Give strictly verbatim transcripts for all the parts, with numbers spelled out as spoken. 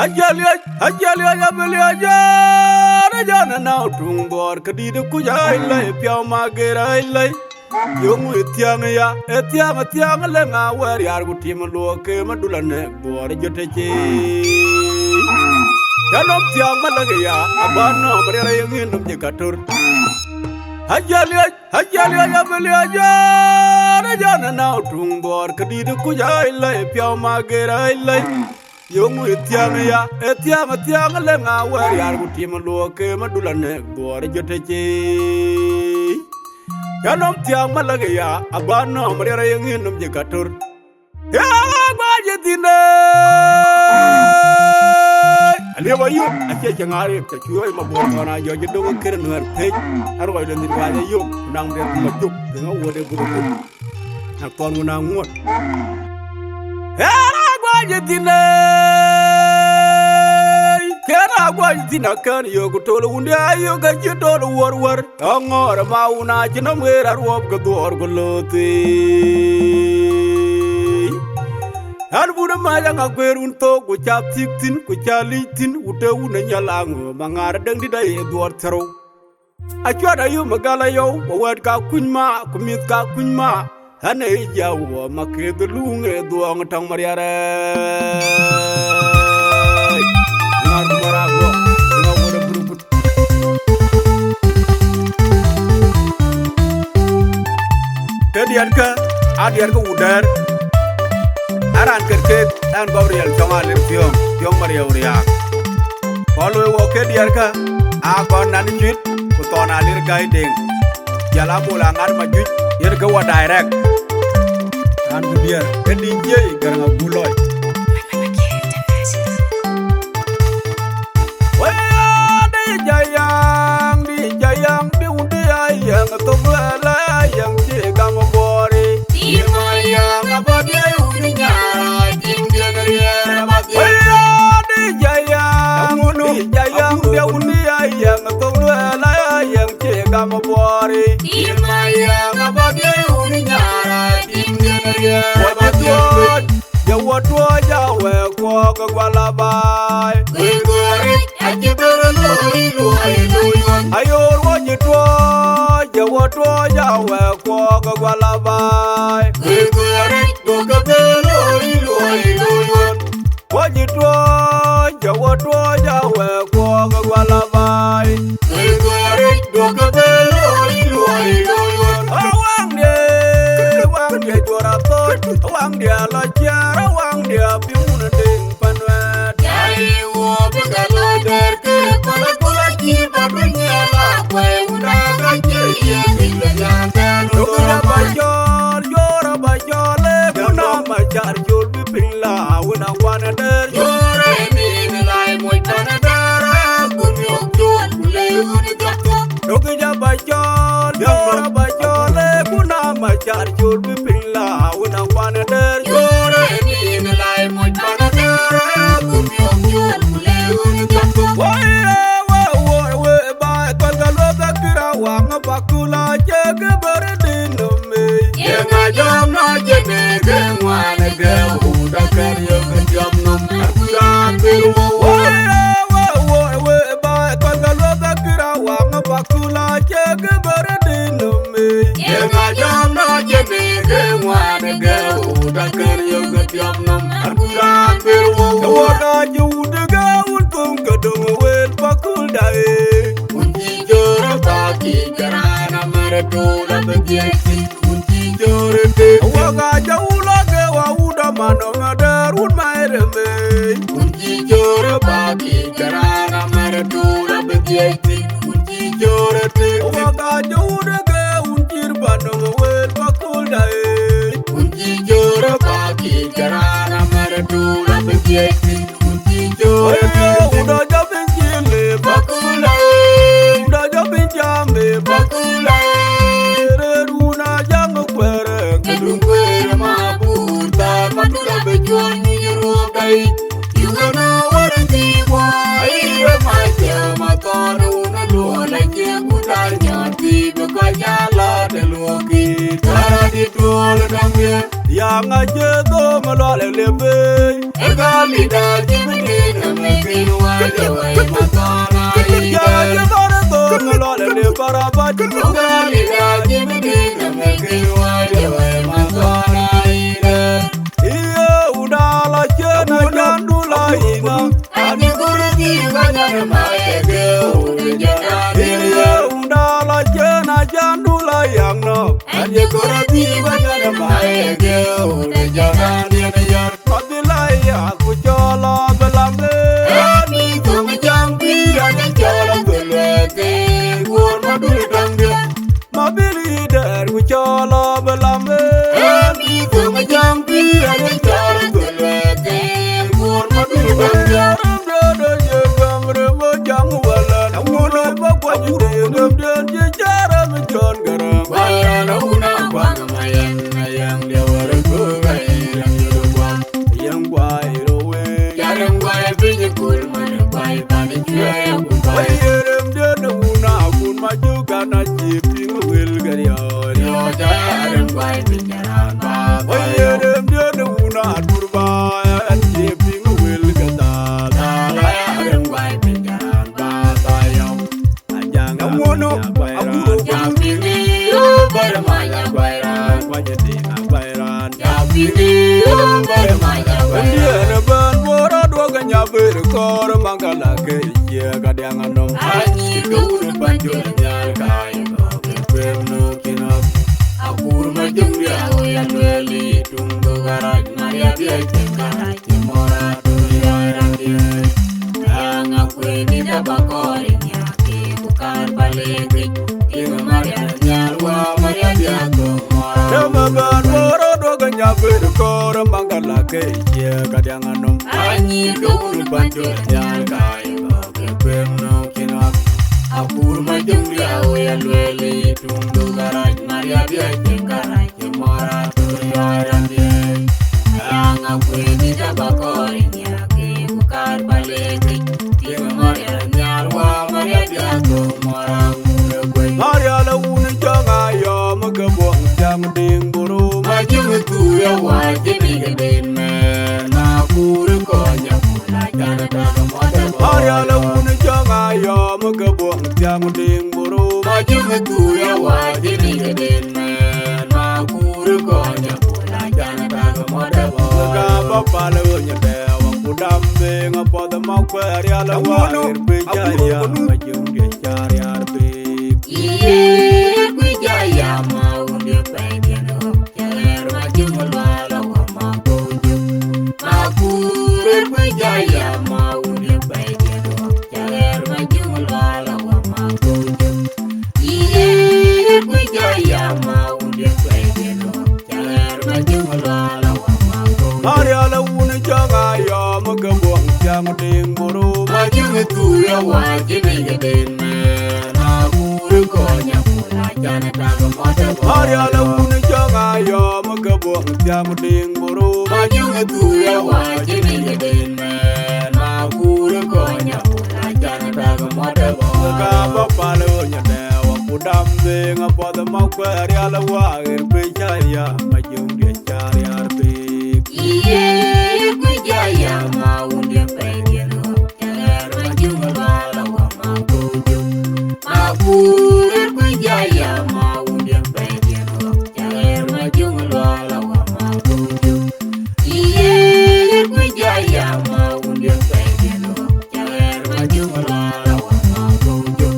Ajaliac, ajaliac, abeliac, jana, jana, na tuŋ duɔɔr, ke dït kuc ai lɛi, piɔu ma ger ai lɛi. Yöŋ ë thiäŋ ya, ë thiäŋ, ë thiäŋ, le ŋa wɛɛr yar ku tim luɔk ke madul anɛk duɔɔr jot ë ci. Yanɔm thiäŋ malak ya, aba nɔm riɛr ye ŋin nɔm jë ka tör. Ajaliac, ajaliac, abeliac, jana, jana, na tuŋ duɔɔr, ke dït kuc ai lɛi, piɔu ma ger ai lɛi. Yöŋ ë thiäŋ ya, ë thiäŋ, ë thiäŋ, le ŋa wɛɛr yar ku tim luɔk ke madul anɛk duɔɔr jot ë ci. Yanɔm thiäŋ malak ya, aba nɔm riɛr ye ŋin nɔm jë ka tör. Ya guac ë thïn ë. Aliep ayök, acie cï ŋaar ë, të cuɔɔc ma buɔɔr kɔn a jɔc ë döŋ ë kër nuɛɛr pec. Aruɔc de nhït guac ayök, ku naŋ de ma jök, de ŋa wuɔt ë guöt ë guöt. Na thɔn wun aŋuɔt. Ëra guac ë thïn ë. Këra guac ë thïn akën yök tol wun de ayök acï tol wär wär. Aŋɔɔr ma wun acï nɔm ɣer aruɔp ke dhuɔɔr ku lothii. An wun ë mac aŋa guëër wun thok ku ca thiëk thïn ku ca lic thïn, wut ë wun ë nyal aŋö ma ŋaar däŋ dït aye dhuɔɔr thërou. Acuat ayum ë gal ayɔu, wɔ wɛ̈ɛ̈t ka kuny ma, ku mïth ka kuny ma, ɣɛn ë jäu wɔ ma këth luŋ ë dhuɔɔŋ tɔŋ mariɛrɛ. Ŋar ku bɔra guɔ, ŋar ku bɔra burubut. Ke diɛtkë, a diɛtkë wudɛɛr. Aran ket keek, ɛn Gabriel cɔŋ alim thiöŋ, thiöŋ mariɛu riaak. Kɔn loi wɔ ke diɛtkë, aa kɔn nan cuit, ku thɔn alir gai deŋ. Jal abol aŋat ma juic, yen ke wɔ direct. An ku diɛɛr, ke D J Garaŋ Abulɔi. Wëë, di jayaŋ, di jayaŋ, di wun di ayɛŋ, thok luɛɛl ayɛŋ, ci gam buɔɔri. Tim ayɛŋ, abɔ̈ diɛɛr wun nyara, tim diɛn riɛɛr, abɔ̈ diɛɛr. Wëë, di jayaŋ, di jayaŋ, di wun di ayɛŋ, thok luɛɛl ayɛŋ, ci gam buɔɔri. Tim ayɛŋ, abɔ̈ diɛɛr wun nyara, tim diɛn riɛɛr, abɔ̈ diɛɛr. Jɛ wɔ tuɔɔc awɛɛk kuɔɔk ë gual abaai. Kërkëric acï bɛ̈n ë loi luɔi luɔi ɣɔn. Ayoor wɔ jï tuɔɔc, jɛ wɔ tuɔɔc awɛɛk kuɔɔk ë gual abaai. Kërkëric duɔ̈kkë bɛ̈n ë loi luɔi luɔi ɣɔn. Wɔ jï tuɔɔc, jɛ wɔ tuɔɔc awɛɛk kuɔɔk ë gual abaai. Kërkëric duɔ̈kkë bɛ̈n ë loi luɔi luɔi ɣɔn. Awaŋdiɛ̈, awaŋdiɛ̈ juɔ̈r athöc, awaŋdiɛ̈ alɔ ciɛɛr, awaŋdiɛ̈ apiu wun deŋ pan wɛ̈ɛ̈t. Yai wɔ bï ke lɔ dɛ̈r ke pala pala cï ba bï nhial akuɛi wun daak acie yen bï ke nyan tɛ̈n. Juɔ̈r aba cɔl, juɔ̈r aba cɔl, ee ku na ma car col bï piny la wun akuan dɛ̈r. Juɔ̈r ee min lai moc pan dɛ̈r, ee ku miök col ku le wun jɔt. Dökï jɔ ba cɔl, jɔl ba cɔl, ee ku na ma car col bï piny la wun akuan dɛ̈r. Jɔl ee min lai moc pan dɛ̈r, ee ku miök col ku le wun jɔt. Woi, ee, woi, woi, woi, ba kɔn ka luɔth akïr awaŋ bakula cek bɛ̈r dï nöm. Yeŋa jam na jene ke ŋuan ke uda kar yo ke jam nom. Akuran bir wo wo. Woi, woi, woi, woi, ba kɔn ka luɔth akïr awaŋ bakula cek bɛ̈r dï nöm. Yeŋa jam na jene ke ŋuan ke uda kar yo ke jam nom. Akuran bir wo wo. Wada ju de ga un tum ke dong wel bakul dai. Wun cï jɔ̈ɔ̈r ë bäk yic, ke raan amär ë tuul abï dhiëëth thïn. Wun cï jɔ̈ɔ̈r ë tek. Wok aa jɔ wun lɔ ke wa wun dɔm anɔm adɛ̈ɛ̈r wun mac rem ëëc. Wun cï jɔ̈ɔ̈r ë bäk yic, ke raan amär ë tuul abï dhiëëth thïn. Wun cï jɔ̈ɔ̈r ë tek. Wok aa jɔ wun ë ke wun cït ba nɔm ë wël ba kööl da ëëc. Wun cï jɔ̈ɔ̈r ë bäk yic, ke raan amär ë tuul abï dhiëëth thïn. Wun cï jɔ̈ɔ̈r ë tek. Wun dɔ jɔ piny cï le bakula. Wun dɔ jɔ piny jam le bakula. Rëër wun a jam kuɛɛr, ke dun kueer ma buur thaar ma dun abï cuɔl nyuc ruɔk dai. Yï wën a wär thii guɔ, ayï we mac cë ma thɔn wun a luɔl acie ku dar nyɔɔt thii bï kɔc a la të luɔk kï. Thar adït tuɔɔl däŋ ye. Yaŋ acï dhom lual ë lëpëëc. Ë gäl dït acï bï nin Abat kulugali la jibidi na meke wale we matwana ina. Iyo, udala chena jandula ina. Ani kurdi banyana maege ude jana. Iyo, udala chena jandula yangno. Ani kurdi banyana maege ude jana. Mabilaya ku cɔl Abelambe. Emi thum jam bi ane cɔl Abelwete. Wor madul dangde. Mabili der ku cɔl Abelambe. Emi thum jam bi ane cɔl Abelwete. Wor madul dangde. Dodo ye gamre mo jang wala. Wala ba kwa jide gamde. Ye jara mi jon garam. Wala na una kwa. Mayɛn, mayɛn, diɛ wɛrɛ ku gai, rɛm yɛrɛ guam. Yɛn guai rɔ wee. Ya rɛm guai piny kul, man guai pan cuɛ ya ku guai. Wai yɛrɛm diɛ na wuna kun ma ju gana ci piŋ wel gari ya. Yo, ya rɛm guai piny ran ba. Wai yɛrɛm diɛ na wuna dur ba, an ci piŋ wel gada. Da la ya rɛm guai piny ran ba, ba ya. Ajaŋ aŋuɔ̈n, agudo jam piŋ, yo, bɛ̈rɛ mac aguai raan. Kuac ë tiŋ aguai raan. Jam piŋ, yo, bɛ̈rɛ mac aguai raan. Ndiɛn ëbɛ̈n bɔ̈ rɔt duɔ̈k ë nya bër kɔɔr, maŋ ka la ke cie ka diaŋ anɔm. Anyïï ke wun ë bäny jɔl nhial ka ye kɔ̈k ke kueem nu cïn ɣɔ̈k. Akur ma jɔŋ diaal woi alueel ë tuŋ dhok arac, Maria Biac cïn karac. Dëmë bɛ̈n bɔ̈ rɔt duɔ̈k ë nya bër kɔɔr, maŋ ka la ke cie ka diaŋ anɔm. Anyïï ke wun ë bäny jɔl nhial ka ye kɔ̈k ke kueem nu cïn ɣɔ̈k. Akur ma jɔŋ diaal woi alueel ë tuŋ dhok arac, Maria Biac cïn karac. Cï mɔ̈r athör yɔ̈ɔ̈c rɔt diëëc, raan ŋa kuëëny dït abä kɔɔr ë nyiɛɛk, ku kaar bä leec. Tiŋ Marial nhial wä Marial bï athör mɔ̈r aŋuur ë kuëny. Marial awun cɔŋ ayɔm ke buɔŋ thiaŋ diŋ buru. Ma cïŋ thuur ë wä cï nik ë den mɛɛn, ma kuur ë kɔc akun acan tak mɔ̈t ë bɔ̈. Marial awun cɔŋ ayɔm ke buɔŋ thiaŋ diŋ buru. Ma cïŋ thuur ë wä cï nik ë den mɛɛn, ma kuur ë kɔc akun acan tak mɔ̈t ë bɔ̈. Ka bä pal ɣöny dɛɛu, ku dam beŋ apuɔth, ma kuɛɛr rial ë wä ɣer piny ca yam, ma cïŋ diɛ̈ ca riaar piny. Yee, kuc ca yam, ma wun diɛ̈ pɛ̈i diɛ̈n ɣɔ̈k. Ca ɣɛɛr ma cïŋ lual awä ma kɔ̈u jök. Ma kuur ë kuc ca yam ma wun diɛ̈ pɛ̈i diɛ̈n ɣɔ̈k. Ca ɣɛɛr ma cïŋ lual awä ma kɔ̈u jök. Yee, ë kuc ca yam ma wun diɛ̈ pɛ̈i diɛ̈n ɣɔ̈k. Ca ɣɛɛr ma cïŋ lual awä ma kɔ̈u jök. Marial awun cɔŋ ayɔm ke buɔŋ thiaŋ diŋ buru. Ma cïŋ thuur ë wä cï nik ë den mɛɛn, ma kuur ë kɔc akun acan tak mɔ̈t ë bɔ̈. Marial awun cɔŋ ayɔm ke buɔŋ thiaŋ diŋ buru. Ma cïŋ thuur ë wä cï nik ë den mɛɛn, ma kuur ë kɔc akun acan tak mɔ̈t ë bɔ̈. Ka bä pal ɣöny dɛɛu, ku dam beŋ apuɔth, ma kuɛɛr rial ë wä ɣer piny ca yam, ma cïŋ diɛ̈ ca riaar piny. Yee, kuc ca yam ma wun diɛ̈ pɛ̈i diɛ̈n ɣɔ̈k. Ca ɣɛɛr ma cïŋ lual awä ma kɔ̈u jök. Ma kuur ë kuc ca yam ma wun diɛ̈ pɛ̈i diɛ̈n ɣɔ̈k. Ca ɣɛɛr ma cïŋ lual awä ma kɔ̈u jök. Yee, ë kuc ca yam ma wun diɛ̈ pɛ̈i diɛ̈n ɣɔ̈k. Ca ɣɛɛr ma cïŋ lual awä ma kɔ̈u jök.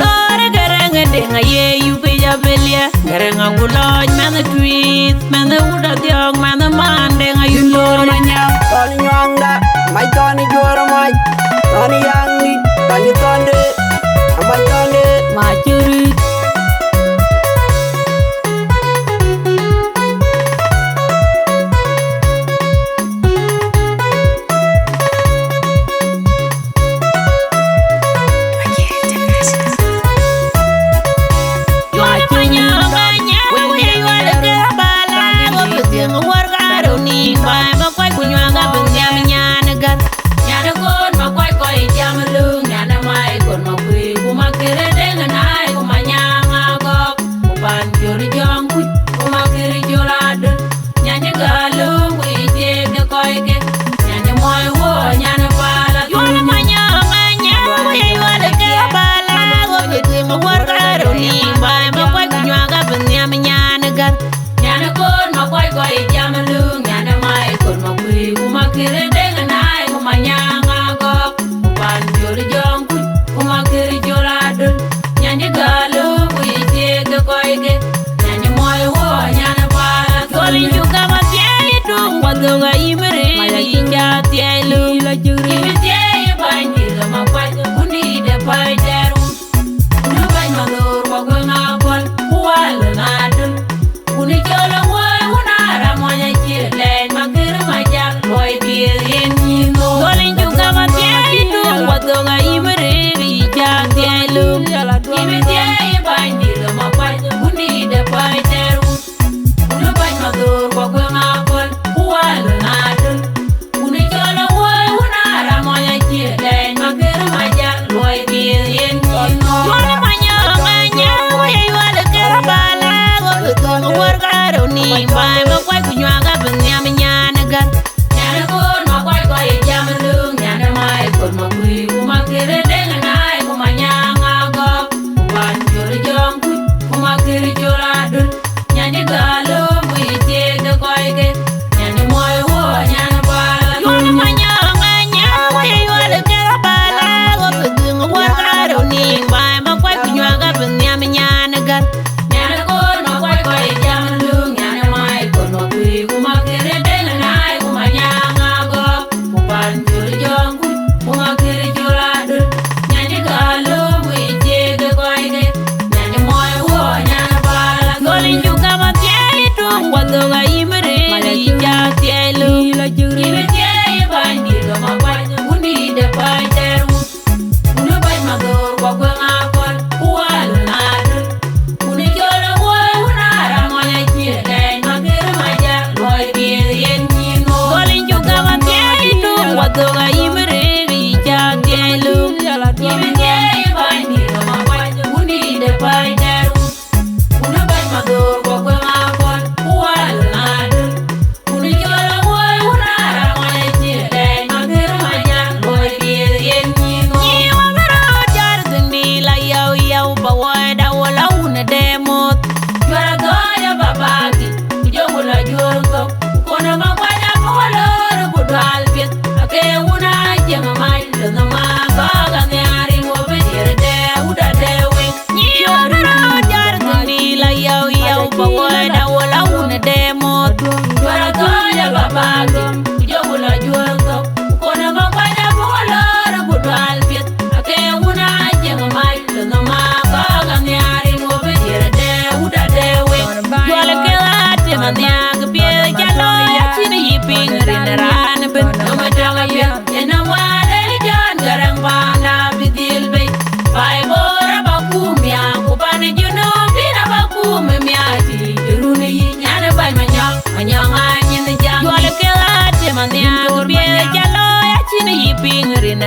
Lɔɔr Gäräŋ ë Deŋ aye yup ë Jabelia, Gäräŋ agu lɔɔc mɛnh ë Tuiith, mɛnh ë wut Adhiɔ̈k, mɛnh ë maan Deŋ ayup lɔɔr ë Nyam. Thɔn nyuaŋda, mac thɔn ë juɔ̈ɔ̈r mac, thɔn ë yaŋ nït, thɔn ë thɔn de, amac thɔn de, mac cï rït.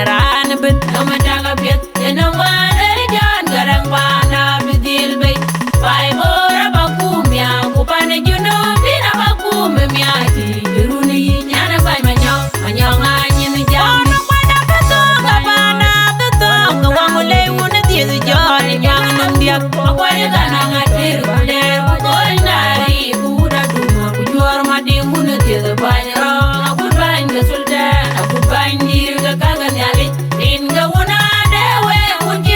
Raan bï nɔm tak apiɛth, yen ë ŋuan ë Jɔn Garaŋ paanda bï dhil bei. Pai Bor aba kum miak, ku pan ë Junubin aba kum miak. Tï bï run yï nyan ë Kuany Manyɔk, Manyɔk aa nyin jam. Wun ë Kuany abï thök, abana abï thök, ke waŋ lei wun ë dhiëth Jɔn ë nyuak nɔm diäk. Akuany ë Garaŋ atir ku dɛɛr ku kony naari, ku wut atum ku juɔ̈ɔ̈r Madiŋ wun ë dhiëth Bany Rɔ̈ɔ̈k, akut bäny ke Sultan, akut bäny dïïr ke käk Nhialic. Rin ke wun ade week wun cï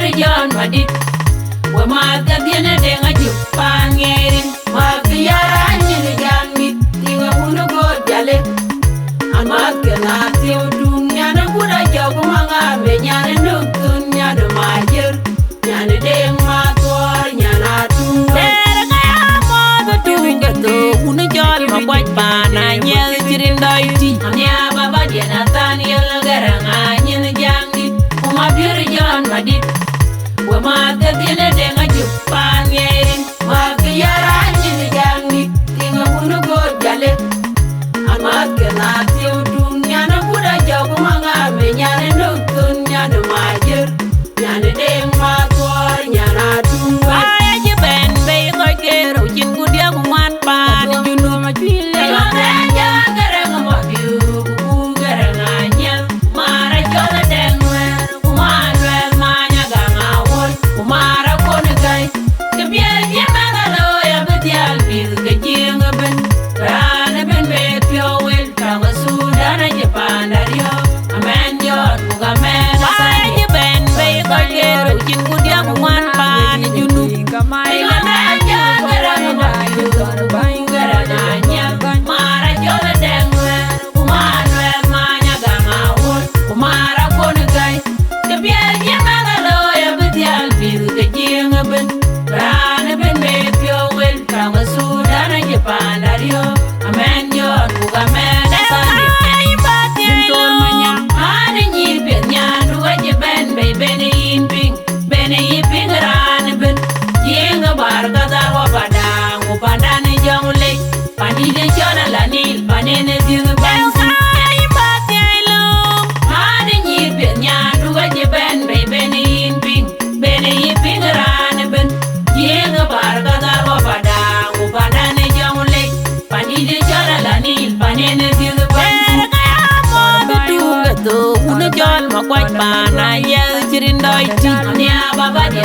Mabiöör Jɔn Madït. We maath ke dhiën ë Deŋ Ajïk paan ŋeerin. Maath ke yär anyin Jaŋdït, tiŋ awun ë Goot Jale. Amaath ke na thiëu tuŋ, nyan ë Kut Ajɔk, ku Maŋa me nyan ë Nök Thun, nyan ë Majër, nyan ë Deŋ Mathuɔɔr, nyan atuŋ. Dɛɛr ka ya muɔɔth ë tuŋ ke thok, wun ë cɔl Makuac paan Anyiɛth cï rin dɔi tï. Ania baba diɛn Nathaniel Garaŋ anyin Jaŋdït, ku Mabiöör Jɔn Madït. We maath ke dhiën ë Deŋ Ajïk paan ŋeerin. Maath ke yär anyin Jaŋdït, tiŋ awun ë Goot Jale. Amaath ke na thiëu tuŋ, nyan ë Kut Ajɔk, ku Maŋa me nyan ë Nök Thun, nyan ë Majër, nyan ë Deŋ Mathuɔɔr, nyan atuŋ wei. Aya cï bɛ̈n bei kɔc ke rou cïn ku diäk ku ŋuan paan Junub. Ë lɔ bɛ̈n jam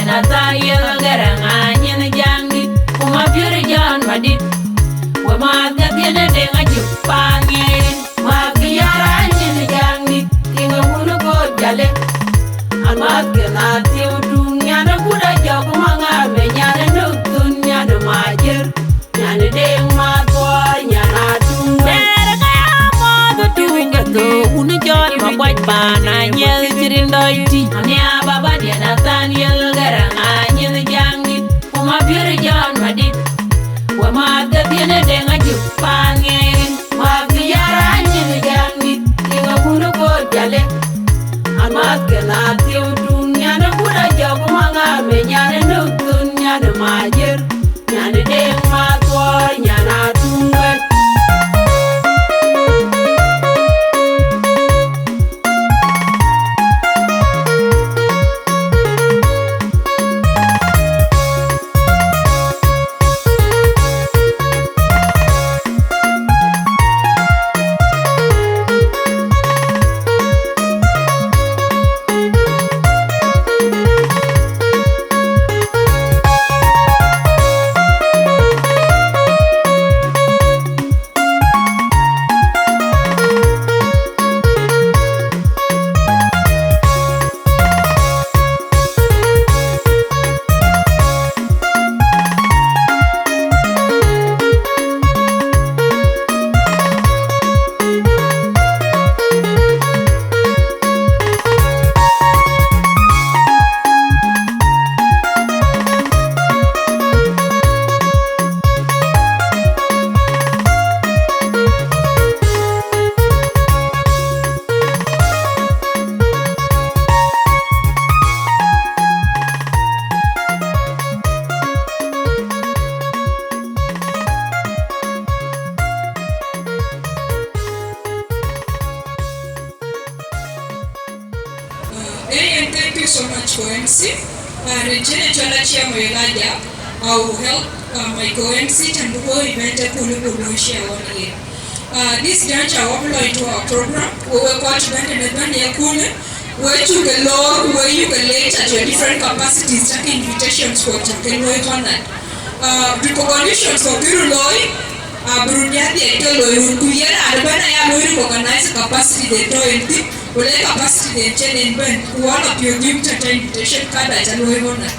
Nathaniel Garaŋ anyin Jaŋdït, ku Mabiör Jɔn Madït. We maath ke thiënë Deŋ Ajök paan ŋeer. Maath ke yär anyin Jaŋdït, tiŋ ë wun ë Koor Jale. Amaath ke Nathaniel Tuŋ, nyan ë Kut Ajɔk, ku Maŋar me nyan ë Nök Thun, nyan ë Majër. Nyan ë Deŋ Mathuɔɔr, nyan atuŋ wek. Rɛ̈ɛ̈r ë ka ya mɔ̈ɔ̈th ë tuŋ ke thok, wun ë Jɔn Makuac paan Anyiɛth cï rin dɔc tï. Ania baba diɛn Nathaniel Garaŋ anyin Jaŋdït, ku Mabiör Jɔn Madït. We maath ke thiënë Deŋ Ajök paan ŋeer. Maath ke yär anyin Jaŋdït, tiŋ ë wun ë Koor Jale. Amaath ke Nathaniel Tuŋ, nyan ë Kut Ajɔk, ku Maŋar me nyan ë Nök Thun, nyan ë Majër. Nyan ë Deŋ Mathuɔɔr, nyan atuŋ wek. Uh, Darian, thank you so much for M C. Uh, Regina Chola Chiamo Elijah, I will help uh, my co-M C and who event a kulu kulu share one year. Uh, this juncture, I want to our program. We were quite bent and bent a kulu. Where you can Lord, where you can later to your different capacities, take invitations for Jack and Roy Conrad. Uh, recognitions for Kiruloi, Abrunyathi eke loi run ku yen an bɛ̈n aya loi recognize capacity de tɔ̈ en thïn, ku le capacity de cïn en bɛ̈n, ku one of your duty to invitation card aca loi honor.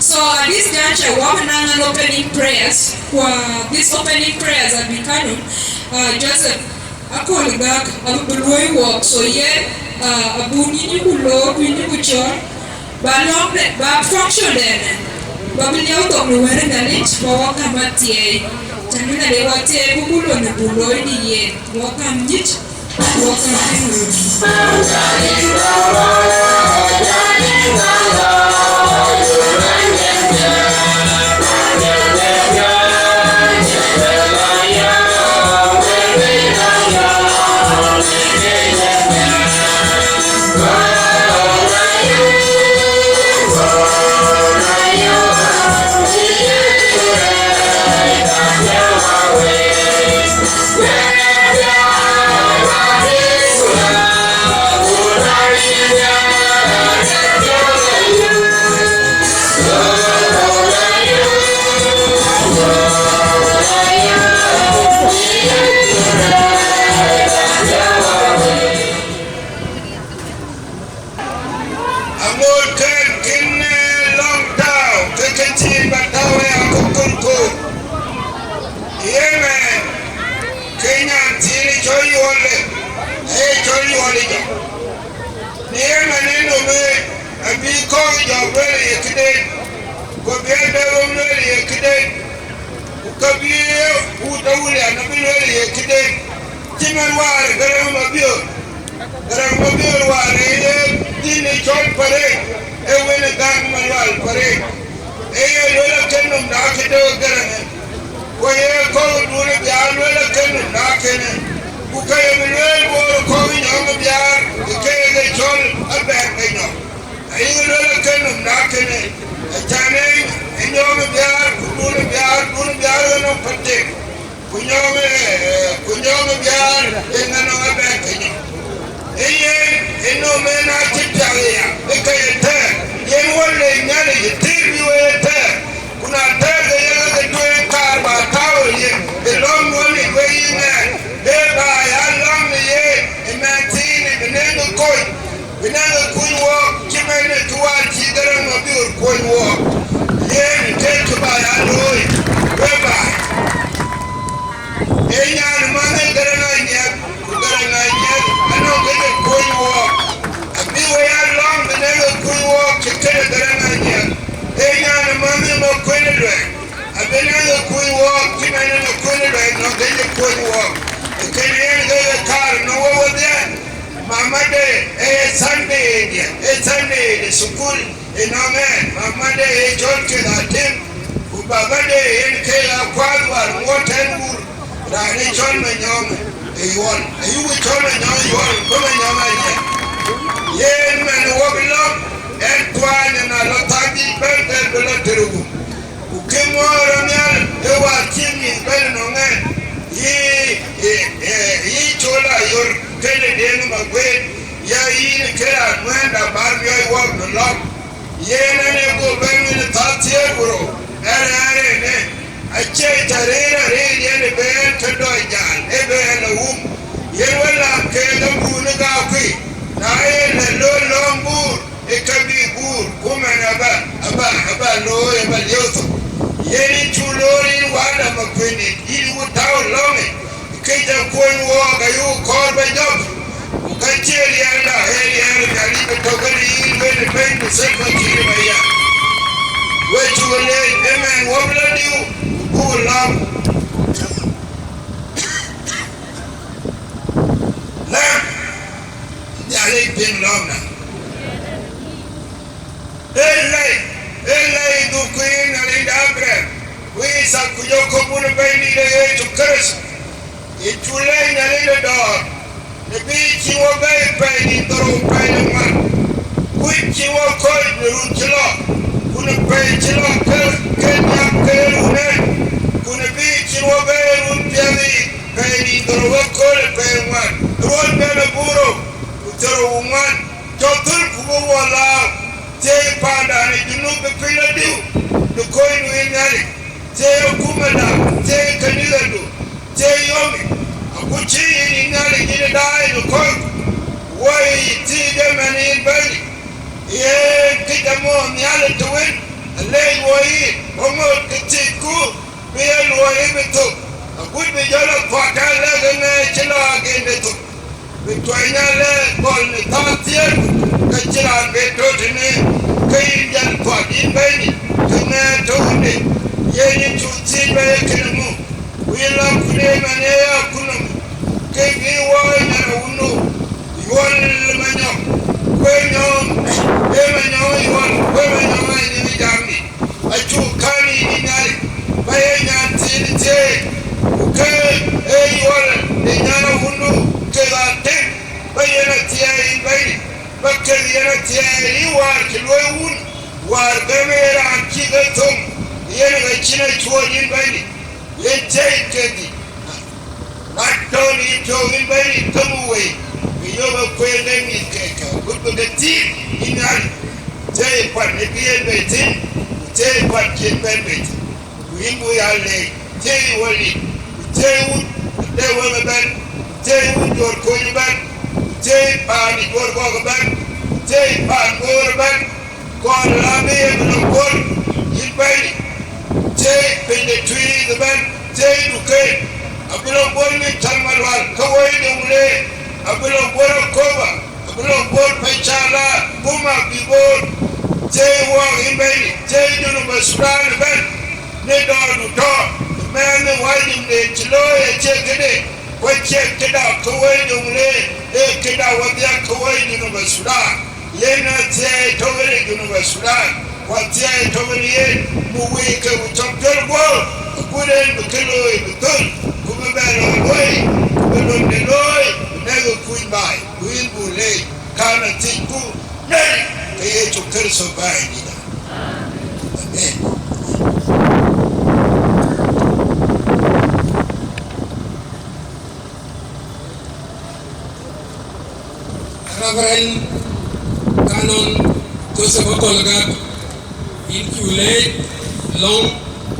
So at this juncture, we have an opening prayers. Ku, uh, these opening prayers have become, uh, Joseph Akol Gak, abï bï luɔi wɔɔk. So yen, uh, abun yïn yï ku loor, ku yïn yï ku cɔɔr, ba lɔ̈ŋ de, ba function de ne, ba bï liɛu thok në wɛ̈t ë Nhialic, ba wɔ gam athiɛɛi. Tɛ̈n bï Nhialic wɔ thiɛɛi, bï ku lon ë buk looi në yen, wɔ gam nyïc, wɔ gam piny wëu. Aŋot kɛ̈ɛ̈t kën, eh, lɔ̈ŋ tääu, ke ke cïï ba tääu ë akököl koor. Yemɛn, ke nyan thiin cɔl Yuɔl, ee cɔl Yuɔl ë jɔ. Në yemɛn ë nöm ë, abï kɔ̈k jɔ lueel ye këden, ku bï adɛ̈ ɣöm lueel ye këden. Ku ka bï wut Awulian abï lueel ye këden, cï man wäär Garaŋ Mabiör, Garaŋ Mabiör wäär ë ye dhïn ë cɔl Parek, ë wën ë Garaŋ Malual Parek, ë ye lueel akën nöm na këde Garaŋ ë, ku ye kɔ̈k duɔ̈n ë Biaar lueel akën nöm na kënë, ku ka ye bï lueel Bor kɔ̈k nyɔŋ ë Biaar, ke ye ke cɔl abɛ̈ɛ̈r ke nyɔŋ. Ayï lueel akën nöm na kënë, acan ë nyɔŋ ë Biaar, ku duɔ̈n ë Biaar, duɔ̈n ë Biaar ë nɔm Patek, ku nyɔŋ ë, ku nyɔŋ ë Biaar ë ŋa nɔm abɛ̈ɛ̈r ke nyɔŋ. Ë yen, ë nöm ë na cï piath aya, ë ka ye tɛ̈ɛ̈r, yen wɔ le Nhialic ë tïŋ, Bï naŋ ë kuny wɔɔk cï mɛn ë kë wäär cï Garaŋ Mabiör kuɔny wɔɔk. Yen ke kë ba ya looi, we baai. Ee nyan ë manh ë Garaŋ Anyiɛth, ku Garaŋ Anyiɛth anɔŋ kë ye kuɔny wɔɔk. Abï we ya lɔ̈ŋ bï naŋ ë kuny wɔɔk cï kënë Garaŋ Anyiɛth. Ee nyan ë manh ë Makuën ë Luɛɛk. Abï naŋ ë kuny wɔɔk cï mɛn ë Makuën ë Luɛɛk nɔŋ kë ye kuɔny wɔɔk. Ë kënë yen ke ye kaar nɔŋ we wedhie. Mama Day ee Sunday diɛ̈, ee Sunday de thukul ënɔɔnë. Mama Day ee cɔl kek atem, ku Baba Day yen kek akuath wäär ŋuɔt tɛ̈n wur. Raan ë cɔl Manyɔŋ ë Yuɔl, ayuk cɔl Manyɔŋ ë Yuɔl, ku Manyɔŋ Anyiɛth. Yen man wok lɔ, ɛn tuany na lɔ thäk dït bɛ̈n, bɛ̈n bï lɔ tërë gup. Ku kë muɔɔr rɔt nhial ë wäär cï mïth bɛ̈n ënɔŋ ɛn, yï, yï, yï, yï Col Ayɔ̈r kënë Deŋ Maguëët, ya yïn kë raan ŋuɛ̈ɛ̈n da bär miɔɔc wɔk në lɔ̈k. Yen ɛn ë go bɛ̈n wën ë thäk thiëër ku rou, ɛn rɛ̈ɛ̈r ënë, acie cä rëër arëër yen ë bɛ̈n ke dɔc jal, ë bɛ̈n ë wum. Yen wën lam keek abun ë gääu kui, na yen lɔ looi lɔ̈ɔ̈m buur, ë ka bï guur, ku man aba, aba, aba looi, aba liëu thok. Yen yïn cuk loor yïn wanda Makuëndït, yïn wut tääu lɔ̈ŋë, kë ca kuɔny wɔɔk ayuk kɔɔr ba jɔ̈k, ku ka cie riɛlda, ee riɛl Nhialic bï tök kënë yïn wën ë bɛ̈ny ku Salva Kiir Mayardit. We cuk leec, ëmɛn wok lɔ diu, ku buk lɔ̈ŋ. Lɛ̈k Nhialic piŋ lɔ̈ŋda. Ëlɛi, ëlɛi dhukku yïn Nhialic de Abraɣam, ku Yithak, ku Jakop, wun ë Bɛ̈nydït de Yecu Kërtho. Yïn cuk lɛc Nhialic de dɔ̈ɔ̈r, në bï cï wo bɛ̈ɛ̈i pɛɛi nïn dhorou pɛɛi de ŋuan, kuc cï wo kɔc në run cï lɔ, ku në pɛɛi cï lɔ ke, ke nhiäk ke ye run en, ku në bï cï wo bɛ̈ɛ̈i run piɛth yiic pɛɛi nïn dhorou ëkööl ë pɛɛi ŋuan, ruɔ̈ɔ̈n bɛ̈n abun rou ku thiërrou ku ŋuan. Cɔk thöl ku we wɔ lääu, thiëi paandan ë Junub ë piny lɔ diu, në kony nu yïn Nhialic, thiëi akumëda, thiëi kanithadu, thiëi yöŋ, aku cï yïn yïn Nhialic yïn ë daai në kɔ̈k, woi thiëc ëmɛn yïn Bɛ̈ny. Yen kë ca muɔɔth Nhialic të wën, alec woi yïn, wä ŋoot kë thiëcku, bï ye luɔi bï thök, agut bï jɔl a kuat aa lɛ̈k ë ŋɛɛc cï lɔ agen de thök. Bï tuany aa lɛ̈k gɔl në thäär thiëër, ke cï raan ben tɔ̈ tënë, ke yïn jal kuat yïn Bɛ̈ny, ke ŋɛɛc tɔ̈ wunde, yen yïn cuk thiëc bɛ ye kënë ŋö? Ku yïn lɔ kut ëmɛn ë ya kunɔm, ke bï wɔ ë nyan awundu, Yuɔl Manyɔŋ, ku ë Nyɔŋ, ë Manyɔŋ Yuɔl, ku ë Manyɔŋ ë nyin ë jamdï. Acuk kän yïn Nhialic, ba ye nyan thiin thiëëc, ku ke ë Yuɔl ë nyan awundu kek atem, ba yen athiɛɛi yïn Bɛ̈ny, ba kek yen athiɛɛi yï wäär cï luɔi wun, wäär gɛm ë raan cï ke thöŋ, yen ë ke cïn acuɔɔc yïn Bɛ̈ny, yen thiëëc kedhie. Na tɔ̈ në yïpiɔ̈u yïn Bɛ̈ny, ke muk wei, bï yök ë kueen de mïth kek, agut bï ke thiëëc yïn Nhialic, thiëëc kuat në bï en bei thïn, ku thiëëc kuat cï en bɛ̈n bei thïn. Ku yïn buk ya leec, thiëëc wäldic, ku thiëëc wut ade weŋ ëbɛ̈n, ku thiëëc wut juɔ̈ɔ̈r kony ëbɛ̈n, ku thiëëc paan ë juɔ̈ɔ̈r gɔ̈k ëbɛ̈n, ku thiëëc paan Boor ëbɛ̈n, kɔn la bï ye bï lɔ guɔ̈r yïn Bɛ̈ny, thiëëc piny de Tuïc ëbɛ̈n, thiëëc Duken, abï lɔ guɔ̈r yïn Cäŋ Malual ke woi de Wule, abï lɔ guɔ̈r Akoba, abï lɔ guɔ̈r Pɛcala, Buma, bï Boor, thiëëc wɔɔk yïn Bɛ̈ny, thiëëc Junub Thudan ëbɛ̈n, në dɔ̈ɔ̈rdu tɔ̈, mɛɛn ë wanyimden cï looi acie këde, ku acie këda ke woi de Wule, ee këda wadhiak ke woi Junub Thudan. Yen athiɛɛi tök ënë Junub Thudan, ku athiɛɛi tök ënë yen, muk wëi ke ku cɔk piɔ̈l guɔ̈ɔ̈r, agut en bï kë looi bï thöl, ku bï bɛ lɔ luɔi, ku bï londe looi, bï nɛ̈k ë kuc baai, ku yïn buk leec, kän athiëcku, Nhialic, ke Yecu Kërtho Bɛ̈nydït. Amen. Reverend Canon Joseph Akol Gak, yïn cuk leec lɔ̈ŋ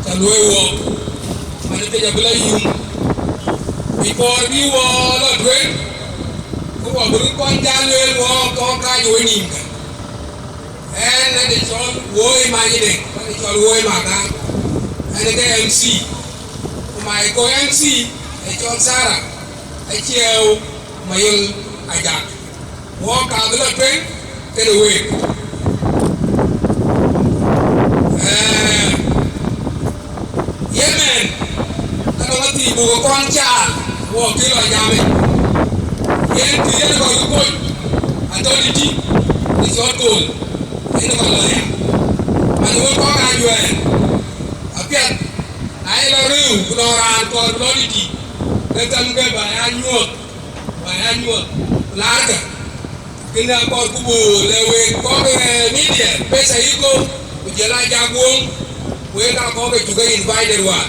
ca luɔi wɔɔk, man ë piny abï lɔ yum. Before bï wɔ lɔ tueŋ, ke wɔ Kɔc jal lueel wɔ kɔc kääc wɔ nïïm kë. Ɛn ade cɔl Woi Manyde, ade cɔl Woi Magaŋ. Ɛn ke M C. Ku my co-M C ë cɔl Sarah Acieu Mayol Ajak. Wɔ ka bï lɔ tueŋ kenë week. Ee, ye mɛn, ka dɔŋ athii buk kɔn caal, wɔ kï lɔ jam yic. Yen kï yen kɔc kony, atɔ̈ dït, ë cɔl Kool, yen kɔc lɔ ya. Man wek kɔc ajuɛɛr, apiɛth, na ye lɔ rëëu, ku nɔŋ raan kɔɔr bï lɔ dït, ke thɛm ke ba ya nyuɔɔth, ba ya nyuɔɔth, laarkë. Kënë akɔɔr ku buk lɛ̈k wek kɔc, eh, media, pesa yï kɔ̈u, ku jɔl a jak woŋ, wek aa kɔc ke cuk ke invited wäär.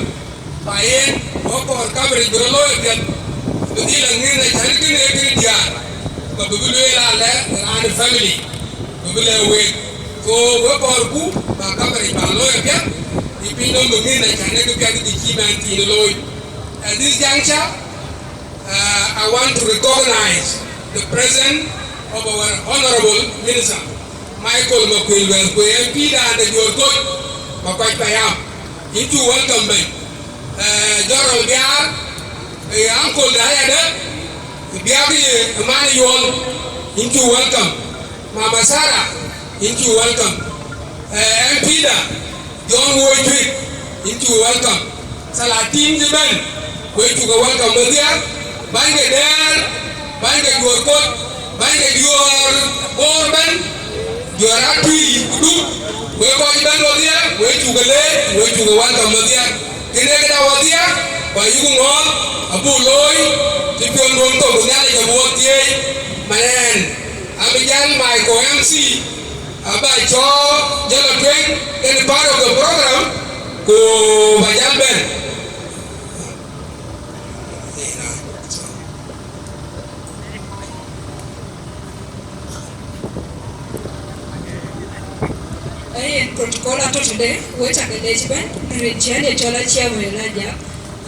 Ba yen, wɔ kɔɔr coverage bï rɔt looi apiɛth, bï dhil a ŋiɛ̈n acän kënë ee kënë diäär, ku bï bï lueel alɛ raan ë family, bï bï lɛ̈k wek. So, wek kɔɔr ku ba coverage ba looi apiɛth, bï piny nɔm bï ŋiɛ̈n acän ee këpiɛth kë cï mɛn thiin looi. At this juncture, Uh, I want to recognize the presence of our Honorable Minister, Michael Makuei Lueth, ku M P dan de Juɔ̈r Koc, Makuac Payam. Yïn cuk welcome bɛ̈ny. Uh, General Biar, eh, uncle da ya de, Biar ye, man Yuɔl, yïn cuk welcome. Mama Sarah, yïn cuk welcome. Eh, M P da, John Woi Juëc, yïn cuk welcome. Salatin cï bɛ̈n, wek cuk ke welcome wedhie. Bäny ke Dɛ̈ɛ̈r, bäny ke Juɔ̈r Koc, bäny ke Juɔ̈r Bor ëbɛ̈n, Juɔ̈r Atui ku Duk, wek kɔc cï bɛ̈n wedhie, wek cuk ke leec, wek cuk ke welcome wedhie. Kënë këda wedhie, ku ayuk ŋɔ̈ɔ̈th, abuk looi, cï piɔ̈nduɔ̈n thok ku Nhialic abuk wek thiëëc. Man ɛn, abï jäl my co-M C, aba cɔɔl jɔl a tueŋ in part of the program, ku ba jal bɛ̈n. Ee, yen protocol atɔ̈ tëde, wek cä ke leec ëbɛ̈n, rin cï ɛn ye cɔl Aciɛm Mayol Ajak,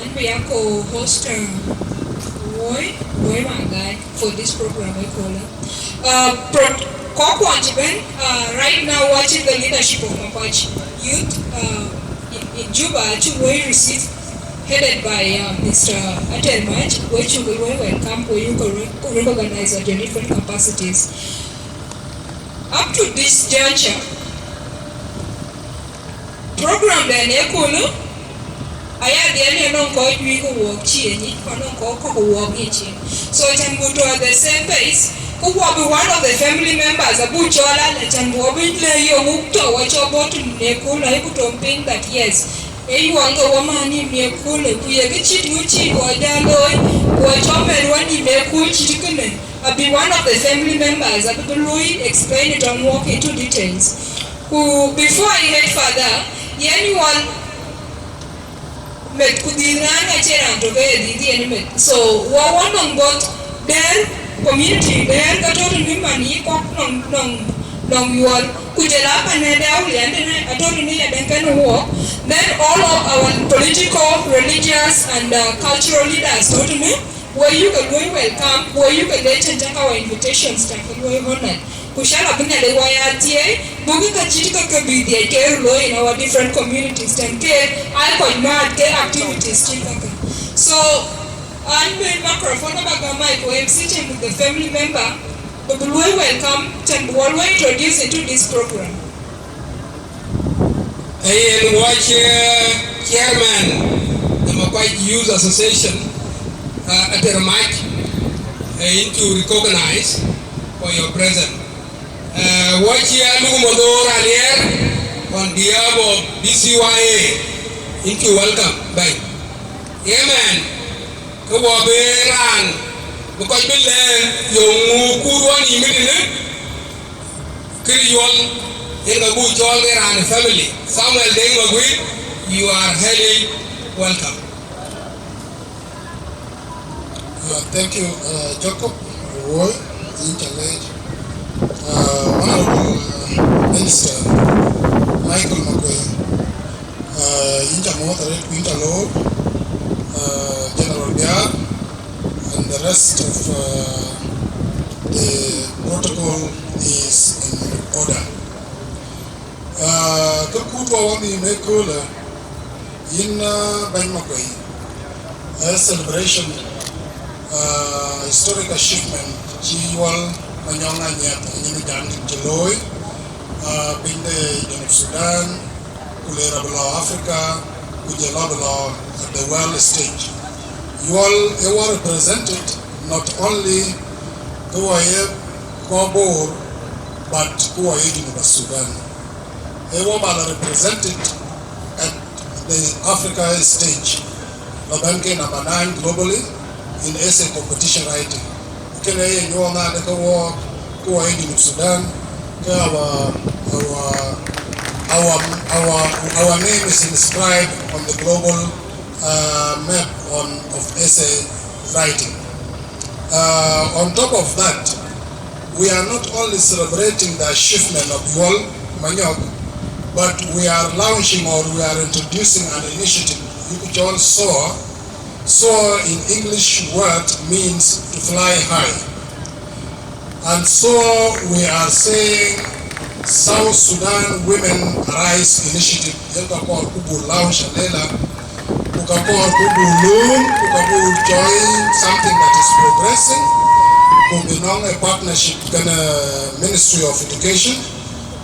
an bï ya co-host, uh, Woi, Woi Magai for this program, we call it. Uh, pro-, kɔc kuɔn cï bɛ̈n, uh, right now, watching the leadership of Makuac Youth, uh, in, in Juba, acuk woi receive, headed by, uh, Mister Ater Mac, wek cuk ke woi welcome, wek cuk ke re-, recognize at your different capacities. Up to this juncture, program den ëköölë, aya dhiɛl ye nɔŋ kɔc juëc ku wɔɔk ciëëny, ku nɔŋ kɔc kɔ̈k ku wɔɔk ye ciëën. So, can buk tɔ at the same pace, ku wɔ bï one of the family members abuk cɔɔl alɛ, can buk wɔ bï lɛ̈k yök wuk tɔ wɔ cɔk bɔ̈ tïn në ëköölë, ayï ku tɔŋ piŋ that yes, ee Yuɔl ke wɔ man nïïm në ëköölë, ku ye kë cït ŋö cï wɔ jal looi, ku wɔ cɔk mɛt wɔ nïïm në ëkööl cït kënë, abï one of the family members abï bï looi explain it and walk into details. Ku before I head further, yen Yuɔl meth ku dhil raan acie raan tök, ee dhil yen meth. So, wɔ wɔ nɔŋ both Dɛ̈ɛ̈r community, Dɛ̈ɛ̈r ke tɔ̈ tënë man yï kɔ̈k nɔŋ, nɔŋ, nɔŋ Yuɔl. Ku jɔl a pan ë Dɛ̈ɛ̈r Awulian tënë atɔ̈ tënë yadɛ̈ŋ kenë wɔɔk. Then all of our political, religious and, uh, cultural leaders tɔ̈ tënë, wɔ yuk ke luɔi welcome, wɔ yuk ke leec and take our invitations, take ke luɔi honored. Ku shall abï Nhialic wɔ ya thiëëc, buk ka cït ka ke bï dhiɛc ke röt looi in our different communities, tɛ̈n ke aa kɔc määt ke activities cït kaka. So, an bï microphone aba gäm my co-M C tɛ̈n with the family member, bï bï luɔi welcome, tɛ̈n bï wɔ luɔi introduce into this program. Ee yen wɔ cï, eh, chairman de Makuac Youth Association, uh, Ater Mac, uh, yïn cuk recognize for your presence. Uh, wɔ cï Aluk Madhor Alier on behalf of D C Y A, yïn cuk welcome bɛ̈ny. Amen. Ke wɔ bï raan bï kɔc bï lɛ̈k yöŋ ŋu kuur wɔ nïïm ëtënë, kë Yuɔl yen ka buk cɔɔl ke raan ë family. Samuel Deng Maguëi, you are highly welcome. Uh, thank you, uh, Jacob Woi, yïn ca leec. Uh, Honorable, uh, Minister Michael Makuei, uh, yïn ca muɔ̈th arëët ku yïn ca loor, uh, General Biar, and the rest of, uh, Në köölë, yïn, ah, bɛ̈ny Makuei, a celebration, ah, historic achievement cï Yuɔl Manyɔk Anyieth Anyieth Jam cï looi, ah, piny de Junub Sudan, ku le rɔt bï lɔ Africa, ku jɔl a bï lɔ at the world stage. Yuɔl ë wɔ represented not only kë wɔ ye kɔc Bor, but kë wɔ ye Junub Sudan. Ë wɔ ba lɔ represented at the Africa stage, lɔ bɛ̈n ke number nine globally in essay competition writing. Kënë ye nyuɔɔth nadë ke wɔ, ke wɔ ye Junub Sudan, ke our, our, our, our, our name is inscribed on the global, uh, map on, of essay writing. Uh, on top of that, we are not only celebrating the achievement of Yuɔl Manyɔk, but we are launching or we are introducing an initiative you could call SOAR. SOAR in English word means to fly high. And so we are saying South Sudan Women Arise Initiative, yen ka kɔɔr ku buk launch alëla, ku ka kɔɔr ku buk lööm, ku ka buk join something that is progressing, ku bï nɔŋ a partnership kenë Ministry of Education,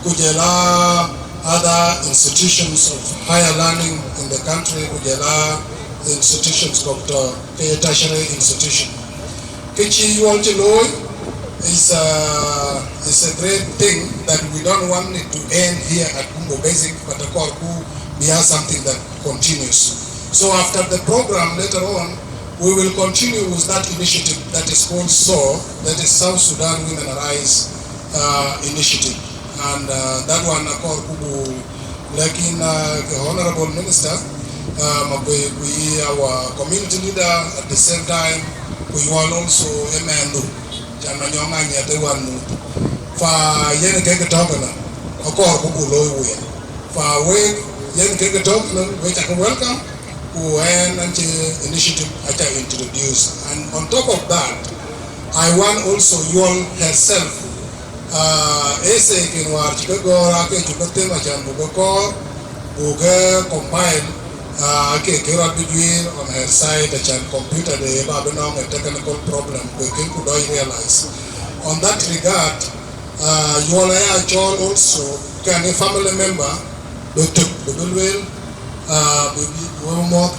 ku jɔl a other institutions of higher learning in the country, ku jɔl a institutions kɔ̈k tɔ̈ ke tertiary institution. Kë cï Yuɔl cï looi is a, is a great thing that we don't want it to end here at Kumbo Basic, but akɔɔr ku bï a something that continues. So after the program later on, we will continue with that initiative that is called SOAR, that is South Sudan Women Arise, uh, Initiative. And, uh, that one akɔɔr ku buk Lakin, uh, ke Honorable Minister, uh, Makuei, ku ye our community leader at the same time, ku Yuɔl also ë mɛnhdu, can Manyɔk Anyieth ë wän muth. Fa yen kek tɔ̈ kënë, akɔɔr ku buk looi wek. Fa wek yen kek tɔ̈ kënë, wek cak welcome, ku ɣɛn an cï initiative aca introduce. And on top of that, I want also Yuɔl herself, uh, essay ken wäär cï ke gɔ̈ɔ̈r aake cuk ke them acan buk ke kɔɔr, buk ke compile, uh, aake ke rɔt bï juiir on her side acan computer de ba bï nɔŋ a technical problem ku ken ku dɔc realize. On that regard, uh, Yuɔl aya cɔɔl also kɛn a family member bï tök bï bï lueel, uh, bï bï wek muɔ̈th.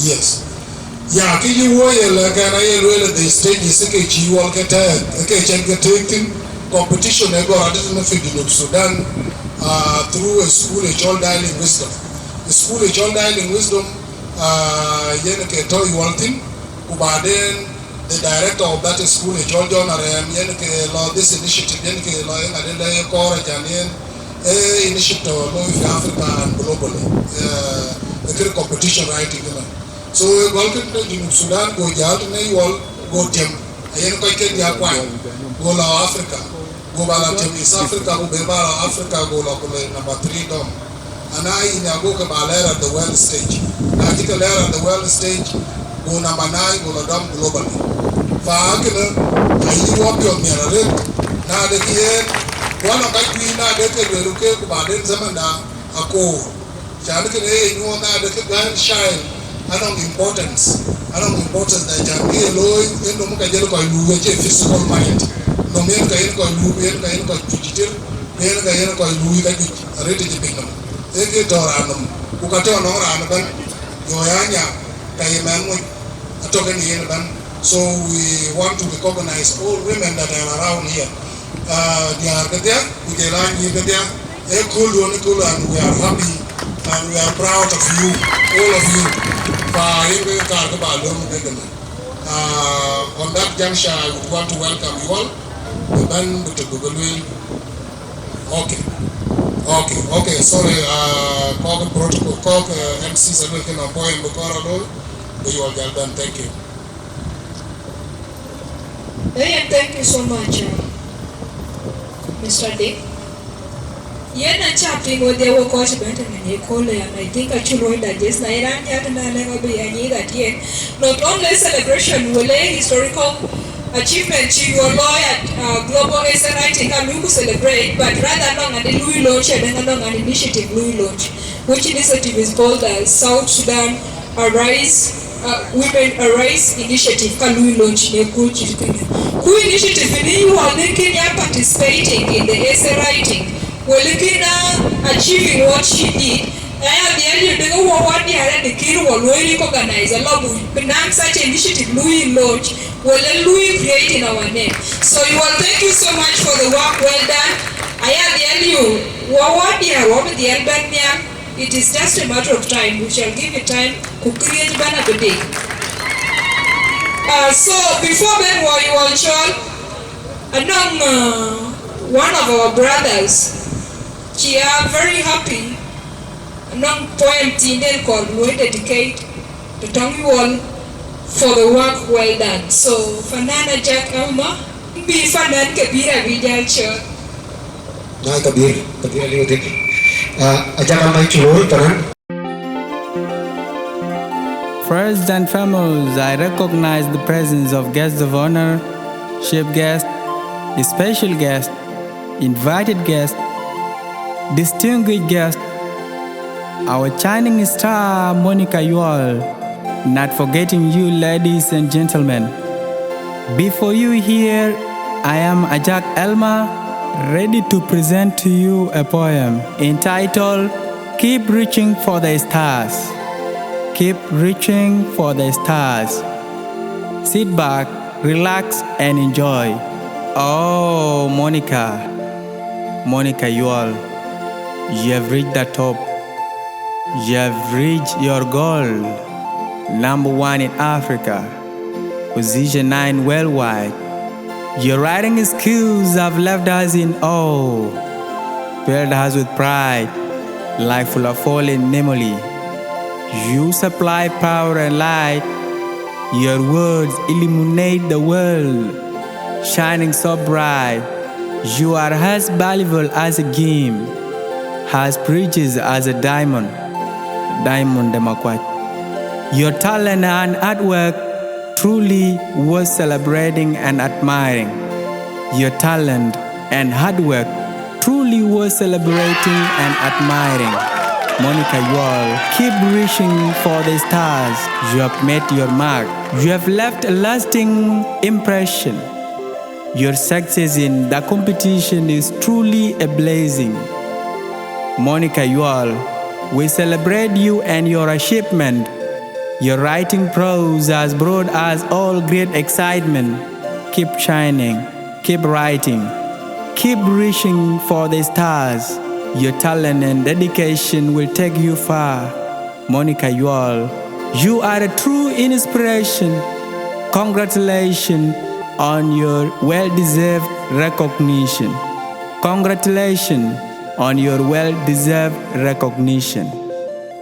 Yes. Ya, kë yï wɔ ye lɛ̈k ɛn aye lueel the stages ke cï Yuɔl ke tɛ̈ɛ̈k, ke cïn ke tëëk thïn, competition ë gɔ̈ɔ̈r adït në fi Junub Sudan, uh, through a school ë cɔl Dialing Wisdom. School ë cɔl Dialing Wisdom, uh, yen ke tɔ̈ Yuɔl thïn, ku baden the director of that school ë cɔl John Arem, yen ke lɔ this initiative, yen ke lɔ yen ade lɔ ye kɔɔr acan yen, eh, initiative tɔ̈ looi fi Africa and globally. Eh, e kër competition writing kënë. So, eh, gɔl kën në Junub Sudan, go jäl tënë Yuɔl, go tiam, ayen kɔc ke diäk kuany, go lɔ Africa. Go ba la tiam East Africa, ku be ba la Africa, go la ku le number three dɔm. Ana yïn ago ke ba lɛɛr at the world stage. Na cï ke lɛɛr at the world stage, go number nine, go la dɔm globally. Fa kënë, ayï wɔ piɔ̈ɔ̈th miɛt arëët, na de kë yen, wɔ nɔŋ ka juëc na de ke lueel ke ku ba den zaman da akoor. Can kënë ye nyuɔɔth nadë ke girl child anɔŋ importance, anɔŋ importance na can kë ye looi, yen nɔm ka jël kɔc luui acie physical mind. Nɔm yen ka yen kɔc luui, yen ka yen kɔc cuc tir, yen ka yen kɔc luui ka juëc arëët cï piny nɔm. Ee kë tɔ̈ raan nɔm, ku ka tɔ̈ nɔŋ raan ëbɛ̈n, jɔ ya nya, ka ye mɛn ŋuc, atɔ̈ kenë yen ëbɛ̈n. So we want to recognize all women that are around here. Ah, diäär kedhia, ku jɔl a nyïïr kedhia, ee kööl duɔ̈n ë kööl, and we are happy and we are proud of you, all of you. Fa yen ke kaar ke ba lööm ke kënë. Ah, on that juncture, I would want to welcome you all. Bï bɛ̈n bï tök bï bï lueel. Okay. Okay, okay, sorry, ah, kɔ̈k protocol, kɔ̈k, eh, M Cs aluel ke nɔm point bï kɔɔr alooi, bï Yuɔl jal bɛ̈n. Thank you. Hey, and thank you so much, uh, Mister Dick. Yen aca piŋ wɔ dhie wɔ kɔc bɛ̈n tënë në köölë, and I think acuk luɔi digest na ye raan diäk na lɛ̈k abï ya nyic that yen not only celebration, wala historical Achievement cï Yuɔl looi at, uh, Global Essay Writing ka lui ku celebrate, but rather anɔŋ an lui launch, and then anɔŋ an initiative lui launch, which initiative is called the South Sudan Arise, uh, Women Arise Initiative ka lui launch në kuc cït kënë. Ku initiative ni Yuɔl ni kën ya participating in the essay writing, wël kën a achieving what she did. Aya dhiɛl yï dëkë wɔ wɔ diäär ë kïr wɔ luɔi recognize, alɔ bï naŋ such initiative lui launch, wala lui create in our name. So Yuɔl, thank you so much for the work well done. Aya dhiɛl yï wɔ wɔ diäär wɔ bï dhiɛl bɛ̈n nhial. It is just a matter of time. We shall give it time. Ku create bɛ̈n abï dek. Uh, so before bɛ̈n wɔ Yuɔl cɔl, anɔŋ, uh, one of our brothers, cï a very happy, anɔŋ poem tinden kɔn luɔi dedicate to thank you all for the work well done. So, Fanan Ajak Elma, bï Fanan Kabir abï jal cɔl. Nai Kabir, Kabir aliu thïn. Ah, Ajak Elma, yïn cuk loor, Fanan. First and foremost, I recognize the presence of guests of honor, chief guest, special guest, invited guest, distinguished guest, our shining star, Monica Yuɔl, not forgetting you, ladies and gentlemen. Before you here, I am Ajak Elma, ready to present to you a poem entitled Keep Reaching for the Stars. Keep reaching for the stars. Sit back, relax, and enjoy. Oh, Monica, Monica Yuɔl, you have reached the top. You have reached your goal, number one in Africa, position nine worldwide. Your writing skills have left us in awe, filled us with pride, like full of fallen memory. You supply power and light. Your words illuminate the world, shining so bright. You are as valuable as a gem, as precious as a diamond, diamond de Makuac. Your talent and artwork truly worth celebrating and admiring. Your talent and hard work truly worth celebrating and admiring. Monica Yuɔl, keep reaching for the stars. You have made your mark. You have left a lasting impression. Your success in the competition is truly a blessing. Monica Yuɔl, we celebrate you and your achievement. Your writing prose has brought us all great excitement. Keep shining, keep writing, keep reaching for the stars. Your talent and dedication will take you far. Monica Yuɔl, you are a true inspiration. Congratulations on your well-deserved recognition. Congratulations on your well-deserved recognition.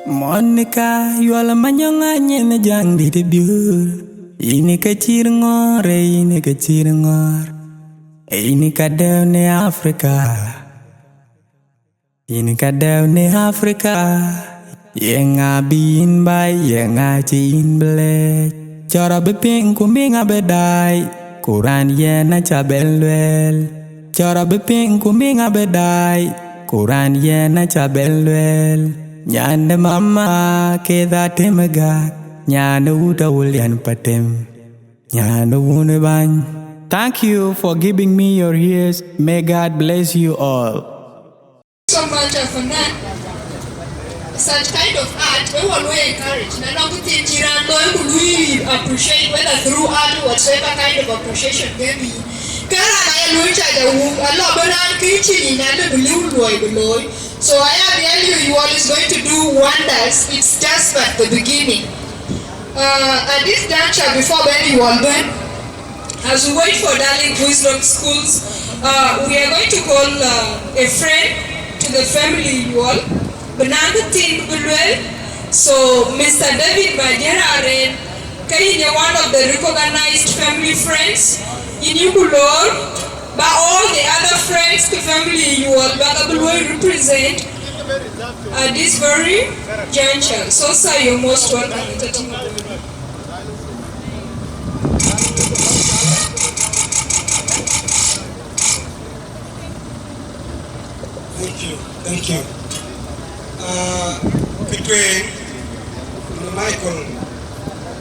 Monica Yuɔl, manyɔŋ anyin jaŋ dit biur. Ini ke cïr ŋɔɔr, ini ke cïr ŋɔɔr. Ini ka dɛ̈u në Africa. Yïn ka dɛ̈u në Africa, yeŋa bï yïn baai, yeŋa cï yïn bï leec? Cɔɔr abï piŋ ku miŋ abï daai, ku raan yɛn aca bɛn lueel. Cɔɔr abï piŋ ku miŋ abï daai, ku raan yɛn aca bɛn lueel. Nyan de mama, ke dha tem gak, nyan de wut awulian patem, nyan de wun bany. Thank you for giving me your ears. May God bless you all. So much of a man. Such kind of art, we will we encourage. Na nɔŋ kë thiin cï raan looi ku lui appreciate, whether through art or whatsoever kind of appreciation maybe. Kë raan aye lui ca ja wuk, a lɔ bï raan kë cï nyin a lë bï liu luɔi bï looi. So I am telling you, Yuɔl is going to do wonders. It's just at the beginning. Uh, at this juncture, before bɛ̈n Yuɔl bɛ̈n, as we wait for Darling Wisdom Schools, uh, we are going to call, uh, a friend to the family Yuɔl. Bï naŋ kë thiin bï lueel. So, Mister David Majera Aren, ke yïn ye one of the recognized family friends. Yïn yï ku loor, ba all the other friends ke family Yuɔl, ba ke bï luɔi represent at this very juncture. So, sir, you're most welcome. Uh, between Michael,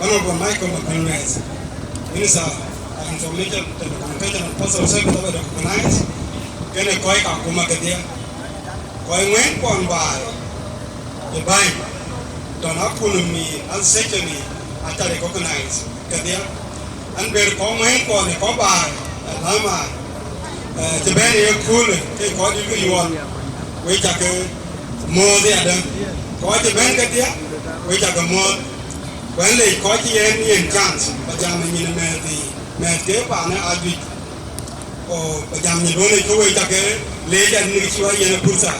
Honorable Michael Makuei Lueth, Minister of Information, Telecommunication and Postal Service, aba recognize, kene kɔc ka kuma kedhie, kɔc ŋuɛ̈n kuɔn baai, ë bäny, tɔn akun mi association ni, aca recognize kedhie. An ber kɔc ŋuɛ̈n kuɔn ë kɔc baai, alama, eh, cï bɛ̈n ë köölë, ke kɔc dït ke yuɔɔl, wek cak ke muɔ̈ɔ̈th yadë. Kɔc cï bɛ̈n kedhie, wek cak ke muɔ̈ɔ̈th. Ku ɛn lec kɔc cï yen yen chance, ba jam ë nyin mɛ̈ɛ̈th yiic, mɛ̈ɛ̈th ke paanë ajuëc. Ku ba jam nyin duɔ̈n ë ke wek cak ke leec, an, në cï wa yen ë pursa.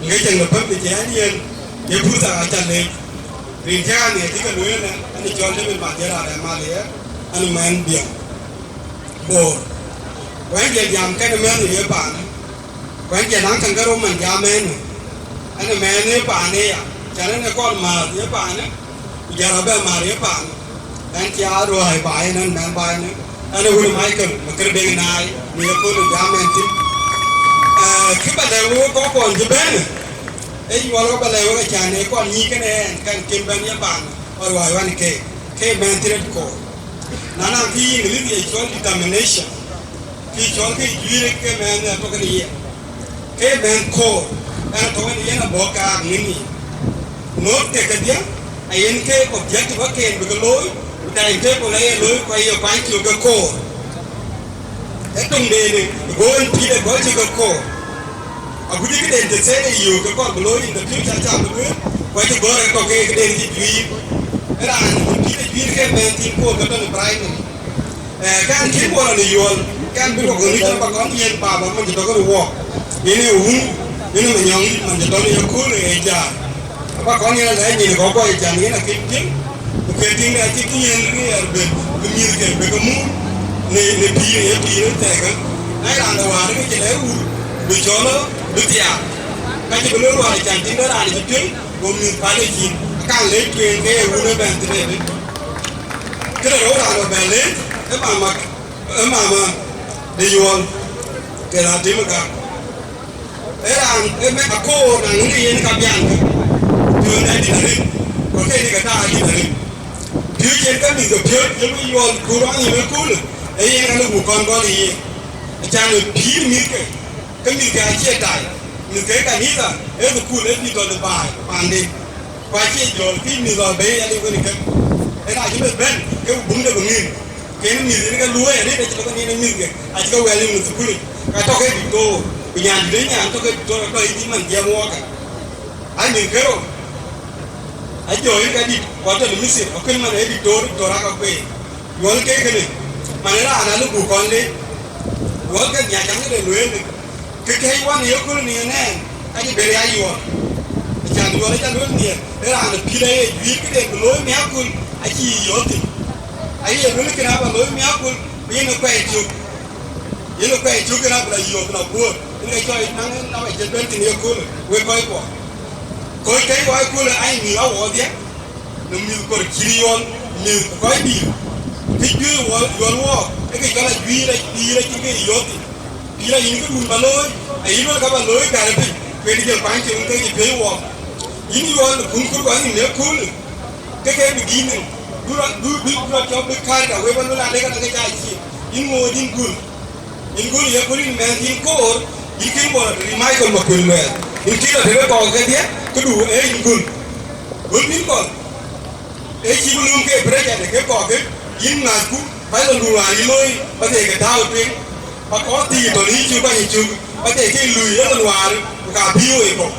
Ŋic ceŋ de päm, cï an yen, ye pursa aca leec. Rin cï an, ye cï ke lueel, an, cɔl David Madhiɛl Arɛm Maliɛɛr, an, mɛn Biɔŋ Bor. Ku ɛn jɛ jam kɛn mɛn ye paanë. Ku ɛn jɛ naŋ käŋ ke rou man jam ɛn. Ɛn mɛn ye paanë ya. Can ɛn ë kɔn määth ye paanë. Ku jɔl a bɛ määth ye paanë. Ɛn cï a ruääi baai ɛn, ɛn mɛn baai ɛn. Ɛn ë wun Michael Makerdeŋ Naai, në ye kööl jam ɛn thïn. Eh, kë ba lɛ̈k wek kɔc kuɔn cï bɛ̈n, ee yuɔl ba lɛ̈k wek acan ë kɔn nyïïk kënë ɛn, kɛn kën bɛ̈n ye paanë, ɣɔn ruääi ɣɔn ke, ke mɛn thïn rɛt koor. Na naŋ kë yï English ye cɔl determination, kë cɔl kë juëc ke mɛn ë tök në ye. Ke mɛn koor, ɛn tɔ̈u ɛn yen abɔ̈ kaak ŋiɛ̈n yiic. Ŋoot ke kedhie, ayen ke objective akën bï ke looi, ku timetable aye looi, ku aye kuany cök ke koor. Ee töŋ de, de, go en pïïr ë gɔl cök ke koor. Agut cï këden të thɛɛr ë yöök ke kɔɔr bï looi in the future, aca bï lueel, ku acï gɔ̈ɔ̈r ë kɔ̈k ke këden cï juiir. Ë raan cï pïïr ë juiir ke mɛn thïn koor ke tɔ̈ në primary. Eh, kɛn cï bɔ̈ rɔt ë yuɔl, kɛn bï recognition ba kɔn yiɛ̈n baba man cï tɔ̈ ke röt wɔɔk. Yen ee wun, yen ee manyɔŋ man cï tɔ̈ në yekööl ë jaar. Ba kɔn yiɛ̈n alɛɛc nyin kɔ̈k kɔc ë can yen akïm tïŋ, ku ke tïŋ de acï kï yen riɛɛr ben, bï mïthke bï ke muk në, në pïïr ë pïïr ë thɛɛkë. Na ye raan de wäär ke cï lɛ̈k wur, bï cɔl, bï thiaak. Ka cï bï lɔ ruääi can tïŋ de raan cï piöc, go mïth päl ë cin, akaŋ lec tueŋ ke ye wun ëbɛ̈n thïn ëdï. Këde rou raan ëbɛ̈n leec, ë mama, ë mama de yuɔl, ke raan tim ë gak. Ë raan ë me akoor na ŋic yen ka biaŋ ke. Piööc adït arëët, ku ke ni ke taak adït arëët. Piööc yen ke mïth ke piööc, ye mi yuɔl ku rɔŋ yïn ëköölë, ee yen ka lëu buk kɔn gɔl ë yen. Acan ë pïïr mïthke, ke mïthke acie tai, mïthke kanitha, ee thukul, ee bï tɔ̈ de baai, panden. Ku acie jɔl kï mïth lɔ bei aliu kënë kek. Ëna cï bɛ bɛ̈n, ke buŋde bï ŋïn. Kën mïth yen ke luɔi arëët acï tɔ̈ ke nin ë mïthke, acï ke wɛl yïn në thukulic. Ka tɔ̈ ke diktor, ku nyan dït ë nyan tɔ̈ ke diktor, tɔ̈ yïn man jiɛɛm wɔɔkë. Ai mïth ke rou, ajɔ yïn ka dït, ku atɔ̈ në Mithir, ku kën man ee diktor, diktor aka kueer. Yuɔl ke kënë, man ë raan alëu buk kɔn leec. Yuɔl ke nhiac cäŋ de lueel. Kë kɛ̈c wan ë yekööl në yen ɛn, ka cï ber ya yuɔɔr. Acan yuɔɔr aca lueel nhiɛɛr, ë raan ë pïïr aye juiir këden bï looi miäkköl, acï yï yɔ̈ɔ̈k thïn. Aye lueel kënë aba looi miäkköl, ku yen ë kuɛɛi cök. Yen ë kuɛɛi cök kënë abï la yɔ̈ɔ̈k, bï la guöör. Yen ke cɔɔl naŋ, naŋ acï bɛ̈n thïn yekööl, wek kɔc kuɔ. Kɔc kɛ̈c wa ëkööl ë, ai mïth awɔɔr dhiɛ. Në mïth kor cït yuɔl, mïth kɔc dïïr, kë juëc wɔ, yuɔl wɔɔk, ë ke cɔl ajuiir, ajuiir acïn ke yɔ̈ɔ̈k thïn. Pïïr ayïn këdun ba looi, ayï luɔl ka ba looi gärë piny, ku yen jël kuany cï wun ke cï piööc wɔɔk. Yïn yuɔl në kun kur kɔc yïn në köölë, ke ke bï gïïn nïm, du rɔt, du, du, du rɔt cɔk bï kääc awëë ba luel adek adek ca cïï, yïn ŋoot yïn gul. Yïn gul ye gul yïn mɛnh yïn koor, yïn kïn bɔ̈ rɔt ë Michael Makuei Lueth, yïn kïn rɔt tëde kɔɔk kedhie, këdu ee yïn gul. Gul yïn kɔn, ee cï bï lööm ke pressure de ke kɔɔk ke, yïn ŋäthku, bäc lɔ nu wään yï looi, ba thëëi ke tääu tueŋ, ba kɔɔr thii tɔ̈ në yï cuk, ba yï cuk, ba thëëi ke lui ë lon waar, ku ka bï wei kɔ̈u.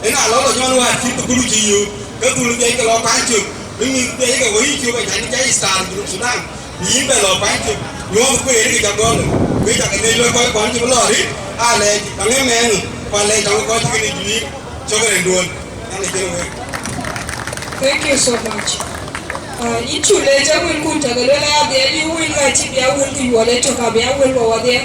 Ëna lɔ lɔ jɔn wäär cï thukul cï yöök, ke dhul dhiɛc ke lɔ kuany cök, bï mïth dhiɛc ke wei yï cök, acan cä yï star Junub Sudan. Yïn bɛ lɔ kuany cök, nyuɔɔth kueer ke ca gɔl, ku ca ke lec lɔ kɔc kuan cï bï lɔ rit, aa lɛc, ka ŋë mɛɛn, ku alɛc ka ŋë kɔc cï kënë juiir, cök ë rɛ̈nduön, yan ë cïn wek. Thank you so much. Uh, yïn cu lec ë wëlkun, ca ke luel aya, bï a yï wël ka cï bï a wël ku yuɔl ë tök, abï a wël wɔ wadhiɛ.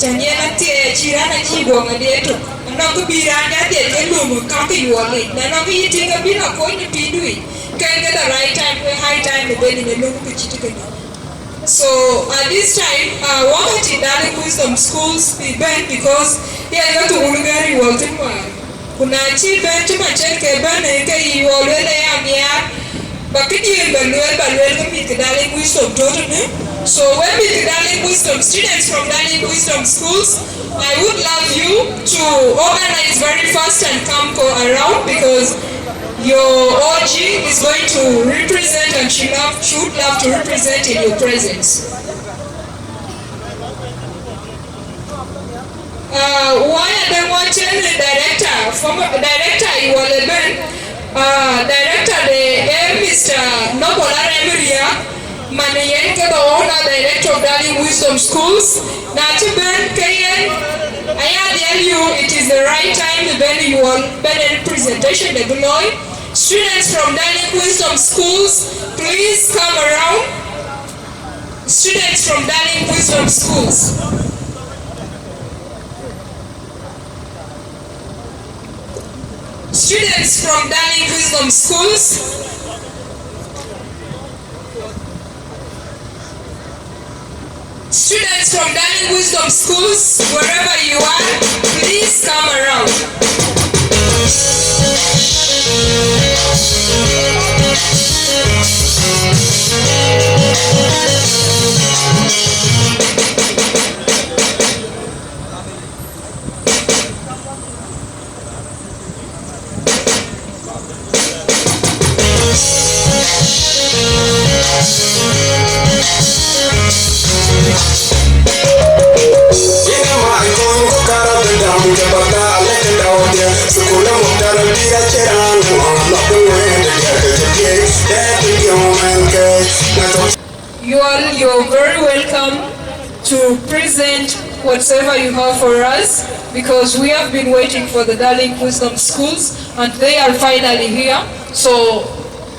Cän yen athiɛɛi acï raan acï guɔŋ adhiɛ tök. Anɔŋ kë bï raan de adhiɛ ke lum kam kë yuɔl yic. Na nɔŋ kë yï tïŋ ke bï lɔ kony në pïïrdu yic. Kën ke the right time, ke high time në ben në lum kë cït kënë. So at this time, uh, wakati Dalik Wisdom Schools bï bɛ̈n because yɛn ka thukul gäär yuɔl thïn wäär. Ku na cï bɛ̈n cï macen ke bɛ̈n, ke yï ɣɔn lueel aya miaar, ba këdiën ba lueel, ba lueel ke mïth ke Darling Wisdom tɔ̈ tënë. So we mïth ke Darling Wisdom, students from Darling Wisdom schools, I would love you to organize very fast and come co-, around, because your O G is going to represent, and she love, she would love to represent in your presence. Uh, why I don't want any director, former director, you will bɛ̈n, uh, director de, eh, Mister Noble Arem Riak, man yen ke the owner director of Darling Wisdom Schools. Na cï bɛ̈n ke yen, aya dhiɛl you, it is the right time to bɛ̈n, you will bɛ̈n in presentation de bï looi. Students from Darling Wisdom Schools, please come around. Students from Darling Wisdom Schools. Students from Darling Wisdom Schools. Students from Darling Wisdom Schools, wherever you are, please come around. You are, you're very welcome to present whatsoever you have for us, because we have been waiting for the Darling Wisdom Schools, and they are finally here. So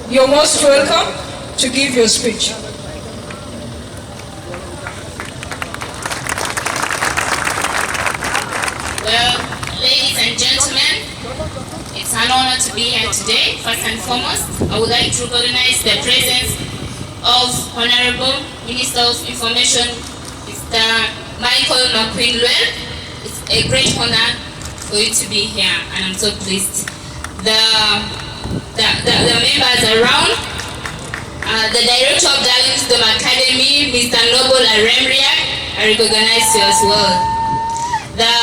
you're most welcome to give your speech. Well, ladies and gentlemen, it's an honor to be here today. First and foremost, I would like to recognize the presence of Honorable Minister of Information, Mister Michael Makuei Lueth. It's a great honor for you to be here, and I'm so pleased. The, the, the, the members around, uh, the director of Darling Wisdom Academy, Mister Noble Arem Riak, I recognize you as well. The,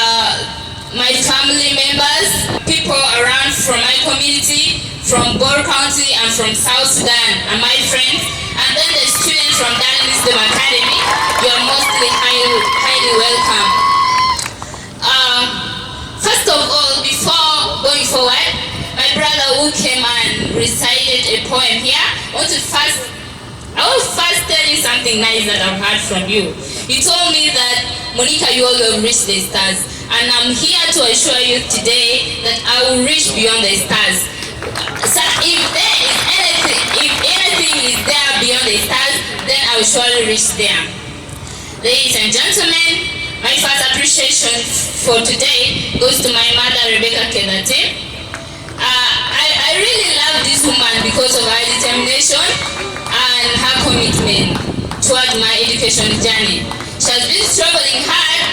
my family members, people around from my community, from Bor County and from South Sudan, and my friends, and then the students from Darling Wisdom Academy, you are mostly highly, highly welcome. Um, first of all, before going forward, my brother who came and recited a poem here, I want to first, I want to first tell you something nice that I've heard from you. You told me that, "Monica, you all have reached the stars." And I'm here to assure you today that I will reach beyond the stars. So if there is anything, if anything is there beyond the stars, then I will surely reach there. Ladies and gentlemen, my first appreciation for today goes to my mother, Rebecca Kedatim. Uh, I, I really love this woman because of her determination and her commitment toward my education journey. She has been struggling hard,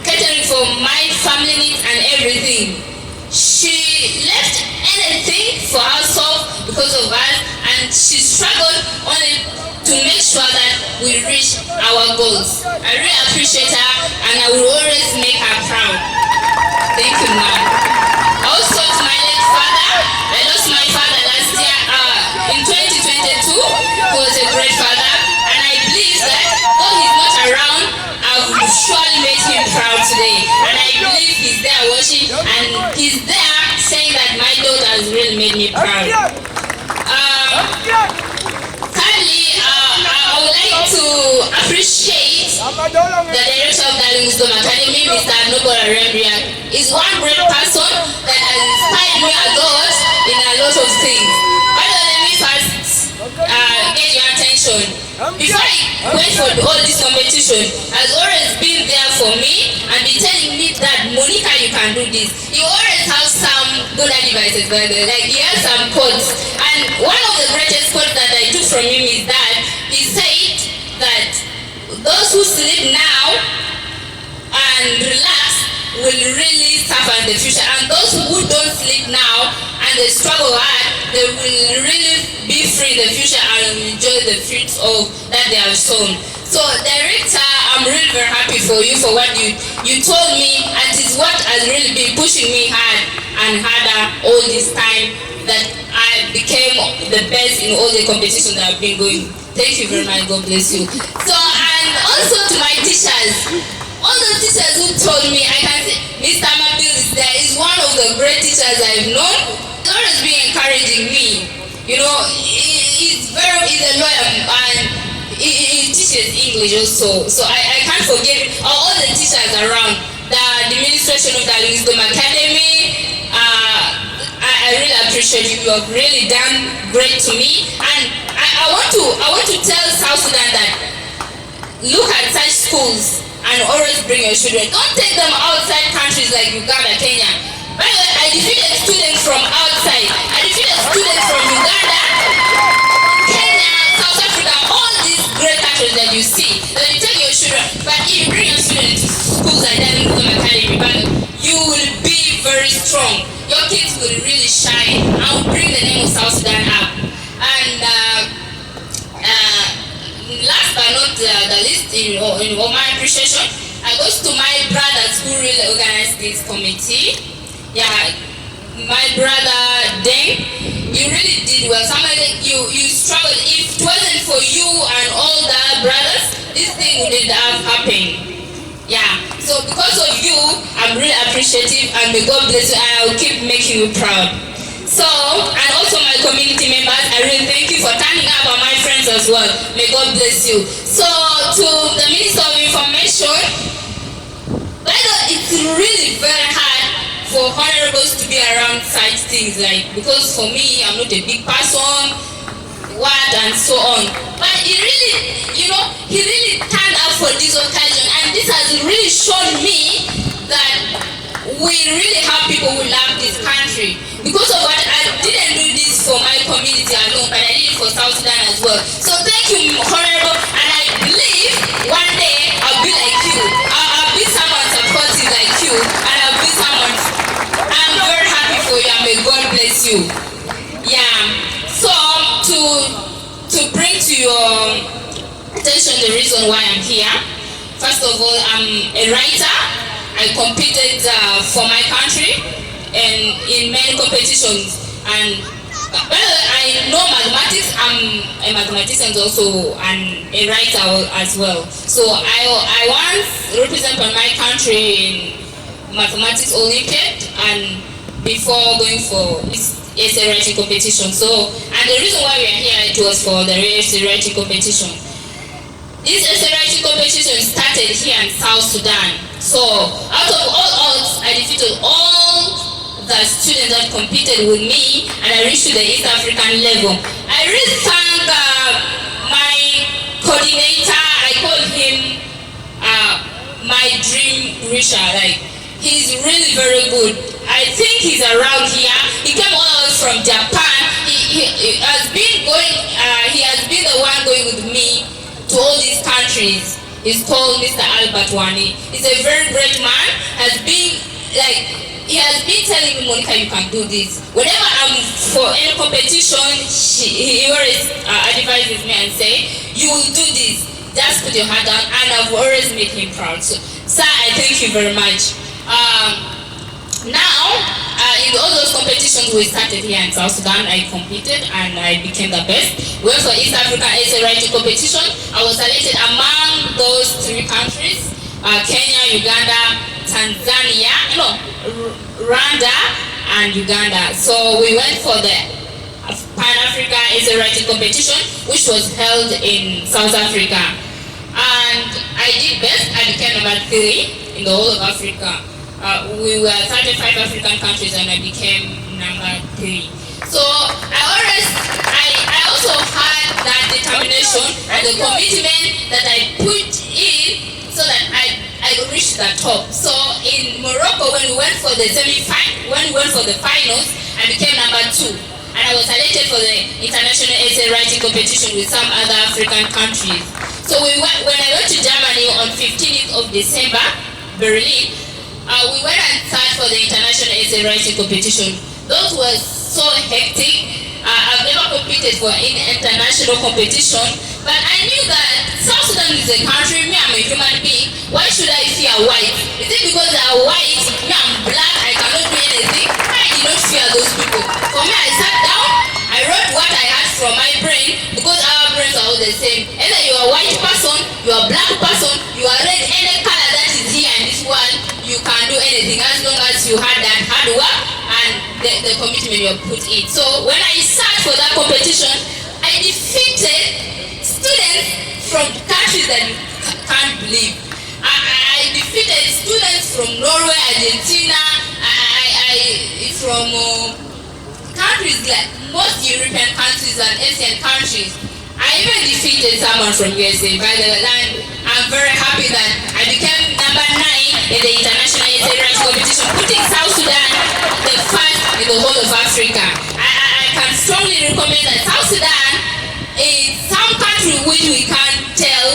catering for my family needs and everything. She left anything for herself because of us, and she struggled only to make sure that we reach our goals. I really appreciate her, and I will always make her proud. Thank you, ma'am. Also, to my late father, I lost my father last year, uh, in twenty twenty-two. He was a great father, and I believe that though he's not around, I would surely make him proud today. And I believe he's there watching, and he's there saying that my daughter has really made me proud. Um, thirdly, uh, I would like to appreciate the director of Darling Wisdom Academy, Mister Noble Arem Riak. He's one great person that has inspired me a lot in a lot of things. But let me first, uh, get your attention. Before I went for all this competition, has always been there for me and been telling me that, "Monica, you can do this." He always has some good advices, by the way. Like, he has some quotes. And one of the greatest quotes that I took from him is that he said that those who sleep now and relax will really suffer the future. And those who don't sleep now and they struggle hard, they will really be free in the future and enjoy the fruits of that they have sown. So, director, I'm really very happy for you for what you, you told me, and it's what has really been pushing me hard and harder all this time that I became the best in all the competitions that I've been going. Thank you very much. God bless you. So, and also to my teachers, all those teachers who told me, I can say, Mister Mabil is there, is one of the great teachers I've known. He's always been encouraging me. You know, he, he's very, he's a lawyer and he, he teaches English also. So I, I can't forget all the teachers around the administration of the Wisdom Academy. Uh, I, I really appreciate you. You have really done great to me. And I, I want to I want to tell South Sudan that look at such schools and always bring your children. Don't take them outside countries like Uganda, Kenya. By the way, I defeated students from outside. I defeated students from Uganda, Kenya, South Africa, all these great countries that you see. That you take your children, but if you bring your children to schools like that, Wisdom Academy, but you will be very strong. Your kids will really shine. I will bring the name of South Sudan up. And uh, uh, last but not uh, the least, in, in all my appreciation, I goes to my brothers who really organized this committee. Yeah, my brother Deng, you really did well. Somebody, you, you struggled. If it wasn't for you and all the other brothers, this thing wouldn't have happened. Yeah. So because of you, I'm really appreciative, and may God bless you, and I'll keep making you proud. So, and also my community members, I really thank you for turning up, and my friends as well. May God bless you. So, to the Minister of Information, by the way, it's really very hard for honorables to be around such things, like, because for me, I'm not a big person, what and so on. But he really, you know, he really turned up for this occasion, and this has really shown me that we really have people who love this country. Because of what, I didn't do this for my community alone, but I did it for South Sudan as well. So thank you, Honorable, and I believe one day I'll be like you. I'll, I'll be someone supportive like you, and I'll be someone. I'm very happy for you, and may God bless you. Yeah. So to to bring to your attention the reason why I'm here. First of all, I'm a writer. I competed uh, for my country and in many competitions. And well, I know mathematics. I'm a mathematician also and a writer as well. So I I once represent my country in mathematics Olympiad and before going for this essay writing competition. So, and the reason why we are here, it was for the essay writing competition. This essay writing competition started here in South Sudan. So, out of all odds, I defeated all the students that competed with me, and I reached to the East African level. I really thank uh, my coordinator. I call him uh, my dream reacher. Like, he's really very good. I think he's around here. He came all the way from Japan. He, he, he has been going. Uh, he has been the one going with me to all these countries. He's called Mister Albert Wani. He's a very great man. Has been like he has been telling me, Monica, you can do this. Whenever I'm for any competition, she, he always uh, advises me and say, you will do this. Just put your hand down, and I've always made him proud. So, sir, I thank you very much. Um, now, uh, in all those competitions we started here in South Sudan, I competed and I became the best. Went for East Africa Essay Writing Competition. I was selected among those three countries, uh, Kenya, Uganda, Tanzania, no, R- Rwanda, and Uganda. So we went for the Pan Africa Essay Writing Competition, which was held in South Africa. And I did best, I became number three in the whole of Africa. Uh, we were thirty-five African countries and I became number three. So I always, I, I also had that determination and the commitment that I put in so that I, I reached the top. So in Morocco, when we went for the semi-final, when we went for the finals, I became number two. And I was selected for the international essay writing competition with some other African countries. So we went, when I went to Germany on fifteenth of December, Berlin, uh, Uh, we went and searched for the international essay writing competition. Those were so hectic. Uh, I've never competed for an international competition, but I knew that South Sudan is a country. Me, I'm a human being. Why should I fear white? Is it because they are white? Me, I'm black. I cannot do anything. I did not fear those people. For me, I sat down. I wrote what I had from my brain because our brains are all the same. Either you are a white person, you are a black person, you are red, any color that is here in this world, you can do anything as long as you had that hard work and the, the commitment you have put in. So when I searched for that competition, I defeated students from countries that you ca- can't believe. I, I I defeated students from Norway, Argentina, I, I, I from uh, countries like most European countries and Asian countries. I even defeated someone from U S A, by the way. And I'm very happy that I became number nine in the international essay writing competition, putting South Sudan the first in the whole of Africa. I, I, I can strongly recommend that South Sudan is some country which we can tell.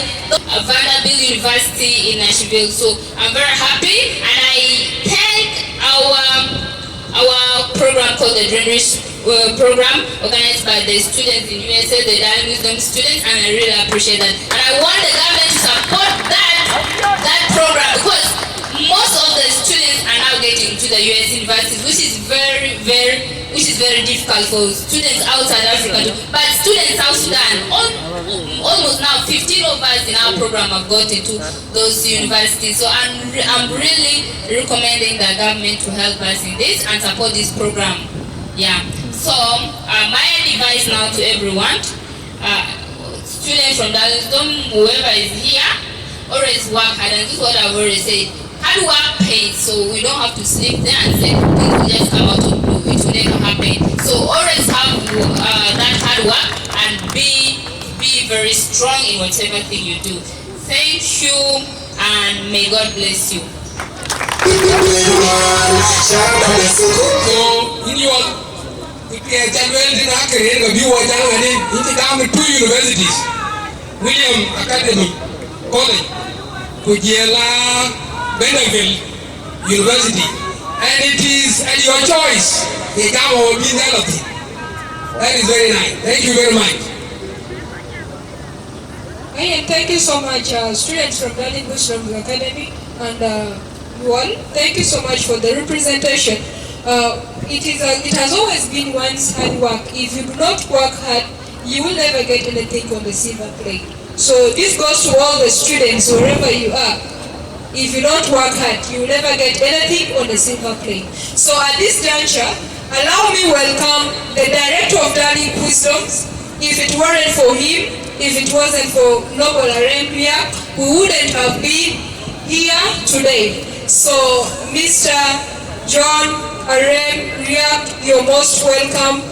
Vanderbilt University in Nashville. So I'm very happy, and I thank our our program called the Dream Rich uh, program, organized by the students in U S A, the Darling Wisdom students, and I really appreciate that. And I want the government to support that that program because most of the students are now getting to the U S universities, which is very, very, which is very difficult for students outside Africa. To, but students South Sudan, all, almost now fifteen of us in our program have got into those universities. So I'm, re- I'm really recommending the government to help us in this and support this program. Yeah. So uh, my advice now to everyone, uh, students from Darlington, whoever is here, always work hard. And this is what I've always said. Hard work pays, so we don't have to sleep there and say things will just come out of blue. It will never happen. So always have uh, that hard work and be be very strong in whatever thing you do. Thank you and may God bless you. So, in your Kë cä lueel tënë akëriëëc ke bï wɔ jam ënë, yïn cï gam ë two universities, William Academy College, ku jël a Vanderbilt University. And it is at your choice. Ye jam wɔ bï nhial ëthïn. That is very nice. Thank you very much. Hey, and thank you so much, uh, students from Darling Wisdom Academy, and uh, you all. Thank you so much for the representation. Uh, it is. A, it has always been one's hard work. If you do not work hard, you will never get anything on the silver plate. So this goes to all the students, wherever you are. If you don't work hard, you will never get anything on the silver plate. So at this juncture, allow me welcome the director of Darling Wisdoms. If it weren't for him, if it wasn't for Noble Arem Riak, we wouldn't have been here today. So, Mister John Arem Riak, you're most welcome.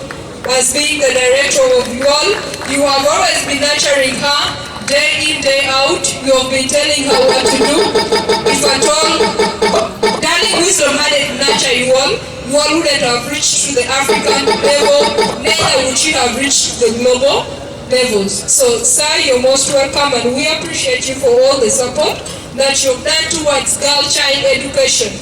As being the director of U O L, you have always been nurturing her day in, day out. You have been telling her what to do. If at all, Darling Wisdom hadn't nurtured U O L, U O L wouldn't have reached to the African level, neither would she have reached the global levels. So, sir, you're most welcome, and we appreciate you for all the support that you've done towards girl child education.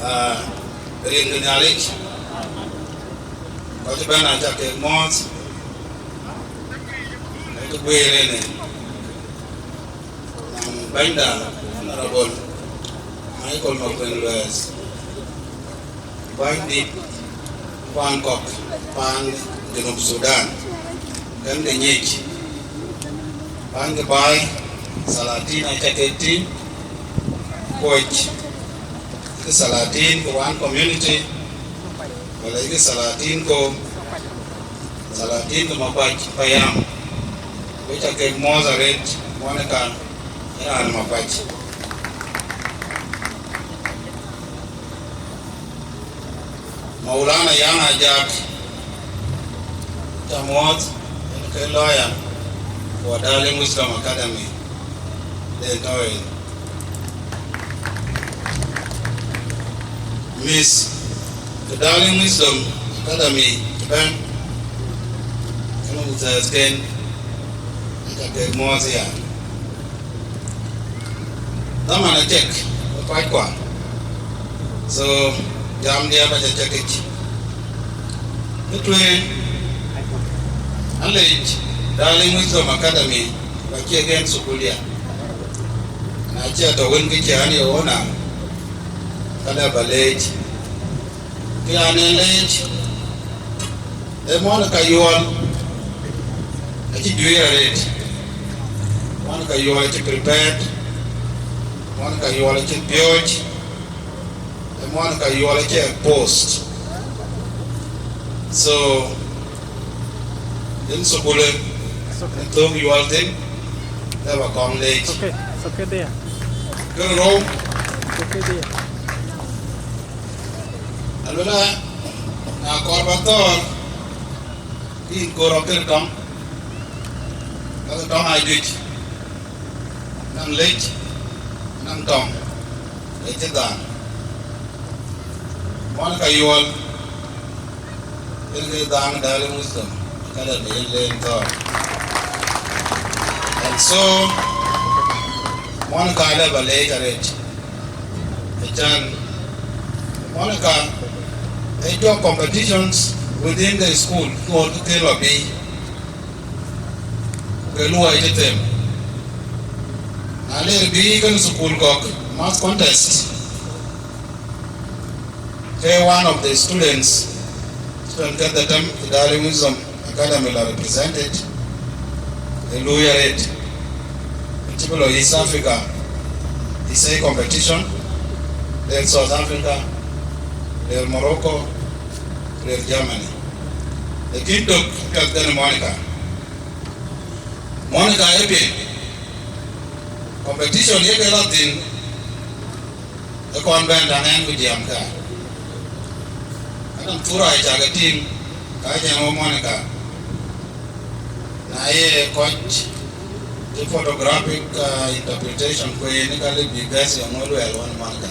Ah, rin ke Nhialic, kɔc ëbɛ̈n acä kek mɔ̈ɔ̈th, ë kë guëër ënë. Nɔŋ bɛ̈nyda, Honorable Michael Makuei Lueth, bänydït, kuan kɔ̈k paan Junub Thudan, kën ke nyic, bäny ke baai, salatin acä kek tïŋ, kuɔc, ke salatin ke wan community, wala ke salatin ko, salatin ke Makuac payam, we cä kek mɔ̈ɔ̈th arëët, Monica, raan Makuac. Maulana Yaŋ Ajak, cä mɔ̈ɔ̈th, Ke lawyer for Darling Wisdom Academy, den tɔ̈ en. Miss, ke Darling Wisdom Academy ëbɛ̈n, ënë wuthɛɛthken, aca kek muɔ̈ɔ̈th ya. Dhaman acek, kɔckua. So, jam diɛɛr aca cekic. Kë tueŋ, alec Darling Wisdom Academy, ba cie gen thukul ya. Na cie tɔ̈ wën kë cï an ye ɣöna, ka lɛ ba leec. Kë an en leec, ee Monica Yuɔl, acï juëër arëët. Monica Yuɔl acï prepared. Monica Yuɔl acï piööc. Ee Monica Yuɔl acï exposed. So, in thukul, in thök Yuɔl thïn, ke ba kɔŋ leec. It's okay. It's okay, dear. Kë rou, it's okay, dear. Aluela, na kɔɔr ba thɔ̈ɔ̈r, yïn kɔɔr rɔt kër tɔŋ, ka ke tɔŋ aa juëc, naŋ lec, naŋ tɔŋ, ee cï dhaaŋ. Monica Yuɔl, yen ke dhaaŋ Darling Wisdom Academy yen len thɔ̈ɔ̈r. And so, Monica alë ba leec arëët. Acän Monica, ee jɔ competitions within the school, kɔɔr ke ke lɔ bï, ke luɔi cï them. Na ler bï kën thukul kɔ̈k, math contest, ke one of the students, student ke dhetem, Darling Wisdom Academy la represented, ee luui arëët, cï bï lɔ East Africa, East Asia competition, ler South Africa, ler Morocco, ler Germany. Lakin tök piɛth kenë Monica. Monica ee piŋ, competition ye ke lɔ thïn, ë kɔn bɛ̈n daŋ ɛn ku jiɛɛm kë. Anɔŋ thura ë cak ë tïŋ, ka cɛn wɔ Monica. Na ye kɔc cï photographic, uh, interpretation ku yen ka lëu bï bɛ̈th ye ŋö luɛɛl wën Monica.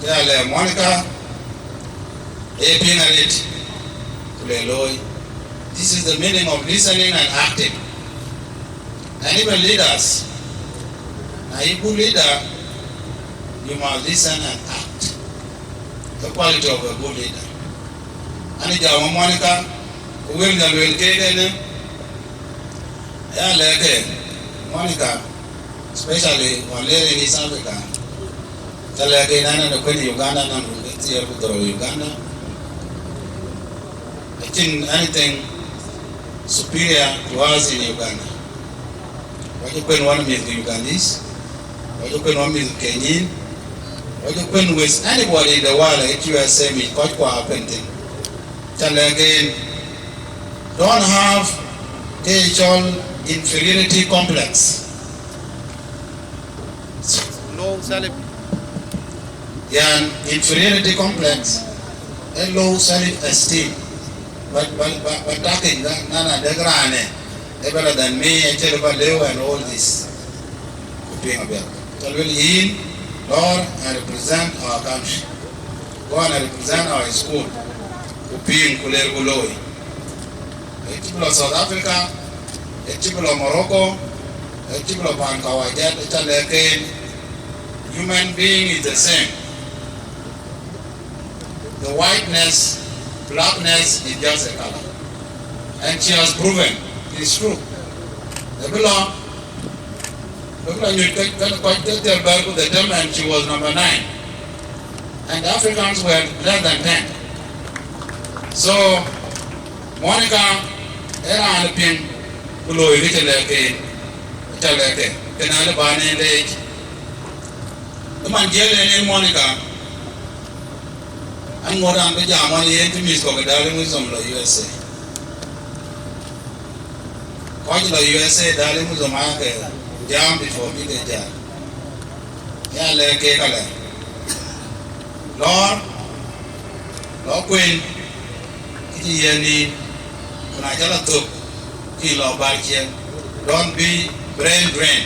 Ke alɛ Monica, ee piŋ arëët, ku le looi. This is the meaning of listening and acting. And even leaders, na ye good leader, you must listen and act. The quality of a good leader. Ani jam Monica, ku wël nya luel kek ënë, ya lɛ̈k ke Monica, especially ɣɔn ler in East Africa, ca lɛ̈k ke nɛn ënë kuën Uganda nɔn run ke thiëër ku dhorou Uganda. Acïn anything superior to us in Uganda. Wajɔ kuën wan mïth ke Ugandese, wajɔ kuën wan mïth ke Kenyan, wajɔ kuën with anybody in the world, ë U S A mïth kɔc kua kuën thïn. Tell again, don't have cultural inferiority complex. Low self. Yan inferiority complex, a low self esteem. But, but, but, but talking that, nana de grane, a better than me, a terrible lew and all this. Kuping a bit. So, well, in, Lord, I represent our country. Go and represent our school. Kuping, kuler, kuloi. Ë cï bï lɔ South Africa, ë cï bï lɔ Morocco, ë cï bï lɔ pan Kawajat, ë ca lɛ̈k en, human being is the same. The whiteness, blackness is just a color. And she has proven it's true. Ë bï lɔ, ë bï lɔ nyuc ke, ke kɔc ke dhiël bɛ̈r ku the term, and she was number nine. And the Africans were less than ten. So, Monica, ee raan piŋ, ku looi kë cï lɛ̈k en, cä lɛ̈k en, kënë alë bän en leec. Ë man jiël en, en Monica, an ŋuɔ̈t raan bï jam ɣɔn yen cï mïth kɔ̈k ë Darling Wisdom lɔ U S A. Kɔc lɔ U S A, Darling Wisdom aake jam before bï ke jäl. Ya lɛ̈k keek alɛ, lɔɔr, lɔ kueen, kë cï yiɛ̈n nïïm, ku na cä lɔ thök, Lɔ bäär ciëën, don't be brain drain.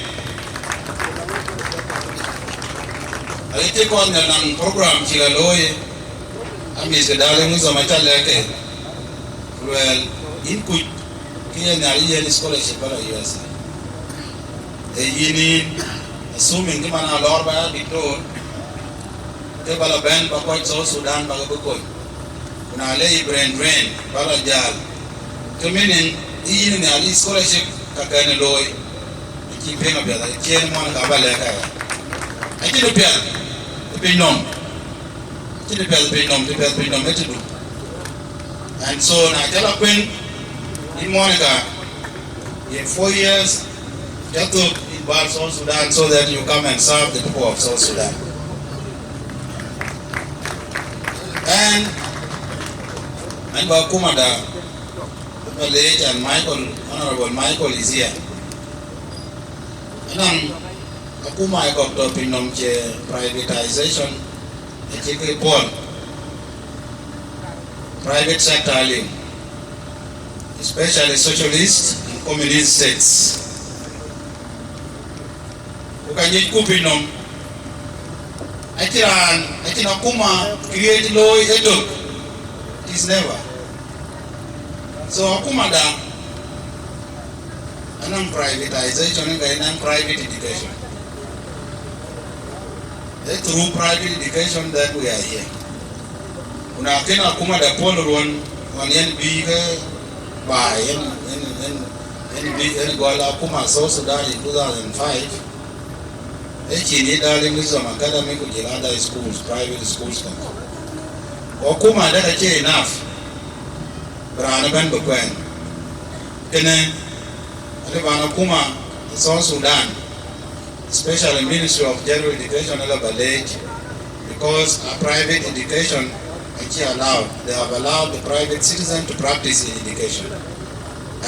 Aɣet cï kɔn nyan naŋ program cï ɣa looi, amïth ke Darling Wisdom aca lɛ̈k ke, ku luɛɛl, yïn kuc kë ye Nhialic yiën scholarship ba la U S A. Ee yïn yïn, assuming cï man alɔɔr ba ya diktor, ke ba la bɛ̈n ba kɔc South Sudan ba ke bï kony. Ku na le yï brain drain, ba la jäl. Ke meaning, yï yïn Nhialic scholarship ka kɛn looi. Acï piŋ apiɛth, acïn muɔn ka ba lɛ̈k aya. Acïn piɛth ë piny nɔm. Acïn piɛth piny nɔm, cïn piɛth piny nɔm ë tëdu. And so, na cä la kuën, yïn Monica, in four years, cä thök in bäär South Sudan, so that you come and serve the people of South Sudan. And, and ba kumada, ba leec, and Michael, Honorable Michael is here. Anɔŋ akuma ë kɔ̈k tɔ̈ piny nɔm cï privatization, acï ke puɔl. Private sector aliu, especially socialist and communist states. Ku ka nyicku piny nɔm, acïn raan, acïn akuma create looi ëtök. It is never. So akumada, anɔŋ privatization, ë ka anɔŋ private education. Ee through private education that we are here. Ku na kën akumada puɔl ruɔn, ɣɔn yen bï ke baai, yen, yen, yen, yen bï, yen gɔl akuma South Sudan in two thousand five, ee cïn yï Darling Wisdom Academy ku jël other schools, private schools kɔ̈k. Ku akumada ka cie enough bï raan ëbɛ̈n bï kuɛɛn. Kënë, alë ban akuma South Sudan, especially Ministry of General Education, ala ba leec, because a private education acï allowed. They have allowed the private citizen to practice in education.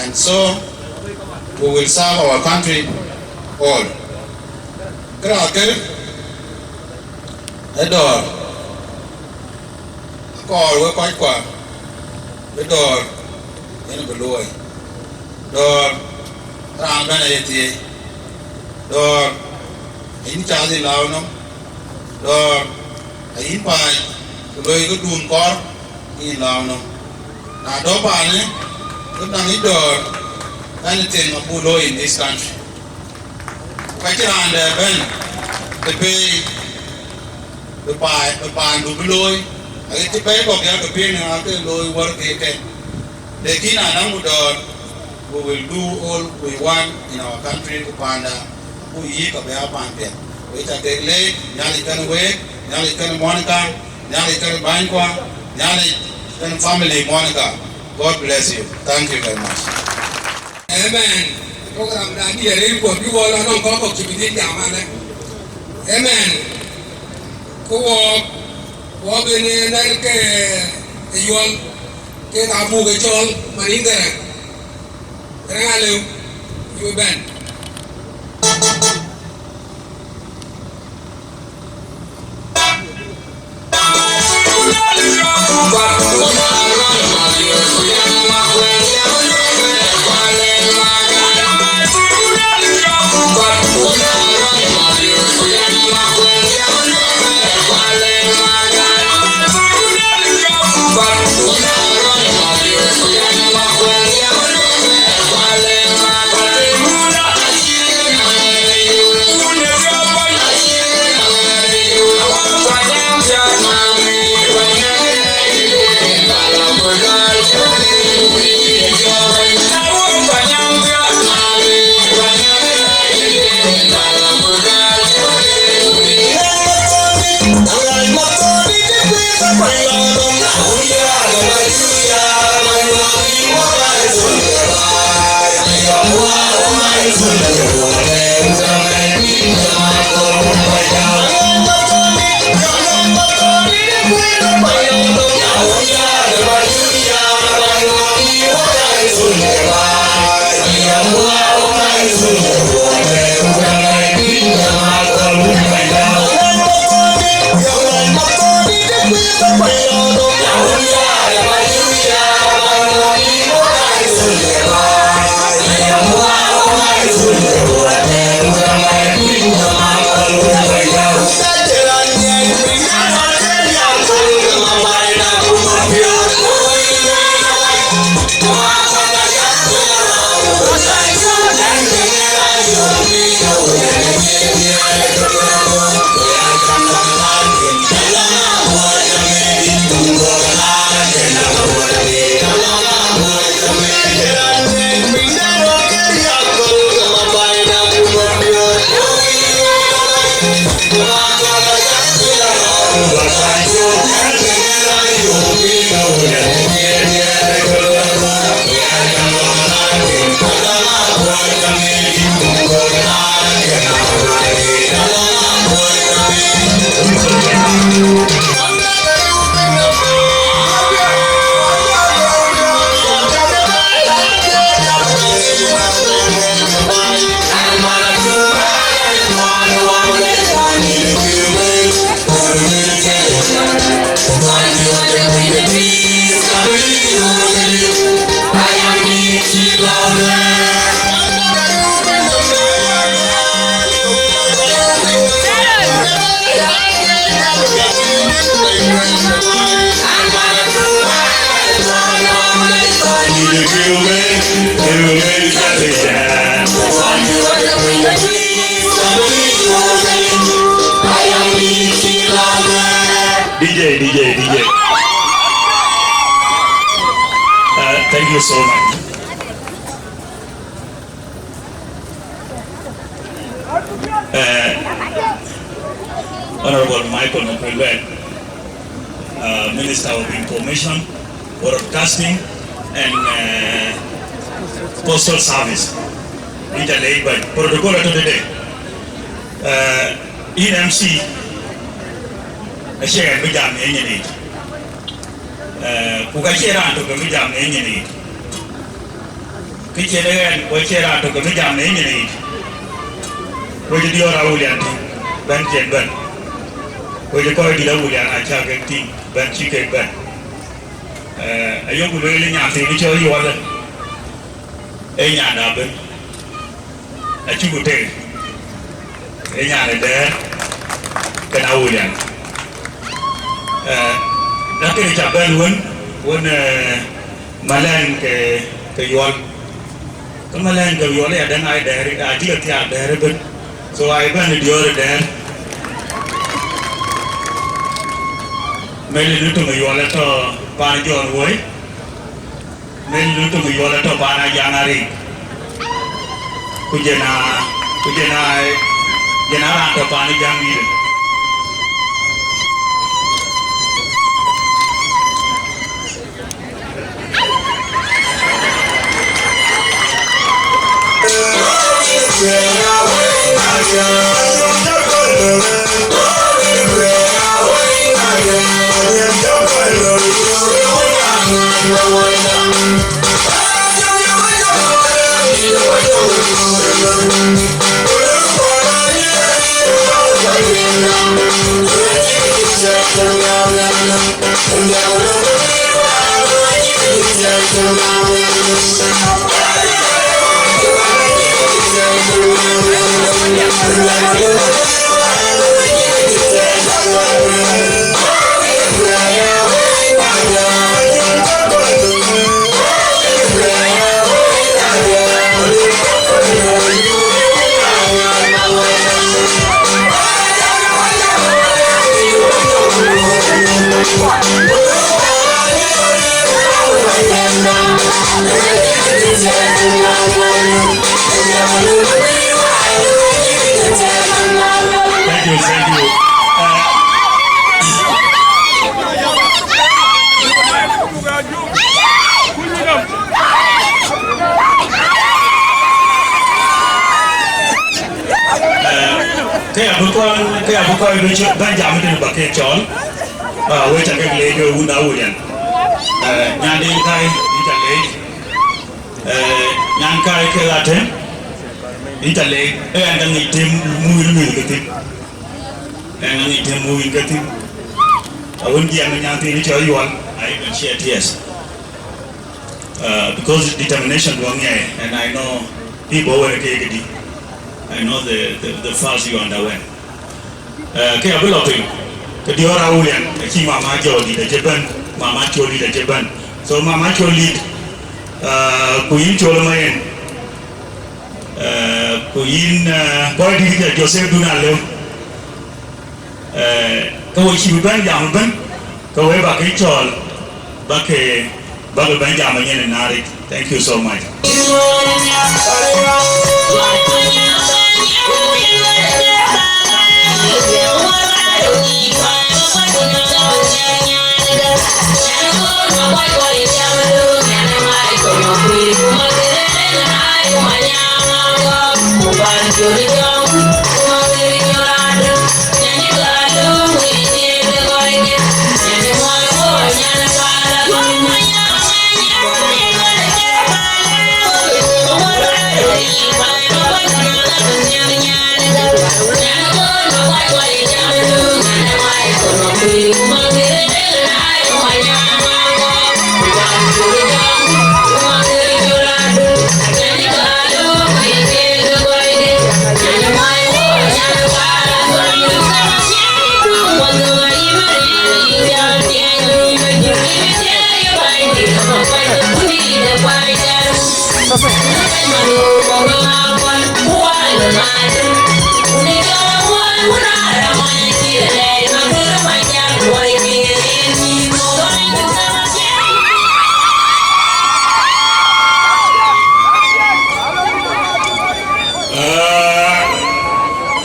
And so, we will serve our country all. Kërë akër, ë dɔ̈ɔ̈r, akɔɔr wek kɔckua, bï dɔ̈ɔ̈r yen bï luɔi. Dɔ̈ɔ̈r raan bɛ̈n aye thieei. Dɔ̈ɔ̈r ayïn cath yï lääu nɔm. Dɔ̈ɔ̈r ayïn paac, ku loi këdun kɔɔr yïn lääu nɔm. Na dɔ̈ paanë, ke naŋ yï dɔ̈ɔ̈r, anything abuk looi in this country. Ku ka cïn raan dɛ bɛ̈n të pei bï paa-, bï paandu bï looi, aɣet cï bɛ̈i kɔ̈k ya ke piŋ ake looi wär ke kɛn. Lakin anɔŋ ku dɔ̈ɔ̈r, we will do all we want in our country, ku paanda, ku yïk abï a paan piɛth. Wek ca kek leec, Nhialic kën week, Nhialic kën Monica, Nhialic kën bänykua, Nhialic kën family Monica. God bless you. Thank you very much. Amen. Program da diɛɛr en kuɔth bï wɔ lɔ nɔŋ kɔ̈k kɔ̈k cï bï dhil jam alë. Amen. Ku wɔɔk, wɔɔk en en nɛn ke ë yuɔl, kek abuk ë cɔl man yïn Gɛrɛŋ. Gɛrɛŋ alëu, yï bï bɛ̈n. D J, D J, D J. Uh, thank you so much. Uh, Honorable Michael Makuei Lueth, uh, Minister of Information, Broadcasting and, uh, Postal Service. Inta lei bɛ̈ny. Protocol atɔ̈ tëde. Uh, in M C, acie ɣɛn bï jam ë nyin yic. Uh, ku ka cie raan tök bï jam ë nyin yic. Kë cïn ë ɣɛn, ku acie raan tök bï jam ë nyin yic. Ku cï diɔ̈ɔ̈r Awulian tïŋ, bɛ̈n cïn bɛ̈n. Ku cï kɔc dït Awulian acä kek tïŋ, bɛ̈n cï kek bɛ̈n. Eh, ayok lueel nyan thiin cɔl Yuɔl, ee nyan da bɛ̈n. Acï ku tek, ee nyan ë Dɛ̈ɛ̈r, kën Awulian. Eh, lakini ca bɛ̈n wën, wën, eh, malɛn ke, ke Yuɔl. Ke malɛn ke Yuɔl ya dɛ̈ŋ ai Dɛ̈ɛ̈r, acï ke thiaak Dɛ̈ɛ̈r ëbën. So ai bɛ̈n ë diɔ̈ɔ̈r ë Dɛ̈ɛ̈r. Meli në töŋ ë Yuɔl atɔ̈ paan Jɔn Woi. Meli në töŋ ë Yuɔl atɔ̈ paan Ajaŋ Arik. Ku jëna, ku jëna, jëna raan tɔ̈ paan Ajaŋ Dït. Thank you, thank you. Uh, Eh, ke abï kɔn, ke abï kɔn bï cï bɛ̈n jam tënë ba ke cɔl. Ah, we ca ke leec we wun Awulian. Eh, nyan Deŋ Kai, yïn ca leec. Eh, nyan Kai ke Atem, yïn ca leec. Eh, ɣɛn ka ŋic tem muk yïn mïth ke thïn. Ɣɛn ka ŋic tem muk yïn ke thïn. Awën jiɛɛm ë nyan thiin cɔl Yuɔl, I even shed tears. Uh, because determination duɔŋ ŋiɛc, and I know people were ke këdï. I know the, the, the fast you underwent. Uh, ke abï lɔ piny, ke diɔ̈ɔ̈r Awulian, acï mama Col Dït acï bɛ̈n, mama Col Dït acï bɛ̈n. So mama Col Dït, uh, ku yïn Col Mayen, uh, ku yïn, uh, bɔ̈ dït ke Joseph Dun Aleu. Eh, ke we cï bï bɛ̈n jam ëbën, ke we bä ke cɔɔl, bä ke, bä ke bɛ̈n jam ë nyin ë Naarik. Thank you so much.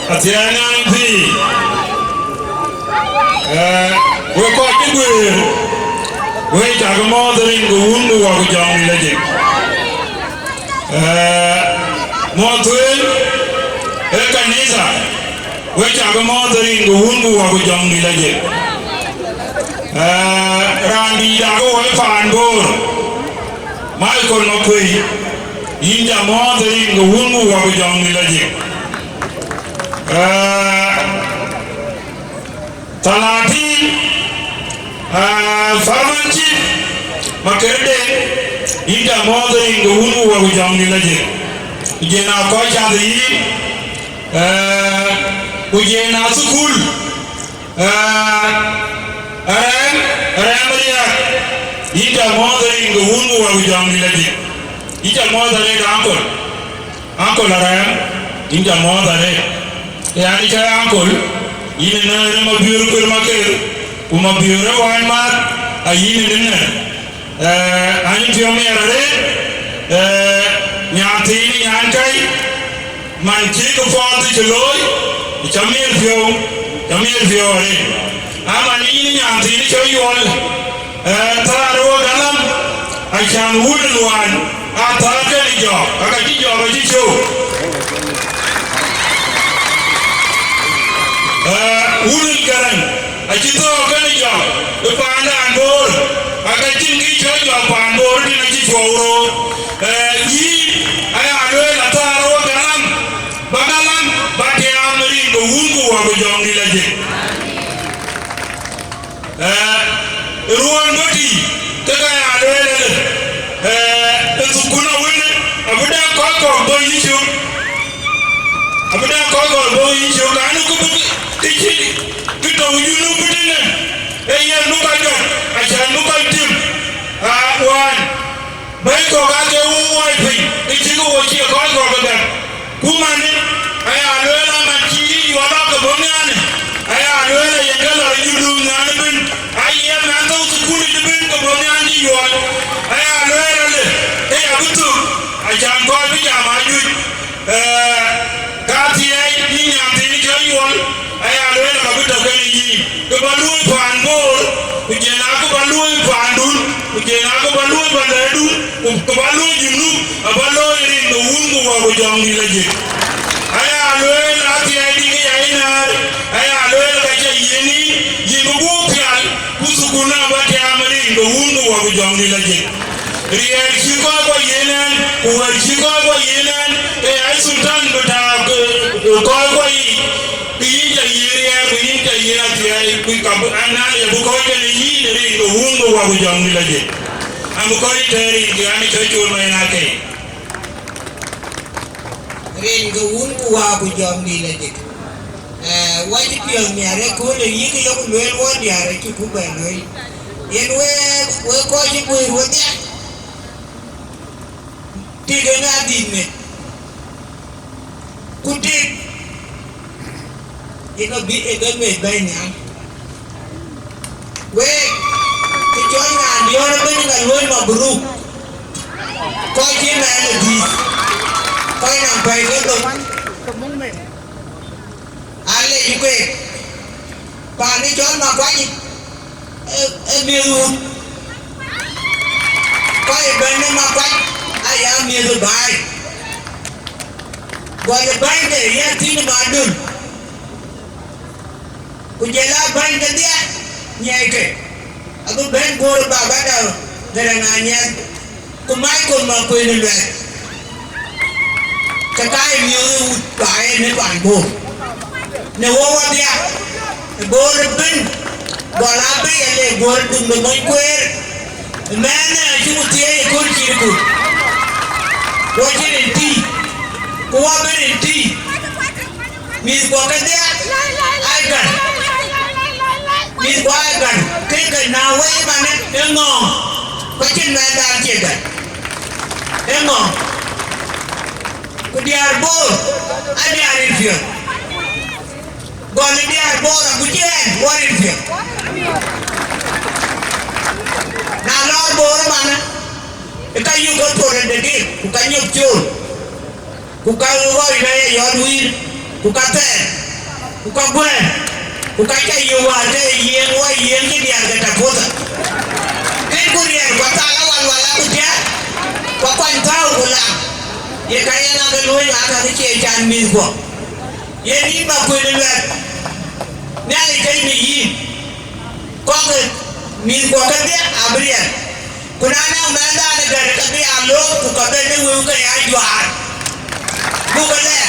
Athiɛɛn an pïïr, wek kɔc cï guëër, wek cak mɔ̈ɔ̈th rin ke Wun ku Wä ku Jɔŋdït Lajik. Mɔ̈ɔ̈th tueŋ ë kanitha, wek cak mɔ̈ɔ̈th rin ke Wun ku Wä ku Jɔŋdït Lajik. Raan dïït ake woi paan Boor, Michael Makuei, yïn ca mɔ̈ɔ̈th rin ke Wun ku Wä ku Jɔŋdït Lajik. Thalatin, Farman Chief Makerden, yïn ca mɔ̈ɔ̈th rin ke Wun ku Wä ku Jɔŋdït Lajik. Ku jɛn aa kɔc cath ë yïn, ku jɛn aa thukul, Arɛɛm, Arɛɛm Riak, yïn ca mɔ̈ɔ̈th rin ke Wun ku Wä ku Jɔŋdït Lajik. Yïn ca mɔ̈ɔ̈th arëët, Uncle. Uncle Arɛɛm, yïn ca mɔ̈ɔ̈th arëët. Ë an, cä uncle, yïn ë nɛ̈ɛ̈r ë Mabiöör Kuël Maker, ku Mabiöör ë wään määth, a yïn ë nɛ̈ɛ̈r. An, piɔ̈u miɛt arëët, nyan thiin ë nyankäi, man cï kë puɔth cï looi, cä miɛt piɔ̈u, cä miɛt piɔ̈u arëët. Aman yïn ë nyan thiin cɔl Yuɔl, Thäär wok alam, acan wun ë luaan, a thäär kën ë jɔɔk, ka ka cï jɔɔk acï cöök. Wun ë Gäräŋ, acï thöök kën ë jɔɔk ë paandan Boor, ka ka cïn kï cɔl jɔɔk paan Boor tïn acï cuɔu roor. Yïn aya lueel athäär wok alam, bäk alam, bäk tiaam rin ke Wun ku Wä ku Jɔŋdït Lajik. Ruɔ̈ɔ̈n bɔ̈ tïï, ke ka ya lueel ëlë, ë thukun awën, abï dɛ kɔc kɔ̈k bɔ̈ yïcök, abï dɛ kɔc kɔ̈k bɔ̈ yïcök, anu kë bï kë cï kë tɔ̈u Junub tënë, ee yen bï kɔc gät, acan bï kɔc tim, aa, wään. Bɛ̈ny kɔ̈k aake wo woi piny, ke cïkï wo cie kɔc kɔ̈k ëbɛ̈n. Ku manë, aya lueel aman cï yï Yuɔl lɔ ke bɔ̈ nhianë, aya lueel ayen ke lɔ Junub nhianë ëbën, aye mɛnh thou thukul yic ëbën ke bɔ̈ nhial cï Yuɔl. Aya lueel alë, ke ya bï thök, acan kɔc bï jam ajuëc. Ka thiëëc yïn nyan thiin cɔl Yuɔl, aya lueel ka bï tɔ̈ kenë yïn, kë bä luöi paan Boor, ku jɛn aa kë bä luöi paandun, ku jɛn aa kë bä luöi paandun, ku kë bä luöi Junub, abä looi rin ke Wun ku Wä ku Jɔŋdït Lajik. Aya lueel athiɛɛi dï ke ya yïn ɣäär, aya lueel ka cä yiëën yïn, yïn bï gup pial, ku thukun abä tiaam rin ke Wun ku Wä ku Jɔŋdït Lajik. Riɛl cï kɔc kɔc yiën ɛn, ku wɛ̈t cï kɔc kɔc yiën ɛn, ke ya Sultan bï taak, eh, kɔc kɔc yic, ke yïn ca yiën riɛl, ku yïn ca yiën athiɛɛi, ku ka bï, an, an, ye bï kɔc kɛn yïn rin ke Wun ku Wä ku Jɔŋdït Lajik. An, bï kɔc tɛ̈ɛ̈r rin ke an, cɔc col ma yen akei. Rin ke Wun ku Wä ku Jɔŋdït Lajik. Eh, wɔ cï piɔ̈ɔ̈th miɛt ëköölë, yïk yok lueel wɔ diäär acï ku bɛ lueel. Yen we, we kɔc cï guëër wedhie, tik en adït meth, ku tik yen abï ë ke meth bɛ̈ny nhial. Week, kë cɔl nyan diɔ̈ɔ̈r ëbën ka luöi mabruk, kɔc cï mɛɛn ë dhïth, kɔc nɔm pɛ̈i ke dhok. Alec kueek, paan ë cɔl Makuac, ë, ë miëth wut. Kɔc ëbɛ̈n ë Makuac aya miëth ë baai. Gɔl ë bäny de yɛn thïn ë madun. Ku jɔl a bäny kedhie nyiɛckë, abï bɛ̈n Bor baba da Gäräŋ Anyiɛth, ku Michael Makuei Luɛth, ke ka ye miɔɔc ë wut ba en ë paan Bor. Në wɔ wɔdhia, ë Bor ëbën, gɔl abï ye le Bor dum de mony kueer, ë mɛɛnë acï ku thiëëc ë kööl cït ku. Wɔ cïn en tïï, ku wɔ bɛ̈n en tïï. Mïthkuɔ kedhie aa gät. Mïthkuɔ aa gät. Ke ke na wei manë ë ŋɔ̈ɔ̈ŋ, ku acïn mɛɛndan cie gät. Eeŋö? Ku diäär Bor, a diäär ril piɔ̈ɔ̈th. Gɔl ë diäär Bor, agut cï ɛn wɔ ril piɔ̈ɔ̈th. Na lɔɔr Bor ëmanë, ë ka yök ke por ë degik, ku ka nyop cool. Ku ka ɣɔɔc në ye yɔt wïïr, ku ka thɛɛr, ku ka guɛ̈ɛ̈r, ku ka ca yök wäär ke ye yiëëŋ, wɔ yiëëŋ cï diäär ke tɔ puɔ̈th. Kën ku riɛɛr, ku thal awal wal aku tiaat, ku kuany thääu ku lam. Ye ka yen ake luöi ŋa ka ke cie can mïthkuɔ. Yen yïn Makuën Luɛth, Nhialic kec në yïn. Kɔ̈k mïthkuɔ kedhie abï riɛl. Ku na nɔŋ mɛnhdan ë gät, ke bï aa look, ku ka bɛ̈n ë wëu ke ya juaar. Buk ë lɛɛr.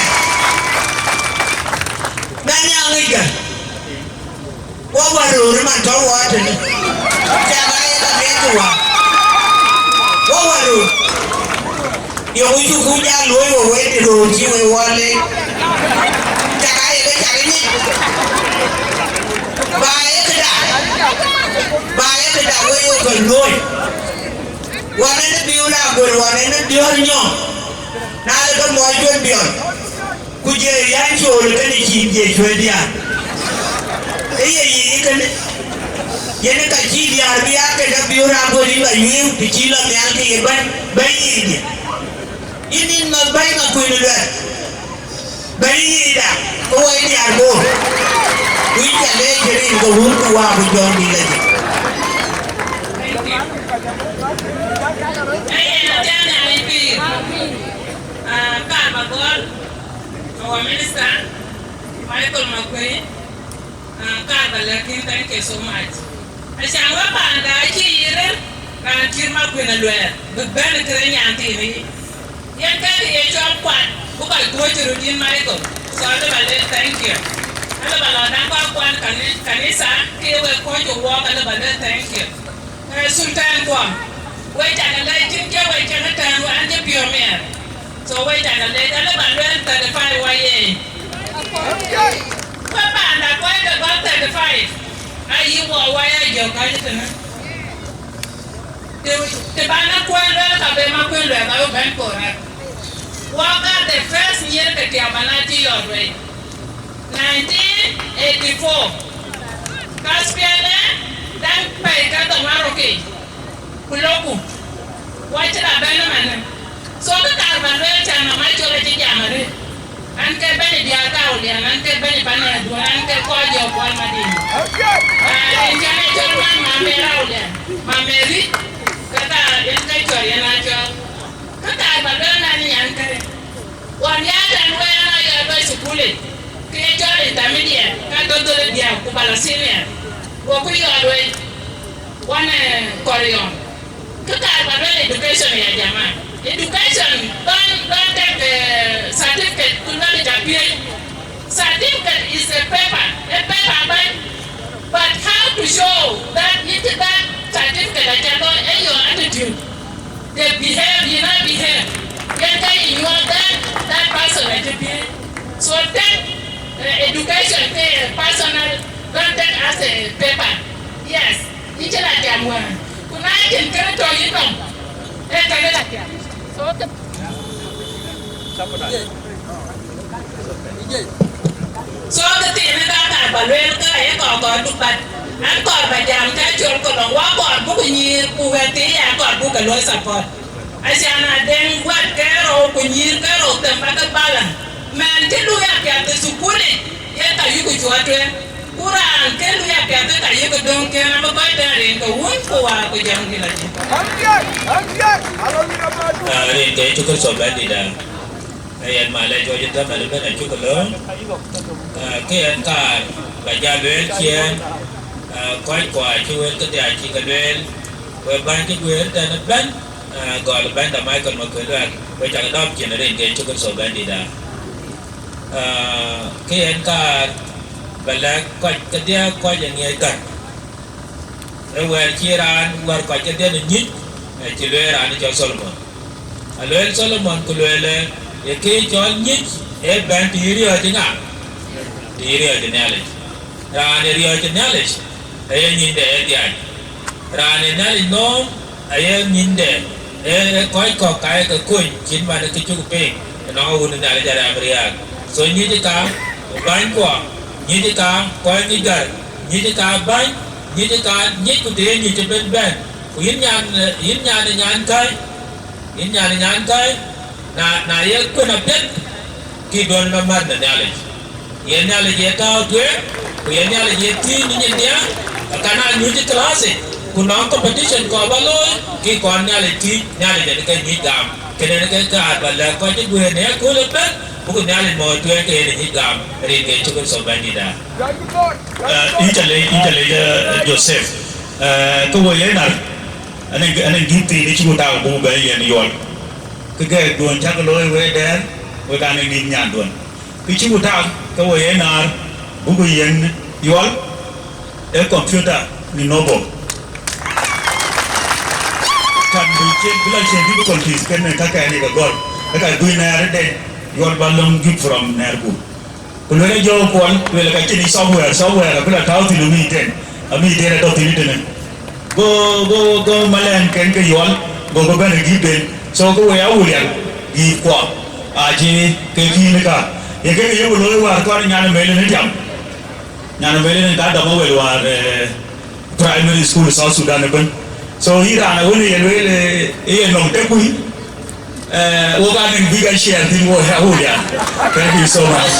Mɛnh ya ŋickë. Wɔ wär röör man tɔ̈ wɔ tënë. Cak aa ye ka ŋiɛckï wä. Wɔ wär röör. Yöŋ cuk ku jal luöi we wëëtdï röör cï we wɔ leec. Cak aa ye ke cak ë nyic. Ba ye këda. Ba ye këda we ye ke luöi. Wan en ë biu na guël, wan en ë diɔ̈ɔ̈r nyɔŋ. Na le ke mɔc cuet biɔl. Ku je yɛn cool kënë cïï je cuëëc diäär. Ë ye yic kënë. Yen ë ka cï diäär bï aa kek abï raan bɔ̈ yïn ba yuëëu, të cï lɔ nhial ke ye bɛ̈ny, bɛ̈ny yiic diɛ̈. Yïn, yïn Makuën Luɛth. Bɛ̈ny yiic da, ke wɔ ye diäär Bor. Ku yïn ca leec rin ke wun ku waa ku jɔŋdït lɔ jël. Ee yen athiäŋ Nhialic pïïr. Ah, kaar ba gɔl, our minister, Michael Makuei, ah, kaar ba lɛ̈k yïn, thank you so much. Acan wek panda acï yï rëër, raan cït Makuën Luɛth, bï bɛ̈n kërë nyan thiinë yic. Yen kë ye cɔl kuat, bï kɔc kuöc röt yïn Michael. So, alë ba lɛ̈k thank you. Alë ba lɔ daŋ kɔc kuan kani-, kanitha, ke ye wek kuöc ke wɔɔk, alë ba lɛ̈k thank you. Eh, Sultan kuɔ, wek cak lɛc cïn ke wek cak tɛ̈n wek an cï piɔ̈u miɛɛr. So wek cak lɛc, alë ba lueel thirty five wɔ ye. Wek panda kuɔc ke gɔl thirty five, ayï wɔ wɔ ya jɔk kɔc tënë. Të, të ban a kuɔc lueel ka be Makuën Luɛth ka wek bɛ̈n korak. Wɔ ka the first year ke tiam an acï yɔt wei. Nineteen eighty-four, ka S P L A daŋ pɛ̈i ka dhoŋ Arokic, ku loku, wacï la bɛ̈n ëmanë. So, kë kaar ba lueel can nɔm acol acï jam arëët. An ke bɛ̈ny diäär ke Awulian, an ke bɛ̈ny pan Aduɔ̈n, an ke kɔc jɔ Kuɔl Madïn. Ah, rin can acol man Mama Mary Awulian, Mama Mary, ke ka yen ke cɔl yen acɔl. Kë kaar ba lueel man nyan kërë. Wan ya tɛ̈n wek an, ayɔt wei thukul yic, ke ye cɔl intermediate, ka dholdhol ë diäk, ku ba lɔ senior, goku yɔt wei, wan, eh, Kɔriɔ̈ɔ̈ŋ. Kë kaar ba lueel education ya jama. Education, don't, don't take, eh, certificate, ku lueel ë ca piëëc. Certificate is a paper, a paper bäny. But how to show that yïn cï that certificate aca looi, eh, your attitude. They behave, you know, behave. Yen ka yï nyuɔɔth that, that person acï piëëc. So take, uh, education ke personal, don't take as a paper. Yes, yïn cï la tiam wään. Ku na cïn kënë tɔ̈ yï nɔm, ee kënë la tiam. So ke So, kë thiin ë ka kaar ba lueel ke ye kɔɔr kɔɔr du bat. An kɔɔr ba jam ke col ke lɔŋ wa kɔɔr buk nyïïr ku wɛ̈t thii ya kɔɔr buk ke luɔi support. Acan adeŋ wɛ̈t ke rou ku nyïïr ke rou them ba ke balance. Mɛn cï luui apiath ë thukul yic, ye ka yuku cuɔt tueŋ. Ku raan ke luui apiath ë ka yek döŋ ken abï kɔc tɛ̈n rin ke wun ku waar ku jam gïl acï. Rin ke Yecu Kërtho Bɛ̈nydït, aa. Ee yen malɛc wɔ cï tɛ̈mɛn ëbɛ̈n acuk lööm. Ee, kë yen kaar ba jal lueel ciëën, ee, kɔc kua cï wël kedhie acï ke lueel, wek bäny cï guëër tɛ̈n ëbɛ̈n, ee, gɔl bɛ̈nyda Michael Makuei Luɛth, wek cak dɔ̈p cin rin ke Yecu Kërtho Bɛ̈nydït aa. Ee, kë yen kaar ba lɛ̈k kɔc kedhie kɔc ë ŋiɛc gät. Ee wɛ̈ɛ̈r cï raan wär kɔc kedhie nyic, ee, cï lueel raan cɔl Tholomon. Alueel Tholomon ku lueel, ee, ye kë cɔl nyic, ee bɛ̈n të yï riɔ̈ɔ̈c ë ŋa? Të yï riɔ̈ɔ̈c ë Nhialic. Raan ë riɔ̈ɔ̈c ë Nhialic, aye nyinde ee dhiac. Raan ë Nhialic nɔ̈ɔ̈m, aye nyinde Ee kɔc kɔ̈k ka ye ke kony cït man kë cuk piŋ ënɔɔnë, Wun ë Nhialic arɛɛm riääk. So nyuc ë ka bänykuɔ, nyuc ë ka kɔc ŋic gär, nyuc ë ka bäny, nyuc ë ka nyic ku të ye nyuc ëbën bɛ̈n. Ku yïn nyan, yïn nyan ë nyankäi, yïn nyan ë nyankäi, na, na ye kuën apiɛth, ke duɔ̈n ënɔɔnë mät në Nhialic. Ye Nhialic ye tääu tueŋ, ku ye Nhialic ye thiëëc në nyin diäk, ka kan aa nyuc ë class yic, ku nɔŋ competition kɔ̈k ba looi, ke kɔn Nhialic thiëëc, Nhialic en ke nyuc gam. Kënë ke kaar ba lɛ̈k kɔc ë guëër në ëkööl ëbën, buk Nhialic mɔ̈ɔ̈r tueŋ ke yen ë nyuc gam, rin ke Yecu Kërtho Bɛ̈nydït aa. Yïn ca leec, yïn ca leec, eh, Joseph. Eh, ke wo ye nar, anɛn, anɛn gït thiin ë cï ku tak buk bɛ yen Yuɔl. Ke gɛɛkduön cäk looi wëëtdɛn, wek anɛn nïn nyanduön. Kë cï ku tak, ke wo ye nar, buk yen Yuɔl, ë computer në Nobo. Kan bï cien, bï la cien difficulties kënë kakɛn ë ke gɔl. Ë ka bï nɛɛr ëden, Yuɔl ba lɔ̈ŋ gift from nɛɛrku. Ku luel ë jɔ̈ɔ̈k kuɔl, luel ka cïn software, software abï la tääu thïn ë mïïtën, amïïtën atɔ̈ thïn tënë. Go, go, go malɛn kën ke Yuɔl, go, go bɛ̈n ë gift den. So ke wek Awulian, gift kuɔ, acï ke kïn ka. Ye kek ye ku looi wäär kɔn nyan ë mel në tiam. Nyan ë mel në ka dɔm awel wäär, eh, primary school South Sudan ëbën. So yïn raan awën ye lueel, eh, ye nɔm tek kuc, eh, wo ka nɛn bï ka share thïn wo Awulian. Thank you so much.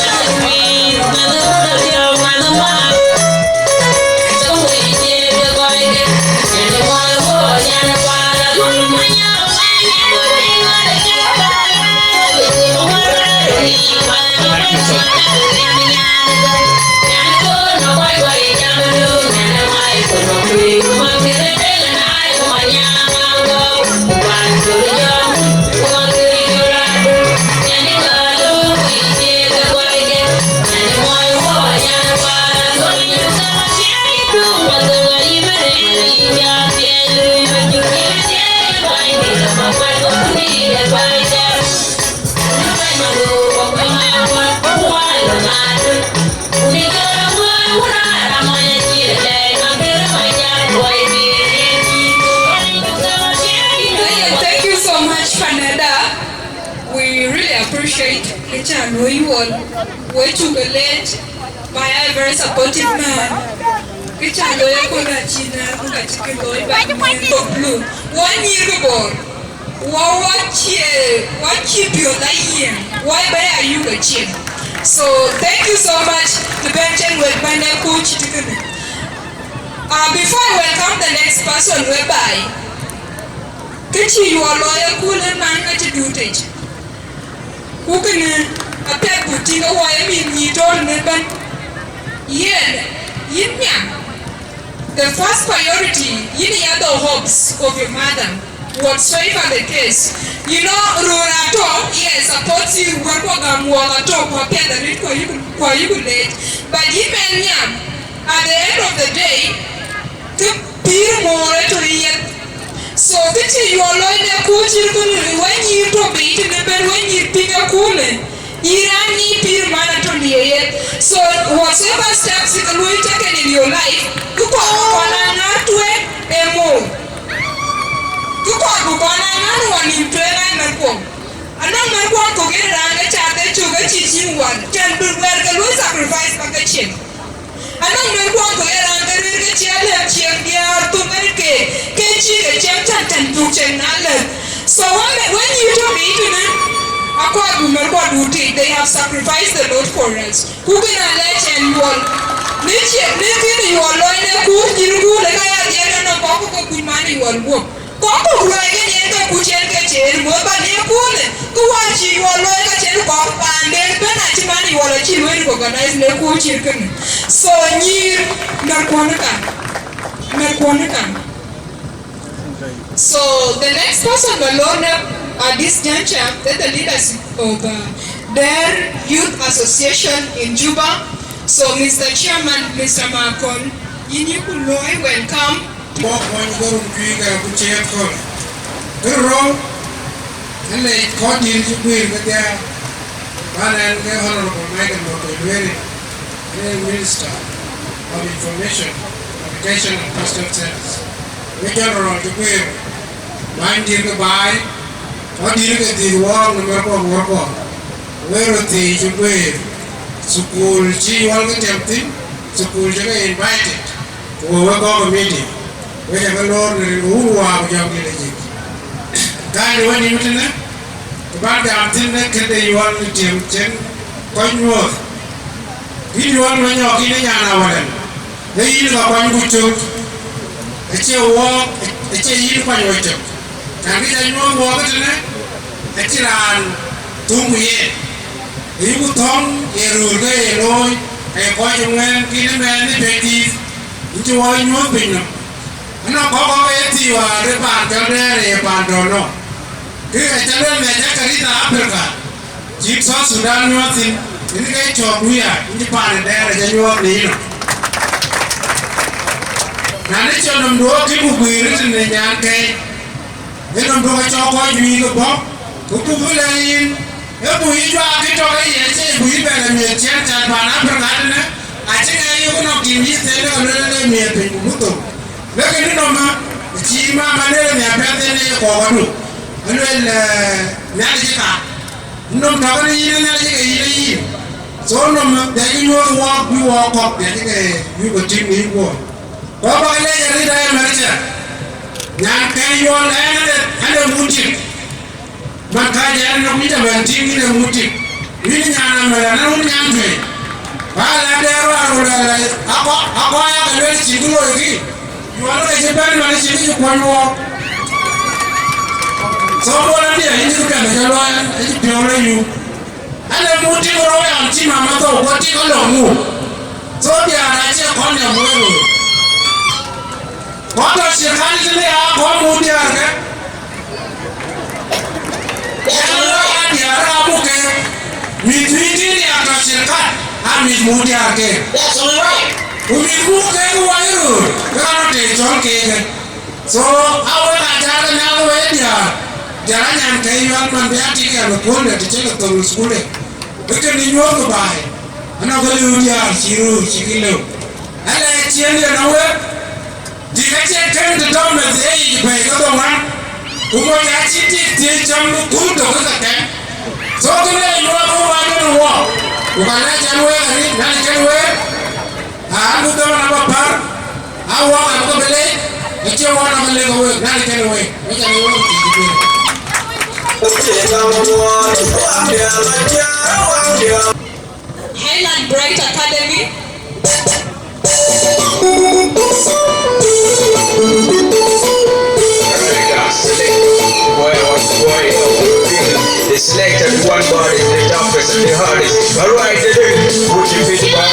Thank you so much, Panada. We really appreciate kë ca looi Yuɔl. We cuk leec, my a very supportive man. Kë ca looi akɔ̈l acïn, ku ka cï kë looi ba nyïïr kɔ̈k blue. Wɔ nyïïr kë Bor. Wɔ, wɔ cie, wɔ cï piɔ̈ɔ̈th ayiɛɛm. Wɔ bɛ ya yuk aciɛɛm. So, thank you so much. Të bɛ̈n cen wek bɛ̈n ë kuc tëkënë. Uh, before I welcome the next person, whereby, kë cï Yuɔl looi ë kööl ë man acï duut yic. Ku kënë apiɛth buk tïŋ ë wɔ ye mïth nyïïr tɔ̈ tënë ëbɛ̈n. Yen, yïn nyan, the first priority, yïn ya the hopes of your mother, whatsoever the case. You know, röör atɔ̈, yes, supports you, wärkuɔ gam wɔk atɔ̈, ku apiɛth arëët ku ayï ku, ku ayï ku leec. But yïn mɛn nyan, at the end of the day, kë pïïr moor ë tɔ̈ yeth. So kë cï Yuɔl looi në kuc cït kënë, we nyïïr tɔ̈ bei tënë ëbɛ̈n, we nyïïr piny ë köölë, yïn raan nyïïr pïïr man atɔ̈ në yeth. So whatsoever steps you can take in your life, kë kɔɔr bï kɔn a ŋäär tueŋ ë moor. Kë kɔɔr bï kɔn a ŋäär wɔ nïïm tueŋ aa mɛ̈thkuɔn. Anɔŋ mɛ̈thkuɔn kɔ̈k yen raan ke cath ë cök ë cï cïn wal, cän bï wɛ̈ɛ̈r ke luɔi sacrifice bäk ke cieŋ. Anɔŋ mɛ̈thkuɔn kɔ̈k ë raan ke rëër ke cï alɛ̈th cieŋ diäär thok ɣɛn ke, ke cï ke cieŋ tɛ̈n tɛ̈n thuk cieŋ na lɛ̈th. So wën, wën yï tɔ̈ bei tënë, akɔɔr bï mɛ̈thkuɔn du tïc, they have sacrificed a lot for us. Ku kënë alɛɛc ɛn Yuɔl. Në cï, në kënë Yuɔl looi në kuur nyïïrku, në ka ya dhiëëth ënɔɔnë kɔ̈k ke kuc man Yuɔl guöp. Kɔ̈k kɔ̈k luɔi kënë yen ke kuc yen ke cï en muɔ̈th, but në ëköölë, kë wään cï Yuɔl looi ka cïn kɔ̈k paanden ëbɛ̈n acï man Yuɔl acï luɔi recognize në kuc cït kënë. So nyïïr, mɛ̈thkuɔn ë kan, mɛ̈thkuɔn ë kan. So the next person we learn at this juncture is the leadership of, uh, Dɛ̈ɛ̈r Youth Association in Juba. So Mister Chairman, Mister Makol, yïn yï ku looi welcome. Bɔ̈ kuɔny ke run juëc ke ku ciëët köl. Kë rou, ë leec kɔc dït cï guiir kedhie, man ɛn ke Honorable Michael Makuei Lueri, ë Minister of Information, Communication and Postal Service. Wek General cï guiir, Bänydït ke baai, wädït ke dhil wɔɔk në märkuɔ, wärkuɔ, wek röt thiëëc cï guëër, thukul cï Yuɔl ke tiam thïn, thukul cï ke invited, ku we wek kɔc committee, wek ca ke loor në rin ke wun wäär ku jɔŋdït ë yic. Kääc de wenïïm tënë, ku bän jam thïn në këde Yuɔl në tiam cïn kɔc nyuɔɔth. Yïn Yuɔl Manyɔk, yïn ë nyan Awäl, ee yïn ka kuany ku cök, acie wɔɔk, acie yïn kuany we cök. Cän kë ca nyuɔɔth wɔɔk ë tënë, acïn raan thum ku yen. Ayïku thɔ̈ŋ ye röör ke ye looi, aye kɔc ë ŋuɛ̈ɛ̈n, kïn ëmɛɛn ë piɛc dïït, yïn cï wɔɔk nyuɔɔth piny nɔm. Anɔŋ kɔ̈k kɔ̈k ke ye thiëëc wäär ë paan cɔl Dɛɛr ye paan dɔ̈ɔ̈r nɔm. Kë ë ca lueel mɛc ë kanitha Africa, cït South Sudan nyuɔɔth thïn, yïn ke cɔɔk wia, yïn cï paan ë Dɛɛr ë ca nyuɔɔth në yïnɔm. Na në cɔl nɔm duɔɔk kï ku guiir ë tënë nyan kɛ̈i, ë nɔm duɔɔk ë cɔɔk kɔc juëc ke bɔ̈, ku buk bï lɛ̈k yïn, ë buk yï juak kï tɔ̈ ke ye cie buk yï bɛ lɔ miëth ciɛɛn cath paan Africa tënë, acï ŋɛk yï ku nɔm tim yï thel ke lueel ë miëth piny ku bï thou. Wek kën nɔm, cï mama lueel nhial piɛth en ee kɔɔr adu. Alueel, eh, Nhialic ë ka. Nɔm tɔ̈ kën yïn ë Nhialic ke yïn ë yïn. So nɔm, bï nyuɔɔth wɔɔk, bï wɔɔk kɔ̈k, bï ke yuk ke tïŋ në yï guɔɔr. Kɔc bä ke lɛc arëët ë mɛ̈t cä. Nyan kɛ̈i Yuɔl ɛn ade, ade mut tik. Man ka jɛ ɛn nɔm yïn cä bɛ̈n tïŋ yïn ë mut tik. Yïn nyan amɛ̈l ɛn wun nyan tueŋ. Ba la dɛɛr wäär ku lɛl, akɔ, akɔ ya ke lueel cïn kë looi kï. Yuɔl ke cï bɛ̈n man cïn kë cï kuɔny wɔɔk. So bol adï, yïn cï kɛ̈n cä luɔi, yïn cï piɔ̈u lɔ yum. Ade mut tik rou yam cï mama thou, ku tik alɔ mut. So diäär acie kɔn yam wël. Kɔn tɔ̈ cirkat tënë ya kɔn mut diäär ke. Diäär aa muk ke. Mïth juëc tïŋ ya tɔ̈ cirkat, aa mïth mut diäär ke. Ku mïth muk ke ku wai röör, ke ka rɔt tëë cɔl keek. So, a wek a jal ke nhial ke wek diäär, jal a nyan kɛ̈i Yuɔl man bï a tik yɛn ë kuöl de të cï ke thöŋ ë thukul de. Bï kënë nyuɔɔth baai, anɔŋ ke lëu diäär cï röör cï kï lëu. Alɛ ciëën yen a wek, tik acie kën të tɔ̈ meth ë yic bɛ̈i ke dhoŋuan, ku moc acï tik thiëëc cam kun tök ke ke kɛ̈n. So, kënë ë nyuɔɔth wek wac ënë wɔ, ku ka lɛc ɛn wek arït, Nhialic kën wek. Aa, an, bï dhɔ̈ɔ̈r abä pär, aa, wɔk abï ke bï leec, acie wɔk abï leec ke week, na, kën week, wek ca leec wek kë cï duëër. Highland Bright Academy. They selected one body, the toughest and the hardest. All right, they do. Put your feet back.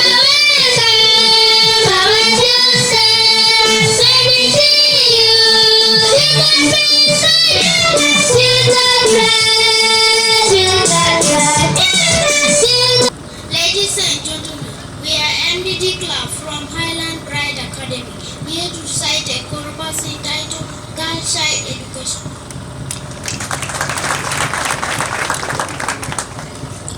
Ladies and gentlemen, we are M D D Club from Highland Bright Academy, here to recite a chorus entitled Girl Child Education.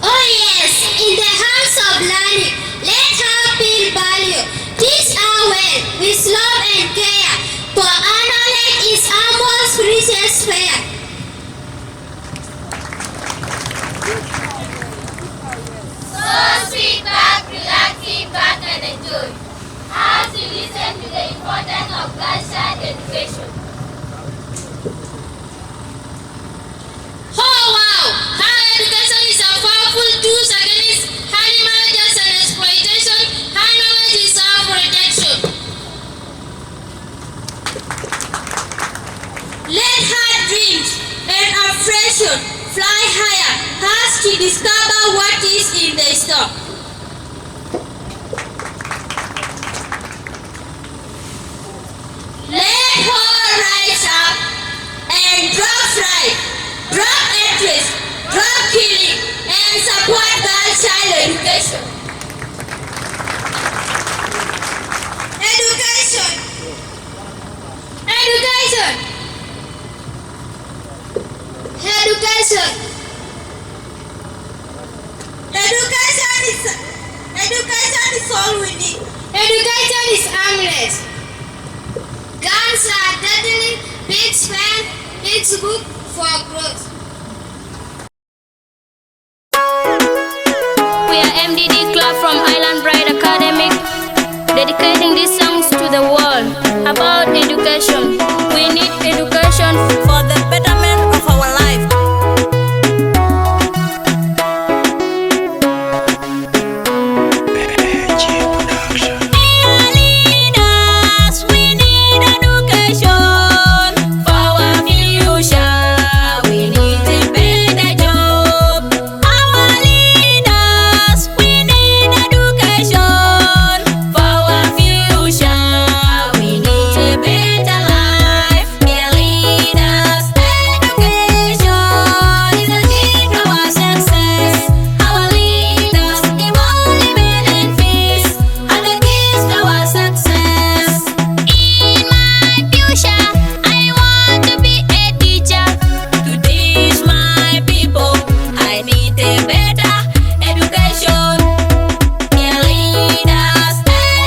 Oh yes, in the house of learning, let her feel value. Teach her well, with love and care, for our knowledge is our most precious fare. So sit back, relax, sit back and enjoy as you listen to the importance of girl child education. Oh wow! Her education is a powerful tool against early marriages and exploitation. Her knowledge is our protection. Let her dreams and aspiration fly higher as she discover what is in the store. Let her rise up and drop pride, drop hatred, drop killing, and support girl child education. Education. Education. Education. Education is, education is all we need. Education is harmless. Guns are deadly, pigs fail, It's good for growth. We are M D D Club from Island Bright Academy, dedicating these songs to the world about education. We need education for the betterment of our life. Our leaders, we need education for our future. We need a better job. Our leaders, we need education for our future. We need a better life. Dear leaders, education is the key to our success. Our leaders, development and peace are the keys to our success. In my future, I want to be a teacher. To teach my people, I need a better education. Dear leaders,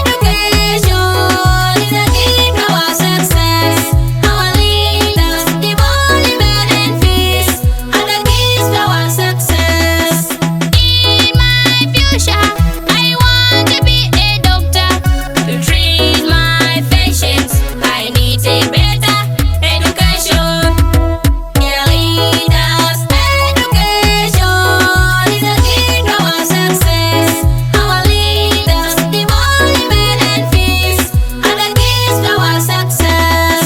education is the key to our success. Our leaders, development and peace are the keys to our success. In my future, I want to be a doctor to treat my patients. I need a better education. Dear leaders, education is the key to our success. Our leaders, development and peace are the keys to our success.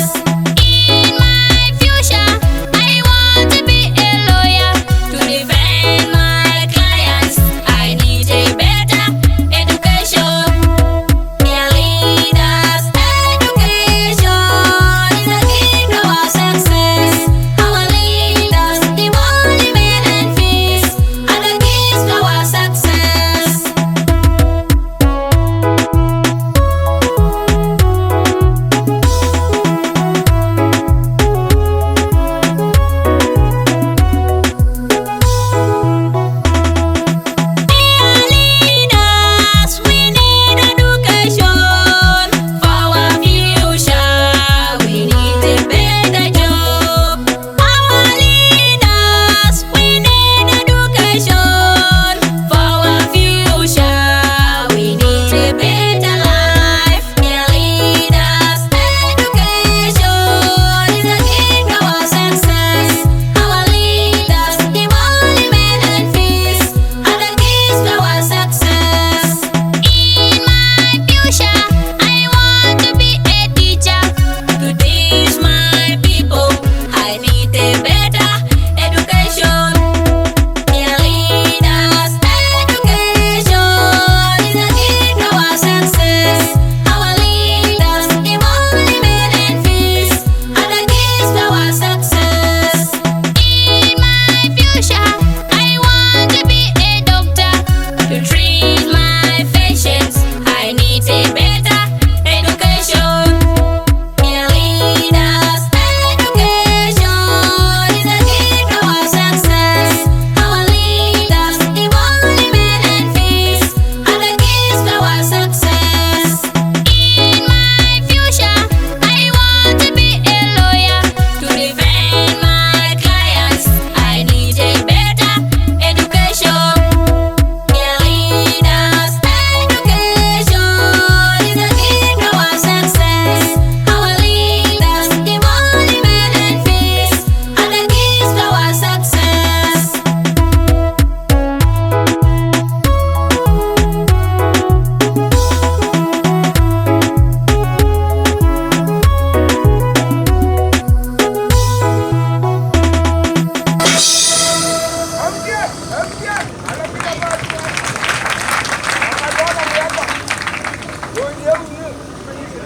In my future, I want to be a lawyer to defend my clients. I need a better education. Dear leaders, education is the key to our success. Our leaders, development and peace are the keys to our success. Dear leaders, we need education for our future. We need a better job. Our leaders, we need education for our future. We need a better life. Dear leaders, education is the key to our success. Our leaders, development and peace are the keys to our success. In my future, I want to be a teacher to teach my people. I need a better education. Dear leaders, education is the key to our success. Our leaders, development and peace are the keys to our success. In my future, I want to be a doctor to treat my patients. I need a better education. Dear leaders, education is the key to our success. Our leaders, development and peace are the keys to our success. In my future, I want to be a lawyer to defend my clients. I need a better education. Dear leaders, education is the key to our success. Our leaders, development and peace are the keys to our success.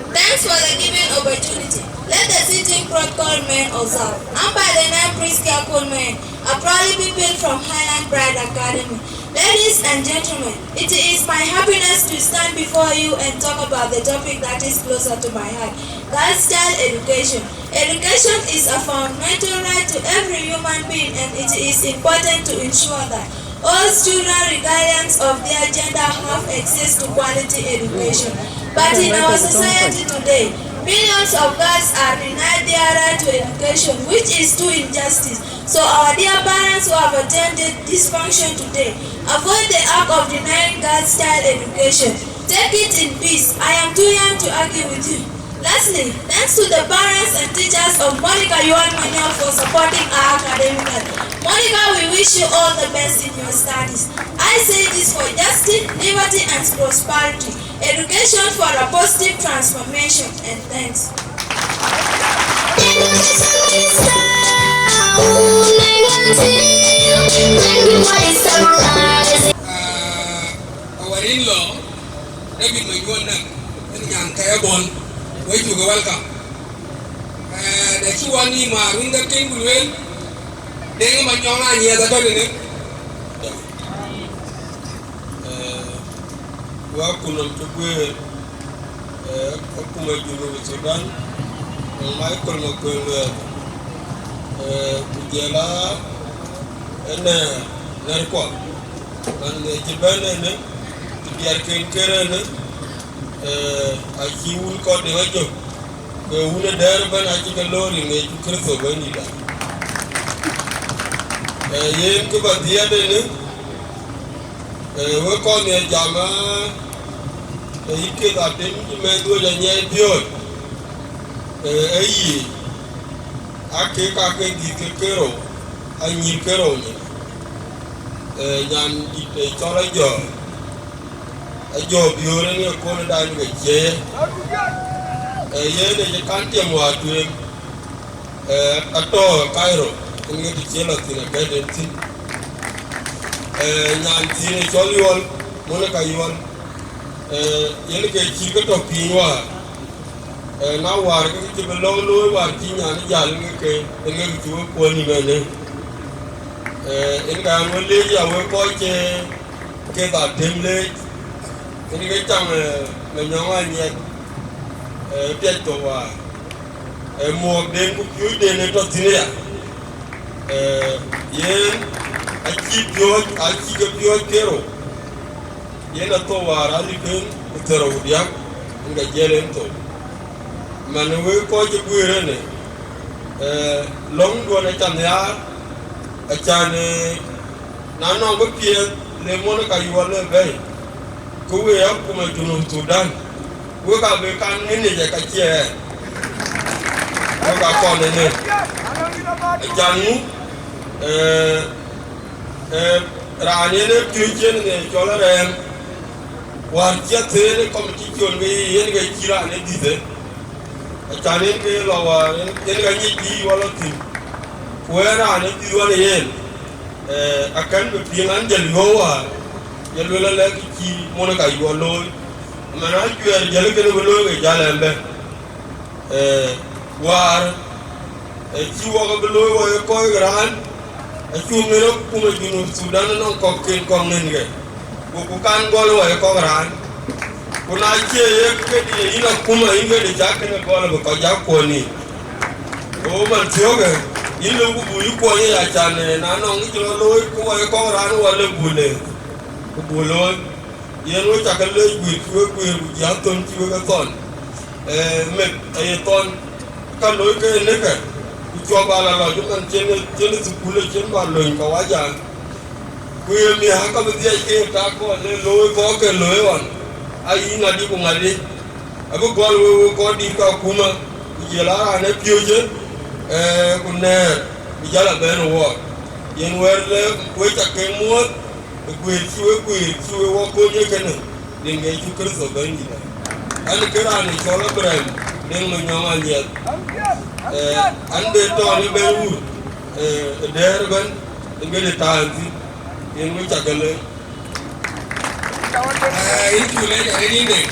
Thanks for the given opportunity. Let the sitting protocol remain observed. I'm by the name Prisca Coleman, a proudly pupil from Highland Bright Academy. Ladies and gentlemen, it is my happiness to stand before you and talk about the topic that is closer to my heart, girls' child education. Education is a fundamental right to every human being, and it is important to ensure that all children, regardless of their gender, have access to quality education. But in our society today, Millions of girls are denied their right to education, which is true injustice. So our dear parents who have attended this function today, avoid the act of denying girls child education. Take it in peace. I am too young to argue with you. Lastly, thanks to the parents and teachers of Monica Yuan Manyang for supporting her academically. Monica, we wish you all the best in your studies. I say this for justice, liberty, and prosperity. Education for a positive transformation. And thanks. Our in-law, David Manyuɔn Nak, en nyan kɛɛbɔl, wek cuk welcome. Eh, da ci wan ni maar wun ka tin ku lueel, Deŋ Manyɔŋ Anyiɛth atɔ̈ tënë. Eh, wa kunɔm cï guëër, eh, akuma Junub Sudan, Michael Makuei Lueth, eh, ku jɔl a ënë nɛ̈rkuɔ, man ë cï bɛ̈n ënë, ku diɛɛrken kër ënë, eh, acï wun kɔ̈k de ɣa jök, ke wun ë dɛ̈ɛ̈r ëbɛ̈n acï ke loor ë ŋic ku Kërtho Bɛ̈nydït. Eh, yen kë ba dhiɛɛt ënë, eh, wek kɔn ë jam, eh, yï keth atem cï mɛnh dhuöc anyiɛɛi piööc, eh, ë yic, aa kek, aa kek dhïth ke kerou, anyïr kerou nyin, eh, nyan dït, eh, cɔl Ajɔ̈ɔ̈r. Ajɔ̈ɔ̈r Biöör en ye kɔn ë dany ke cie ye. Eh, yen ë cï kan tiɛm wäär tueŋ, eh, atɔ̈ Cairo, en ŋic të cie lɔ thïn, akɛ̈t en thïn. Eh, nyan thiin ë cɔl Yuɔl, Monica Yuɔl, eh, yen ke cït ke tɔ̈ piny wäär. Eh, na wäär ke cï bï lɔ̈ŋ looi wäär cï nyan jäl, en ke, en ke cï wek kuɔ̈n nïm ënë. Eh, en ka an wek leec ya wek kɔc ke, ke dha tem leec, en ke cam, eh, Manyɔŋ Anyiɛth, eh, piac thok wäär, eh, muɔ̈ɔ̈kden ku piööcden ë tɔ̈ thïn aya. Eh, yen acï piööc, acï ke piööc kerou. Yen athou wäär alip en ku thiërrou ku diäk, en ke jiël en thou. Man wek kɔc cï guëër ënë, eh, lɔ̈ŋduɔ̈n aca nhiaar, acan, eh, na nɔŋ bï piɛth le Monica Yuɔl ë bɛ̈i, ke wek akuma Junub Sudan, wek abï kan ŋic ë ka cie ɣɛn. Wek akɔn ënë. Acan ŋu, eh, Eh, raan yen ë piööc yen ë cɔl Arɛɛm, wäär cï athëën ë kɔm cï col ke ye yen ke cï raan ë dhïthë. Acan yen ke lɔ wäär, yen, yen ka nyic bï wä lɔ thïn. Ku ë raan ë dhïth wan ë yen, eh, akën bï piŋ an, jël yöök wäär, ye luel alɛ kë cï Monica Yuɔl looi. Aman acuɛɛr jël kënë bï looi ke jäl ɛn bɛ̈n. Eh, wäär, eh, cï wok abï looi wok ye kɔc raan, acuk ŋën akuma Junub Sudan nɔŋ kɔ̈k ken kɔ̈k ŋën ke, ku, ku kan gɔl wok ye kɔc raan. Ku na cie ye këdï ye yïn akuma, yïn këdï cak kënë gɔl abï kɔc jak kuɔ̈n yiic. Ku man thiɔ̈kë, yïn lëu ku buk yï kuɔny ya can, eh, na nɔŋ kë cï rɔt looi, ku wok ye kɔc raan wok lëu buk le, ku buk looi. Yen we cakë leec guiir cï we guiir, ku jiääk thon cï we ke thɔn. Eh, meth aye thɔn, ka looi ke ë nëkë, ku cuɔp ala lɔ cï man cïn, cïn thukul, cïn ba lony kawaja. Ku ye miäk ka bï dhiac ke tak kɔn le looi kɔ̈k ke looi ɣɔn, ayï ŋadï ku ŋadï. Abï gɔl we, we kɔc dït ka akuma, ku jël a raan ë piööcë, eh, ku nɛ̈ɛ̈r, bï jäl abɛ̈n ë wɔɔk. Yen wɛ̈t le we cakë muɔ̈th, ë guëër cï we guëër, cï we wɔ kony ë kënë, rin ke Yecu Kërtho Bɛ̈nydït. An, ke raan ë cɔl Abraham, Deŋ Manyɔŋ Anyiɛth. Eh, an, be tɔɔn ë bɛ̈n wur, eh, ë dɛ̈ɛ̈r ëbɛ̈n, ë bɛ̈n ë taŋ thïn, yen we cakë leec. Eh, yïn cuk leec arëët yïn Deŋ.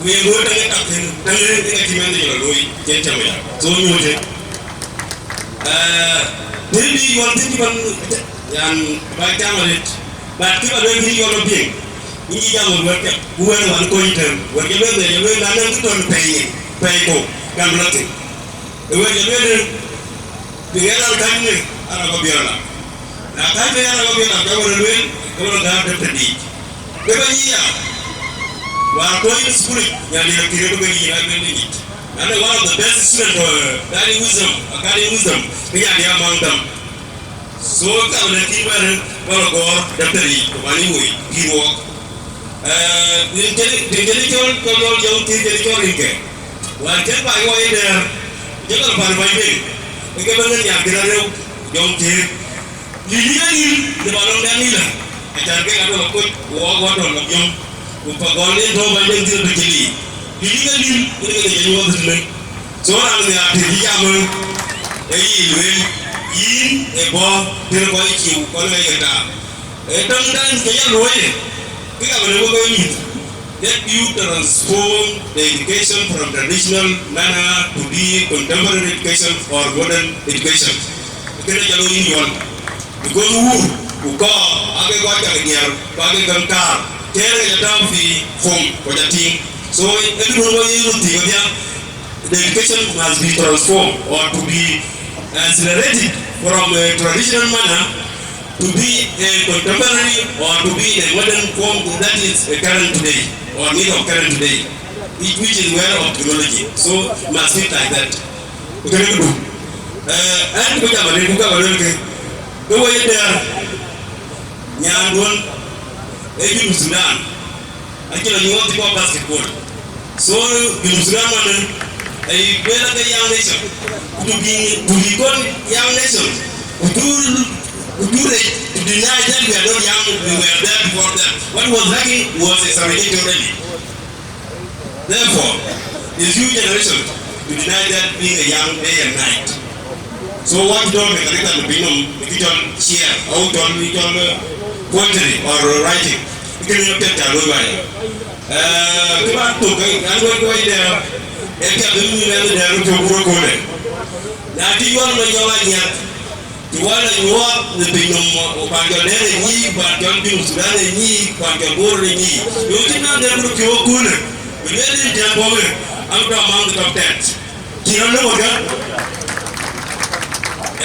Wëë ŋoot däŋ ë tak thïn, däŋ ë, ë ka cï mɛnhde jɔl looi, cïn cam ya. So nyuöötë. Eh, dël bï Yuɔl thïn cï ban, yan, ba cam arëët. But kë ba lueel bï Yuɔl ba piŋ. Yïn cï jam wën wɛ̈t piɛth. Ku wën wan kony tëm. Wën jɔ lueel, jɔ lueel, na nɔŋ kë tɔ̈ pɛɛi nyin, pɛɛi kok, gam lɔ thïn. Ë wën jɔ lueel, Bï ɣɛn raan käŋ ŋic, an, abä biɛr lam. Na käŋ ŋic, an, abä biɛr lam, ke wä rɔt lueel, ke wä rɔt gäär däptɛ̈dic. Ke bä nyic ya, wäär kuɔny në thukulic, nyan diɛɛr kï rëër bï bɛ̈n yïn, an, bɛ̈n bï nyic. And one of the best student, uh, guiding wisdom, uh, guiding wisdom, we are among them. So, ka wala ki wer, wala gor, daktari, ko mani woi, ki wok. Eh, din jeni, din jeni chol, chol, chol, jong ti jeni chol rinke. Wan ken ba yo ide, jeni chol pan ba ide. Ke ba ngan ya kira reu, jong ti. Lili ka lil, de ba long dan lila. Acan ke ka dol kuc, wok wa dol long jong. Ku pa gol ni to ba den dil ba jeli. Lili ka lil, ni ke jeni wa dil. So ran ni a ti jam. E yi lwen, yin, e bo, dir ko yi ki, ko le ke ta. E dɔŋ dan ke ya luɔi. Ke ka le ko yi. That you transform the education from traditional manner to be contemporary education or modern education. Kene jalo in yon. Because wur, ku ko, ake ko chak diar, ko ake kan kar. Kere ya tam fi form, ko ya ting. So, e dun wo ye ruti ko ya. The education must be transformed or to be accelerated from a traditional manner to be a contemporary or to be a modern form that is a current today or need of current today, which, which is well of technology. So must be like that. Kene kudu. Eh, and kuja mane kuja mane ke. Ke wo ye der. Nyan duon. E Junub Sudan. Akila nyuɔɔth kɔc basketball. So, Junub Sudan man, eh, bela ke young nation. To be, to be called young nation. To do, to do it, to deny that we are not young, we were there before that. What was lacking was a segregated already. Therefore, the new generation to deny that being a young day and night. So what don't make a little bit, um, if you don't share, how don't we don't, uh, poetry or writing, you can look at that way. Eh, kë ba thök, eh, an wek wec dɛɛr, ee piath ë mïth mɛnh dɛɛr ë tök wur ëköölë. Na cï Yuɔl Manyɔk Anyiɛth, cï wal ë nyuɔɔth në piny nɔm, ku pan cɔl Dɛ̈ɛ̈r ë nyiic, pan cɔl Junub Thudan ë nyiic, pan cɔl Bor ë nyiic. Yöö cï nɔn dɛɛr bï piɔ̈u ëköölë, bï lueel ë tɛ̈ɛ̈n puɔ̈u ë, am tɔ̈ among the top ten. Cï rɔt lëu wek ë?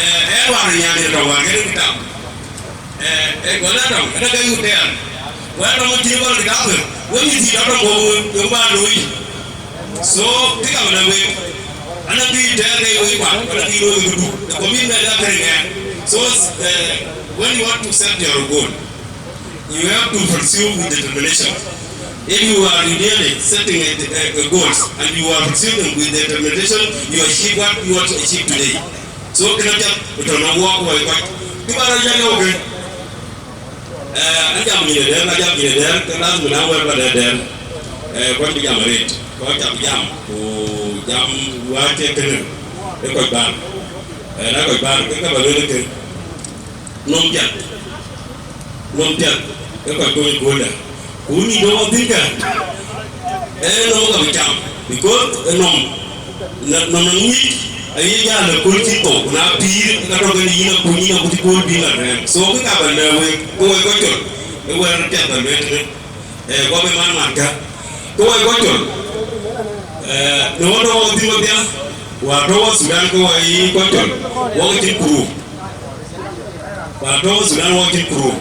Eh, ë wään ë nyan dït tɔ̈ wään kën ë kitap. Eh, eh, gɔl ë tɔŋ, ënë ke yuk tɛɛr. Wɛ̈t tɔŋ cï gɔl kë dapë, we mïth cï dap tɔŋ wok, we, we ba looi. So, kë ka wën a wek, an, abï tɛɛr ke wek kuan, wala bï looi wek këdu. The commitment that very man. So, eh, when you want to set your goal, you have to pursue with determination. If you are really setting a, a, a goals and you are pursuing with determination, you achieve what you want to achieve today. So, kena piath, betul na wok woi kuat. Kë ba rɔt jam, okay. Eh, an jam nyinëdɛ̈ɛ̈r, na jam nyinëdɛ̈ɛ̈r, ke lazim na wɛ̈ɛ̈r ba dɛ̈ɛ̈r dɛ̈ɛ̈r. Eh, kɔc bï jam arëët, kɔc ca bï jam, ku jam wääc ke kënë, ë kɔc bäär. Eh, na kɔc bäär, ke ka ba lueel ke, nɔm piath, nɔm piath, ë kɔc kony ë kööldä. Ku nïn dɔ̈ wɔ thïn kë, ee nɔm ka bï cam, because ë nɔm, nɔm, nɔm nɔm ŋic, aye jal ë kööl cï thou, ku na pïïr, ka tɔ̈ kën yïn akuny, yïn akuc kööl bï ŋa rɛ̈ɛ̈r. So, kë ka ba lɛ̈k wek, ke wek kɔc col, ë wɛ̈ɛ̈r piath ba lueel tënë, ee, guɔ bï man man kä. Ke wek kɔc col, ee, në ɣɔn tɔ̈ wɔ thïn wedhia, wäär tɔ̈ wɔ Thudan ke wɔ ye kɔc col, wɔ ke cïn kuru. Wäär tɔ̈ Thudan wɔ cïn kuru.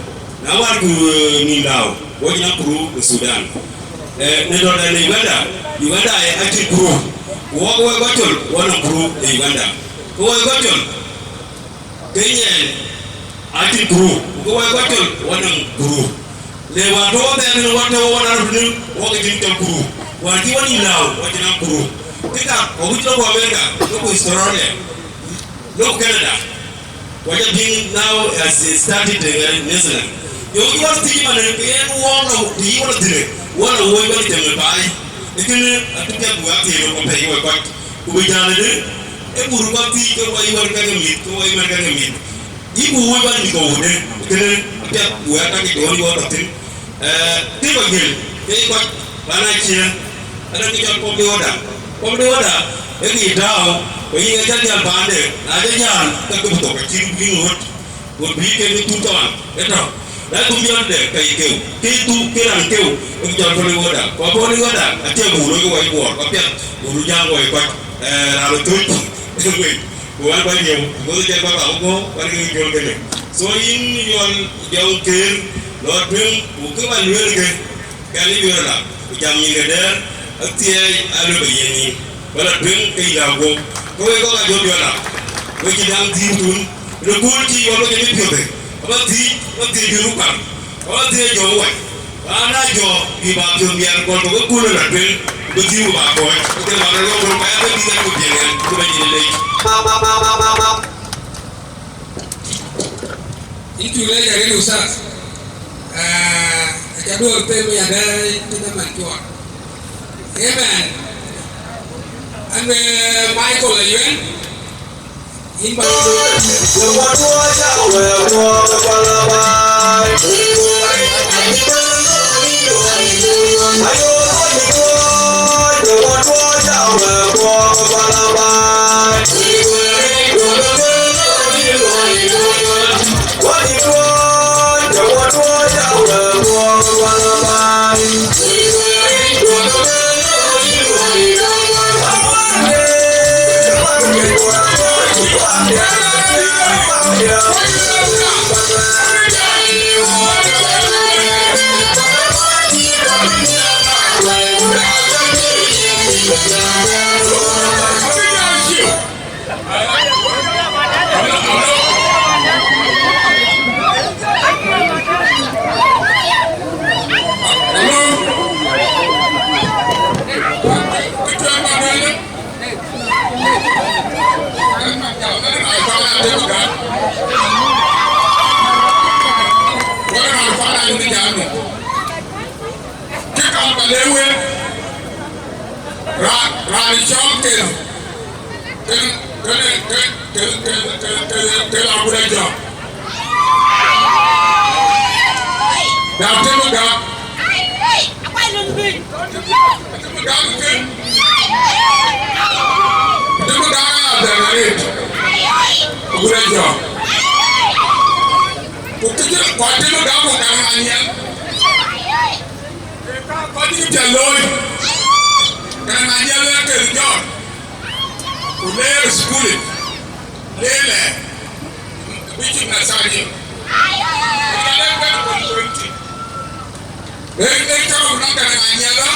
Na wäär ku, eh, nïn dau, wɔ cïn a kuru ë Thudan. Eh, në dɔ̈ɔ̈rda në Uganda, Uganda ë acïn kuru. Wɔ ke wek kɔc col, wɔ nɔŋ kuru ë Uganda. Ke wek kɔc col, ke nyɛn acïn kuru. Ku ke wek kɔc col, wɔ nɔŋ kuru. Le wäär tɔ̈ wɔ thɛɛr në wɔ tɔ̈ wɔ na röt në, wɔ ke cïn col kuru. Wäär cï wɔ nïn dau, wɔ cïn a kuru. Kë ka, wɔ wïc lɔ ku America, lɔ ku Australia. Lok Canada, wacä piŋ now as it started, uh, Netherlands. Yöŋ cï wɔ thiëc man, ke yen wɔ lɔ, të yï wɔ lɔ thïn, wɔ lɔ woi wɔ lɔ jam ë baai. Ee kënë, atï piath buk a thiëëc wɔ pɛ̈i wɔ kɔc. Ku bï jal ëdë, ee buk röt kɔc thiëc ke wɔ yï wär kake mïth, ke wɔ yï wär kake mïth. Yï buk woi wɔ lɔ mïth kɔ̈u wudë, ee kënë, apiath buk a kake jɔɔny wɔ lɔ thïn. Eh, kë kɔc gël, ke yï kɔc, raan acie, ënɔn kë cɔl public order. Public order, ee kë yï tääu, ku yïn ee jal jal paande, na jal jal, ke kë bï thok, acï bï ŋot, ŋot bï ke bï thuk thɔn, ee tɔ̈. Na thum jɔl de, ke yï keu, ke yï thuk, ke raan keu, ee kë cɔl public order. Ku public order, acie buk looi ke wɔ yï Buɔɔr, ku apiɛth, buk jam wɔ yï kɔc, eh, raan ë thöc, ee wei. Ku wan ba liu, ku jɛn ba ba ku bɔ̈, wan ke jɔl kënë. So yïn Yuɔl Jɔŋ Keer, lɔ tueŋ, ku kë ba lueel ke, kɛn ë Yuɔl la, ku jam nyin ke dɛɛr, athiɛɛi alë ba yen yïn. Ba la tueŋ ke yïn la guɔ̈u. Ke wek kɔc aa jɔ biɔl la, wek cï daŋ dhïïr thun, në kööl cï yɔl wek ë piɔ̈ɔ̈th, aba dhïc, aba dhïc bï ruk kaŋ, aba dhïc jɔ wac. Raan aa jɔ bï ba piɔ̈ɔ̈th miɛt, gɔl tök ë kööl ë la tueŋ, bï dhïïr ba kɔc, ke ba rɔt lɔ kööl, ka ya ke bï dhɛn ku piɛŋ ɛn, ku bɛ nyin ë lec. Yïn cuk lɛc arëët, Ustaz. Ah, aca duɔ̈ɔ̈r them ya dɛ piny ëmɛn cuɔɔr. Amen. An, eh, Michael Ayuen, yïn ba Cï kam ba le wek, raan, raan cɔl Kel, Kel, Kel, Kel, Kel, Kel, Kel, Kel, Kel Aguda Jɔk. Ya tim gak. Tim gak, Kel. Tim gak ya dɛŋ arit. Aguda Jɔk. Ku kë cï kɔc tim gak ku dɛŋ anyiɛl. Kɔc cï piɛth looi, kɛn ŋa jɛ lɛ̈k kek jɔt, ku leer ë thukul, leer lɛ bï cïk Nathaniel. Ku jɔl ë bɛ̈n kɔn twenty. Ee, ee cɔk ku nɔm kɛn ŋa jɛ lɔ,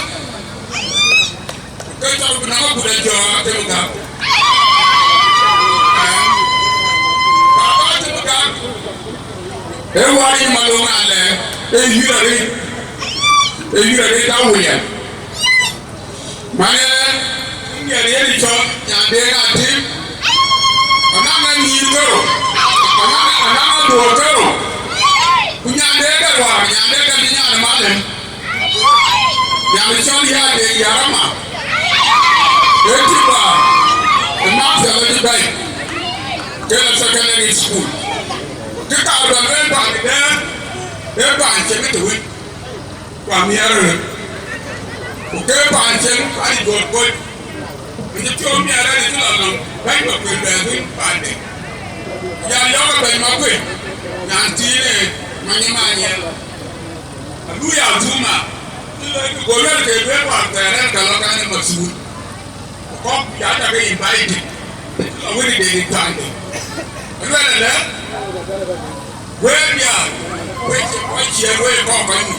ku ke cɔk ku nɔm agut ajɔ atem gam. Baba atem gam. Ee wai Malɔŋ alɛ, ee yïr arëët, ee yïr arëët Awulian. Manë, ŋiɛr yen cɔl Nyandeng Atim, anaŋ ë nyïïr kërou, anaŋ, anaŋ ë dhuɔ̈ɔ̈r kërou. Ku Nyandeng de Luaar, Nyandeng de bï nyan ë malem. Nyan cɔl ya de Yarama. Ee tïŋ ba, ë Mathia lɔ cï bɛ̈i. Ke lɔ secondary school. Kë kaar ba lueel paan dɛ̈ɛ̈r, ee paan cieŋ ë të wën, ku amiɛɛr röt. Ku ke paan cieŋ, aa juɔ̈t kɔc. Ku cï piɔ̈u miɛɛr rɛ̈ɛ̈r cï lɔ nɔm, bɛ̈ny ba kuël bɛ̈ɛ̈r wën paande. Ku jal yɔ̈ɔ̈k ë bɛ̈ny Makuëc, nyan thiin ë Many Manyiɛl. Aluui Athuma, cï lɔ kë go luel ke lueel wään thɛɛr ɛn ka lɔ kan ë Mathur. Ku kɔ̈k ya cä ke invited, cï lɔ wën ë Deŋ Tuaŋde. Aluel ëlë, wëër diaal, we cï, we cï, we kɔ̈k kɔc nï.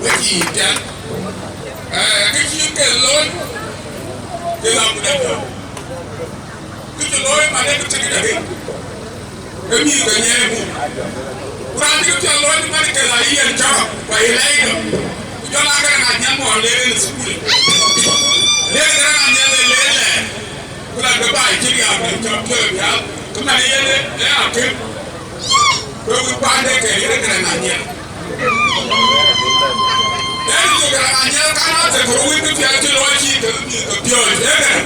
We cï yï piɛl. Eh, kë cï ke looi, ke lɔ ku dɛ̈ piɔ̈u. Kë cï looi man ee kë cï kë däk, ee mïth ke nyiɛɛi muk. Ku raan cï kë piɛth looi man ke la yen cɔk, ku aye lɛɛc dɔm. Ku jɔl aa Garaŋ Anyiɛl mɔ le en thukul. Le Garaŋ Anyiɛl le le lɛɛr. Ku la ke baai cï riaak en cɔk piɔ̈ɔ̈th pial. Ku man yen ee akim. Ku wïc paande ke yen Garaŋ Anyiɛl. Ee cï Garaŋ Anyiɛl kan a thek ku wïc bï pial cï looi cï ke mïth ke piɔ̈ɔ̈c. Ee Garaŋ.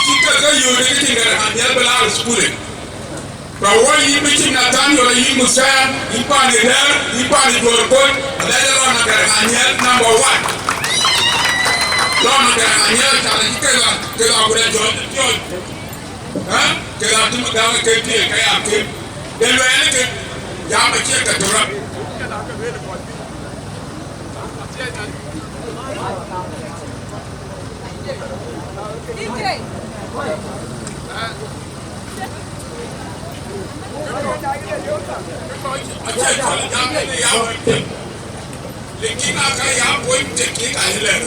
Cï ke ke yööt ke cïn Garaŋ Anyiɛl bï laar thukul. Ka wɔ yï bï cïn Nathaniel, yï Muthɛɛr, yï paan ë Dɛ̈ɛ̈r, yï paan ë Juɔ̈r Koc, alɛc ë lɔ na Garaŋ Anyiɛl number one. Lɔ na Garaŋ Anyiɛl, ca lɔ cï ke la, ke la ku dɛ jɔt piɔ̈ɔ̈c. Ë? Ke la tim gam ke piɛth ke ya kem. De luɛɛl ke, jam acie ke tök rɔt. Lakin aka ya point tek kek ayï lɛ̈k.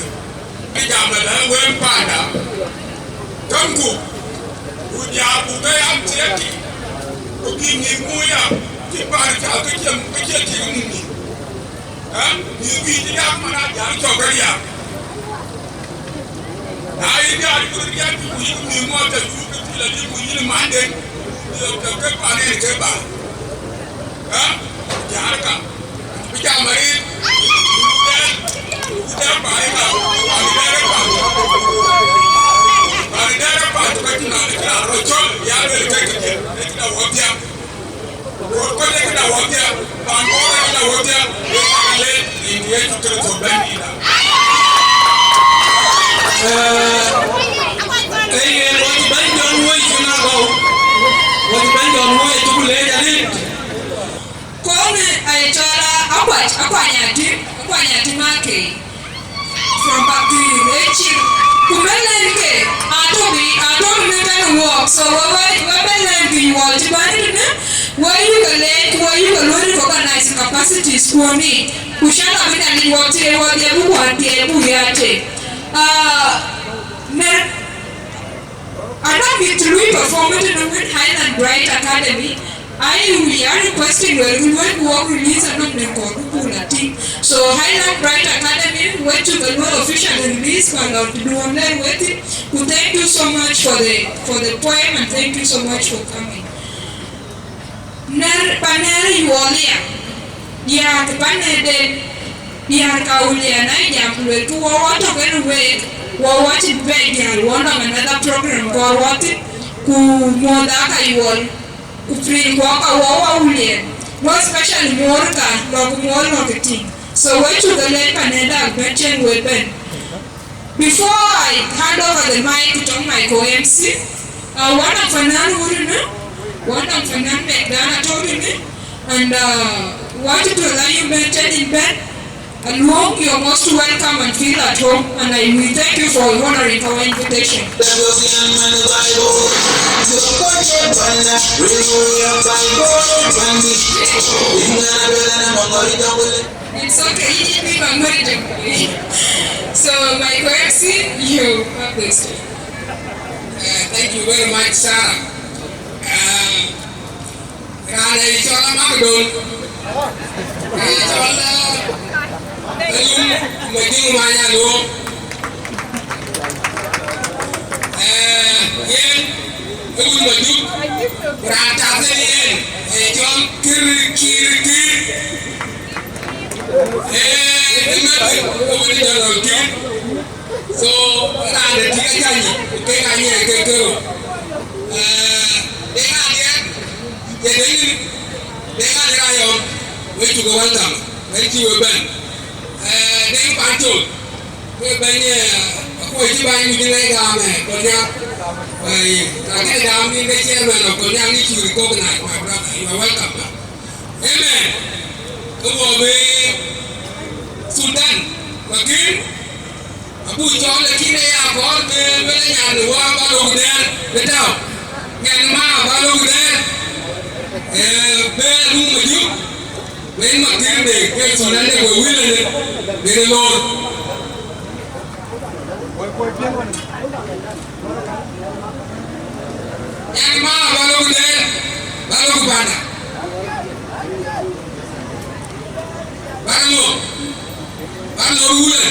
Ë jam ëlä wën panda. Käŋku, ku diaar buk ke ya thiëëk, ku bï mïth muk ya, cï paan cä ke cï, ke cï tik muk mïth. Ë? Mïth bï cï yak man a jam cɔk ke riaak. Na yïn diaar cï riaak, ku yïn mïth muk tɔ cuk ke cï la lim, ku yïn manden, ku yïn tɔ ke paan en ke ba. Ë? Diaar ka. Bï jam arëët, ku dɛ̈ɛ̈r, ku dɛ̈ɛ̈r paan ë ka, paan ë dɛ̈ɛ̈r ë paan. Paan ë dɛ̈ɛ̈r ë paan, ku ka cïn raan, cïn raan rɔt cɔl, ya luel ke kë diɛ̈, ë cïn awɔ̈ dhiaŋ. Ku kɔc ë cïn awɔ̈ dhiaŋ, paan Bor ë cïn awɔ̈ dhiaŋ, ë ka ka le, rin Yecu Kërtho bɛ̈n yïn a. Ee, ee yen, wɔ cï bɛ̈ny Jɔn woi cïn agɔu, wɔ cï bɛ̈ny Jɔn woi cï ku leec arëët. Kɔn ë cɔl Akuac, Akuany Atim, Akuany Atim Akei. From Paktir, ë cï. Ku bɛ̈n lɛ̈n ke, atɔ̈ bï, atɔ̈ bï në tɛ̈n wɔɔk. So, we, we, we bɛ̈n lɛ̈n ke you all cï bɛ̈n tënë, we yuk ke leec, ku we yuk ke luɔ̈i recognize capacities kuɔ̈n yiic. Ku cän abï Nhialic wɔ thiëëc, wɔ dhiɛ bï kuɔn thiëëc, buk ya tëk. Ah, në Anɔŋ mïth të lui perform tënë wën Highland Bright Academy, ai, we are requesting wek luɔ̈i ku wɔk release anɔŋ në kɔɔr ku pul atik. So Highland Bright Academy, wek cuk ke luɔ̈i official release, ku alɔŋ të duɔ̈n lɛ̈k wek thïn. Ku thank you so much for the, for the poem, and thank you so much for coming. Nɛ̈r, pan nɛ̈r yuɔɔl ya, diäär pan nɛ̈rden, diäär ka Awulian aa jam ku luelkï wɔ, wɔ tɔ̈ kenë week, wɔ, wɔ cï bɛ̈ɛ̈i diäär, wɔ nɔŋ another program kɔɔr wɔ thïn, ku muɔ̈th aa ka yuɔɔl, ku piny kuɔ ka wɔ, wɔ Awulian, most especially muɔ̈r ka, lɔ̈k muɔ̈r lɔ̈k ë tïŋ. So we cuk ke lɛc pan nɛ̈rda bɛ̈n cïn we bɛ̈n. Before I hand over the mic to my co-M C, uh, one of Fanan Wurina, one of Fanan Megdana Todini, and, uh, what to allow you maintain in bed. Along, you're most welcome and feel at home, and I will thank you for honoring our invitation. It's okay, you did me my money. So, my co-M C, you have this. Uh, thank you very much, Sarah. Uh, raan ë cɔl Amakdol. Ë cɔl, uh, Ayum Majung Manya Luo. Uh, yen, Ayum Majung. Raan tɔ̈ thïn yen, ë cɔl Kir, Kir, Kir. Eh, ëmɛn, ëmɛn jɔl ɔl kïn. So, raan de tik acä nyic, ku kek aa nyiɛɛi ke kerou. Eh, Deŋ Adiɛt, ye Deŋ, Deŋ Adiɛt Ayɔm, we cuk welcome, we cï we bɛ̈n. Eh, Deŋ Pancol, we bɛ̈ny, eh, akuɔc cï bäny ku cï ŋɛc gam, eh, Kolnyak. Eh, lakini gam yïn ke chairman of Kolnyak, ni cï recognize, my brother, you are welcome. Amen. Ke wɔ bï Sultan, lakin abuk cɔɔl, lakin ë ya kɔɔr bï luel nyan wä ba lok dɛɛr bï tääu. Nyan ma ba lok dɛɛr. Eh, bï Ayum Majung, bï Makir de, ke Sultan de, we will, bï de lor. Nyan ma ba lok dɛɛr, ba lok panda. Ba lok, ba lok wulë.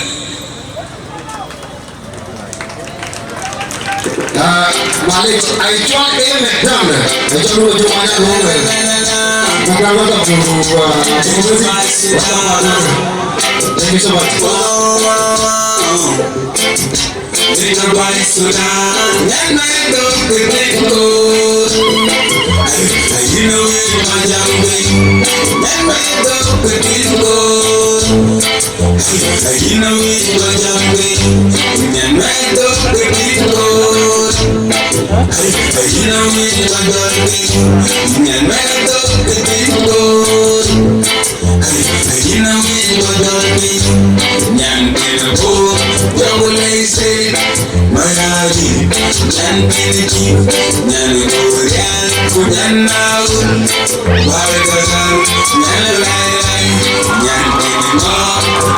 Ah, Malik, ai cɔl ë Mɛ̈t Däŋ, ai cɔl wulë jɔ mana lok. Thank you so much. Little boy Sudan, nyan ma dok ke tin ko. Ay, ay, you know it, my young boy. Nyan ma dok ke tin ko. Ay, ay, you know it, my young boy. Nyan ma dok ke tin ko. Ay, ay, you know it, my young boy. Nyan ma dok ke tin ko. Ayïn awïc ba dɔ̈l piny, nyan kën abɔ̈, jɔku lɛc state, Mayardit, nyan kën Dït, nyan Gorial, ku nyan Awul, Bahr el Ghazal, nyan Lailai, nyan kën Ŋɔɔk,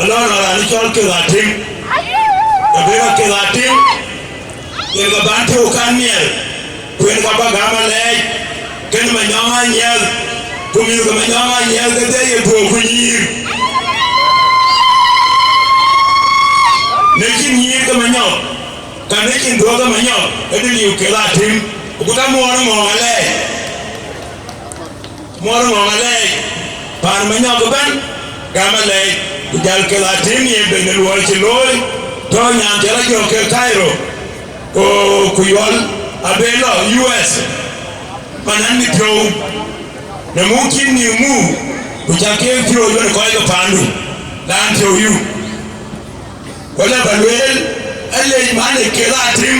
Alɔn raan cɔl Keth Atem, ke bï ka Keth Atem, yen ka ban tëu kan miɛl, ku yen ka ba gam alɛɛc, kën Manyɔŋ Anyiɛth, ku mïth ke Manyɔŋ Anyiɛth ke dhie ye dhuɔ̈k ku nyïïr. Në cïn nyïïr ke Manyɔŋ, ka në cïn dhuɔ̈k ke Manyɔŋ, ë dï liu Keth Atem, ku ka muɔɔr ŋɔ̈ɔ̈ŋ alɛɛc. Muɔɔr ŋɔ̈ɔ̈ŋ alɛɛc, paan Manyɔk ëbɛ̈n, gam alɛɛc, ku jal Keth Atem yen bɛ̈ny ë luɔi cï looi, tɔ̈ nyan cï rɔt jɔ̈ɔ̈k ke Cairo, ku, ku Yuɔl abë lɔ U S, man an, bï piɔ̈u, në muk cïn nïïm muk, ku cak ke piɔ̈u ëbɛ̈n kɔc ke paandu, raan piɔ̈u yuk. Wala ba lueel, alec man ë Keth Atem,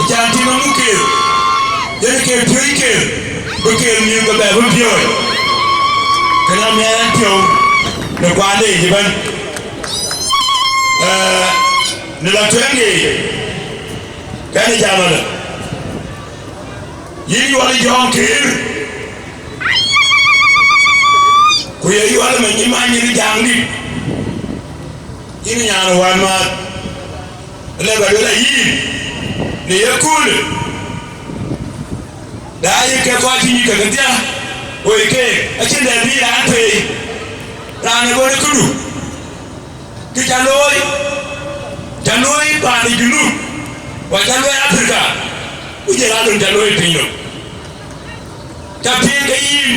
acan tim amuk Keth, yen ke piööc Keth, bï Keth miök ke bɛ bï piööc. Kënë amiɛɛn piɔ̈u në kuande yic ëbɛ̈n. Ee, në la tueŋ yic, kɛn ë jam alë. Yïn Yuɔl Jɔŋ Kiir, ku ye Yuɔl Manyim Anyiɛth Jaŋdït, yïn nyan wänmääth, lë ba luel ayïn, në ye köölë, daai ke kɔc cï nyuc ke kedhie, woi keek, acïn dɛ bï raan peei, raan ë bɔ̈ në këdu. Kë ca looi, ca looi paan ë Junub, ku ca looi Africa, ku jël adun ca looi piny nɔm. Ca piŋ ke yïn,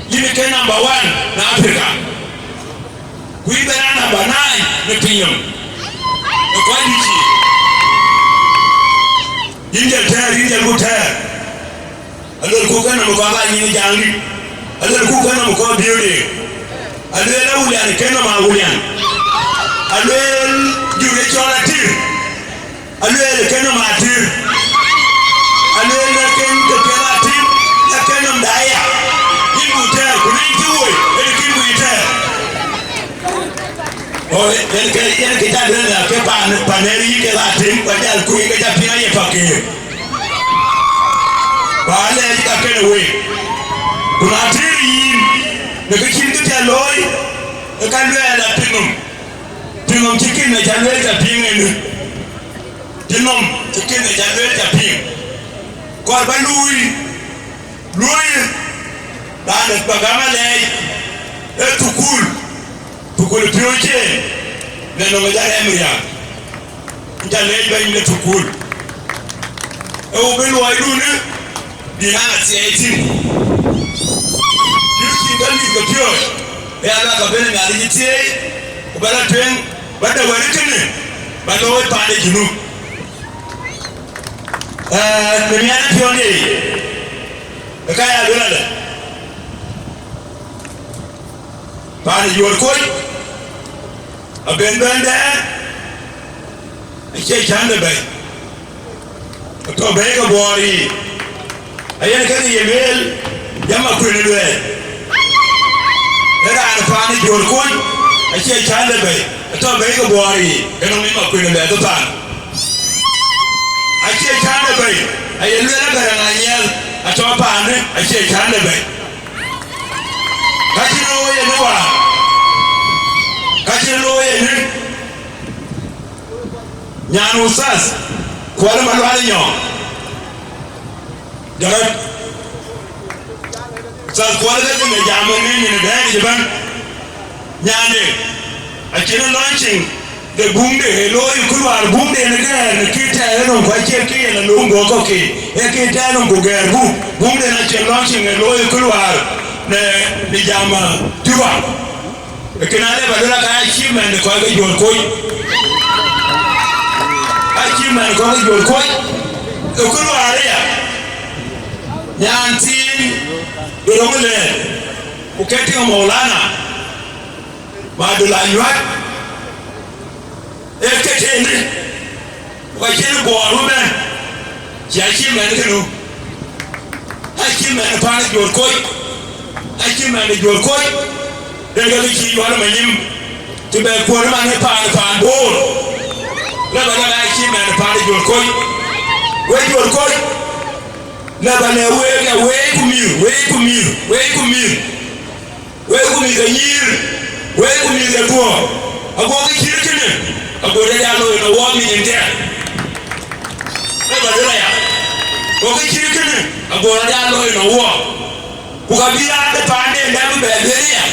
yïn ke number one në Africa, ku yïn bɛ raan number nine në piny nɔm, në kɔc dït cï. Yïn jël tɛ̈ɛ̈r, yïn jël ku tɛ̈ɛ̈r. Aluelku kënë nɔm kɔc aa nyin Jaŋdït. Aluelku kënë nɔm kɔc biööde. Alueel Awulian kënë nɔm Awulian. Alueel jur ë cɔl Atïr. Alueel kënë nɔm Atïr. Alueel na kën ke piɛth Atïr, na kën nɔm daai ya. Yïn buk tɛ̈ɛ̈r, ku në yïn cï woi, yen kën buk yï tɛ̈ɛ̈r. Ɣo, yen ke, yen ke ca lueel na ke paan, paan ë yï ke Atïr, ku jal kuc ke ca piŋ aye pakëër. Ba lɛɛc ka kënë week. Ku na tëër yïn, në kë cïn kë piɛth looi, ë ka luɛɛl a piŋ nɔm. Piŋ nɔm cï kën ë ca lueel ca piŋ ënë. Piŋ nɔm cï kën ë ca lueel ca piŋ. Kɔɔr ba luui, luui, raan ë ba gam alɛɛc, ë thukul, thukul piööc yen, në nɔm ë jal ɛm riääk. Ca leec bɛ̈ny de thukul. Ee wo bï luɔidun ë bï naŋ athiɛɛi thïn. Bï cïn ka mïth ke piööc, ë ya luak abënë Nhialic ë thieei, ku ba la tueŋ, ba de wɛ̈t ë kënë, ba looi paan ë Junub. Ee, në miɛt ë piɔ̈nde, ë ka ya luel alë, paan ë Juɔ̈r Koc, abën bɛ̈n dɛ̈ɛ̈r, acie cän de bɛ̈i, atɔ̈ bɛ̈i ke Buɔɔr yiic. Ayen kënë ye lueel, jam akuën luɛɛl. Ë raan paan ë Juɔ̈r Koc, acie cän de bɛ̈i, atɔ̈ bɛ̈i ke Buɔɔr yiic, ënɔŋ yï makuën luɛɛl ke paan. Acie cän de bɛ̈i, aye lueel ë Garaŋ Anyiɛth, atɔ̈ paanë, acie cän de bɛ̈i. Ka cïn looi yen ë wäär, ka cïn looi yen ë nyan Uthath Kuɔl Malual Nyɔk. Jɔt rɔt. Uthath Kuɔl ke bï jam ë nyin ë dɛɛr yic ëbɛ̈n. Nyande, acïn launching de buŋde, ë looi kuluaar buŋde në gɛɛr në kï tɛɛr ënɔm, ku acie kï yen alöŋ guɔ kɔ̈k kï, ee kï tɛɛr nɔm ku gɛɛr buk, buŋde acïn launching ë looi kuluaar në, në jam, ah, Juba. Kënë ale ba luel aka achievement de kɔc ke Juɔ̈r Koc. Achievement de kɔc ke Juɔ̈r Koc. Ë kuluaar aya. Nyan thiin, de röŋ lɛɛr. Ku ke tiŋ Maulana. Ma du la nyuat. Ee ke tënë. Ku ka cïn Buɔɔr bï bɛ̈n, cï achievement kënë, achievement paan ë Juɔ̈r Koc, achievement ë Juɔ̈r Koc, den ke cï Yuɔl Manyim, cï bɛ kuɔ̈r man ë paan, paan Bor, lë ba lɔ achievement paan ë Juɔ̈r Koc. Wek Juɔ̈r Koc, lë ba lɛ week, ya week ku mïth, week ku mïth, week ku mïth, week ku mïth ke nyïïr. Wek ku mïth ke tuɔɔk, ago kë cït kënë, ago rɔt ya looi në wɔɔk mïth yen tɛ̈. Ee ba luel aya, ago kë cït kënë, ago rɔt ya looi në wɔɔk. Ku ka bï raan de paanden dɛ̈ bï bɛ lueel aya,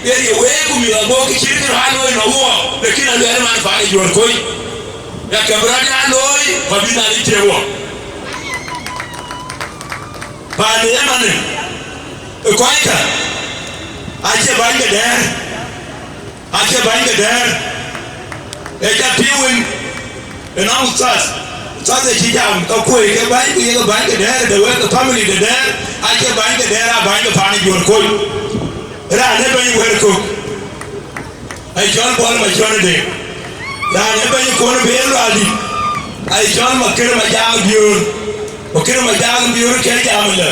yen ye wek ku mïth, ago kë cït kënë rɔt ya looi në wɔɔk, lakin aluɛɛl man paan ë Juɔ̈r Koc. Ya ke bï rɔt ya looi, ku abï Nhialic tiëëk wɔ. Paan ë ëmënë, ë kɔckä, acie bäny ke dɛ̈ɛ̈r, acie bäny ke dɛ̈ɛ̈r, ee ca piu wën, ënɔɔnë Ustaz, Ustaz ë cï jam, ka kuöi ke bäny, ku ye ke bäny ke dɛ̈ɛ̈r, de wek ke family de dɛ̈ɛ̈r, acie bäny ke dɛ̈ɛ̈r, aa bäny ke paan ë Juɔ̈r Koc. Raan ë bɛ̈ny wɛ̈t kök, acɔl Bol Macuɔn Deŋ. Raan ë bɛ̈ny kuɔn bï en luaaldït, acɔl Makër Majaŋ Biöör. Makër Majaŋ Biöör ke jam ëlä,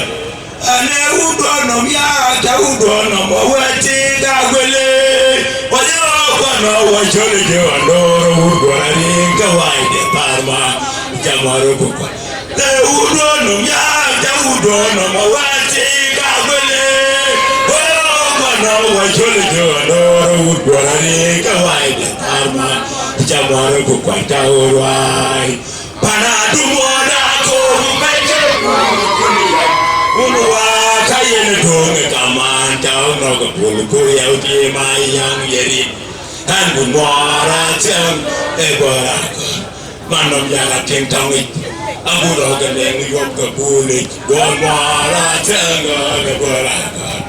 ane wutduɔ̈ɔ̈r nɔm ya, ca wutduɔ̈ɔ̈r nɔm, awɛ̈t tik aguëlë, wa jɔ kuan nɔ, wa cɔl jɔ andɔɔr, wutduɔ̈ɔ̈r ariŋ ke wai de Parma, jam arëk ku kuan. Te wutduɔ̈ɔ̈r nɔm ya, ca wutduɔ̈ɔ̈r nɔm, awɛ̈t tik aguëlë, wa jɔ kuan nɔ, wa cɔl jɔ andɔɔr, wutduɔ̈ɔ̈r ariŋ ke wai de Parma, jam arëk ku kuan, ta wutduɔ̈ɔ̈r. Pan adumuɔ̈ɔ̈r akɔ̈u, wun wa ka yen döŋ ë kamaan, ca nɔ̈k ë pul, ku riɛu tim aa yäŋ ye rin. Ɛn ku muɔɔr athiäŋ ë bɔ̈ raköl, man nɔm ya rɔt tïŋ tɔŋ yic, agut rɔ̈k ë leŋ yuɔp ke pulic, go muɔɔr athiäŋ ë bɔ̈ raköl.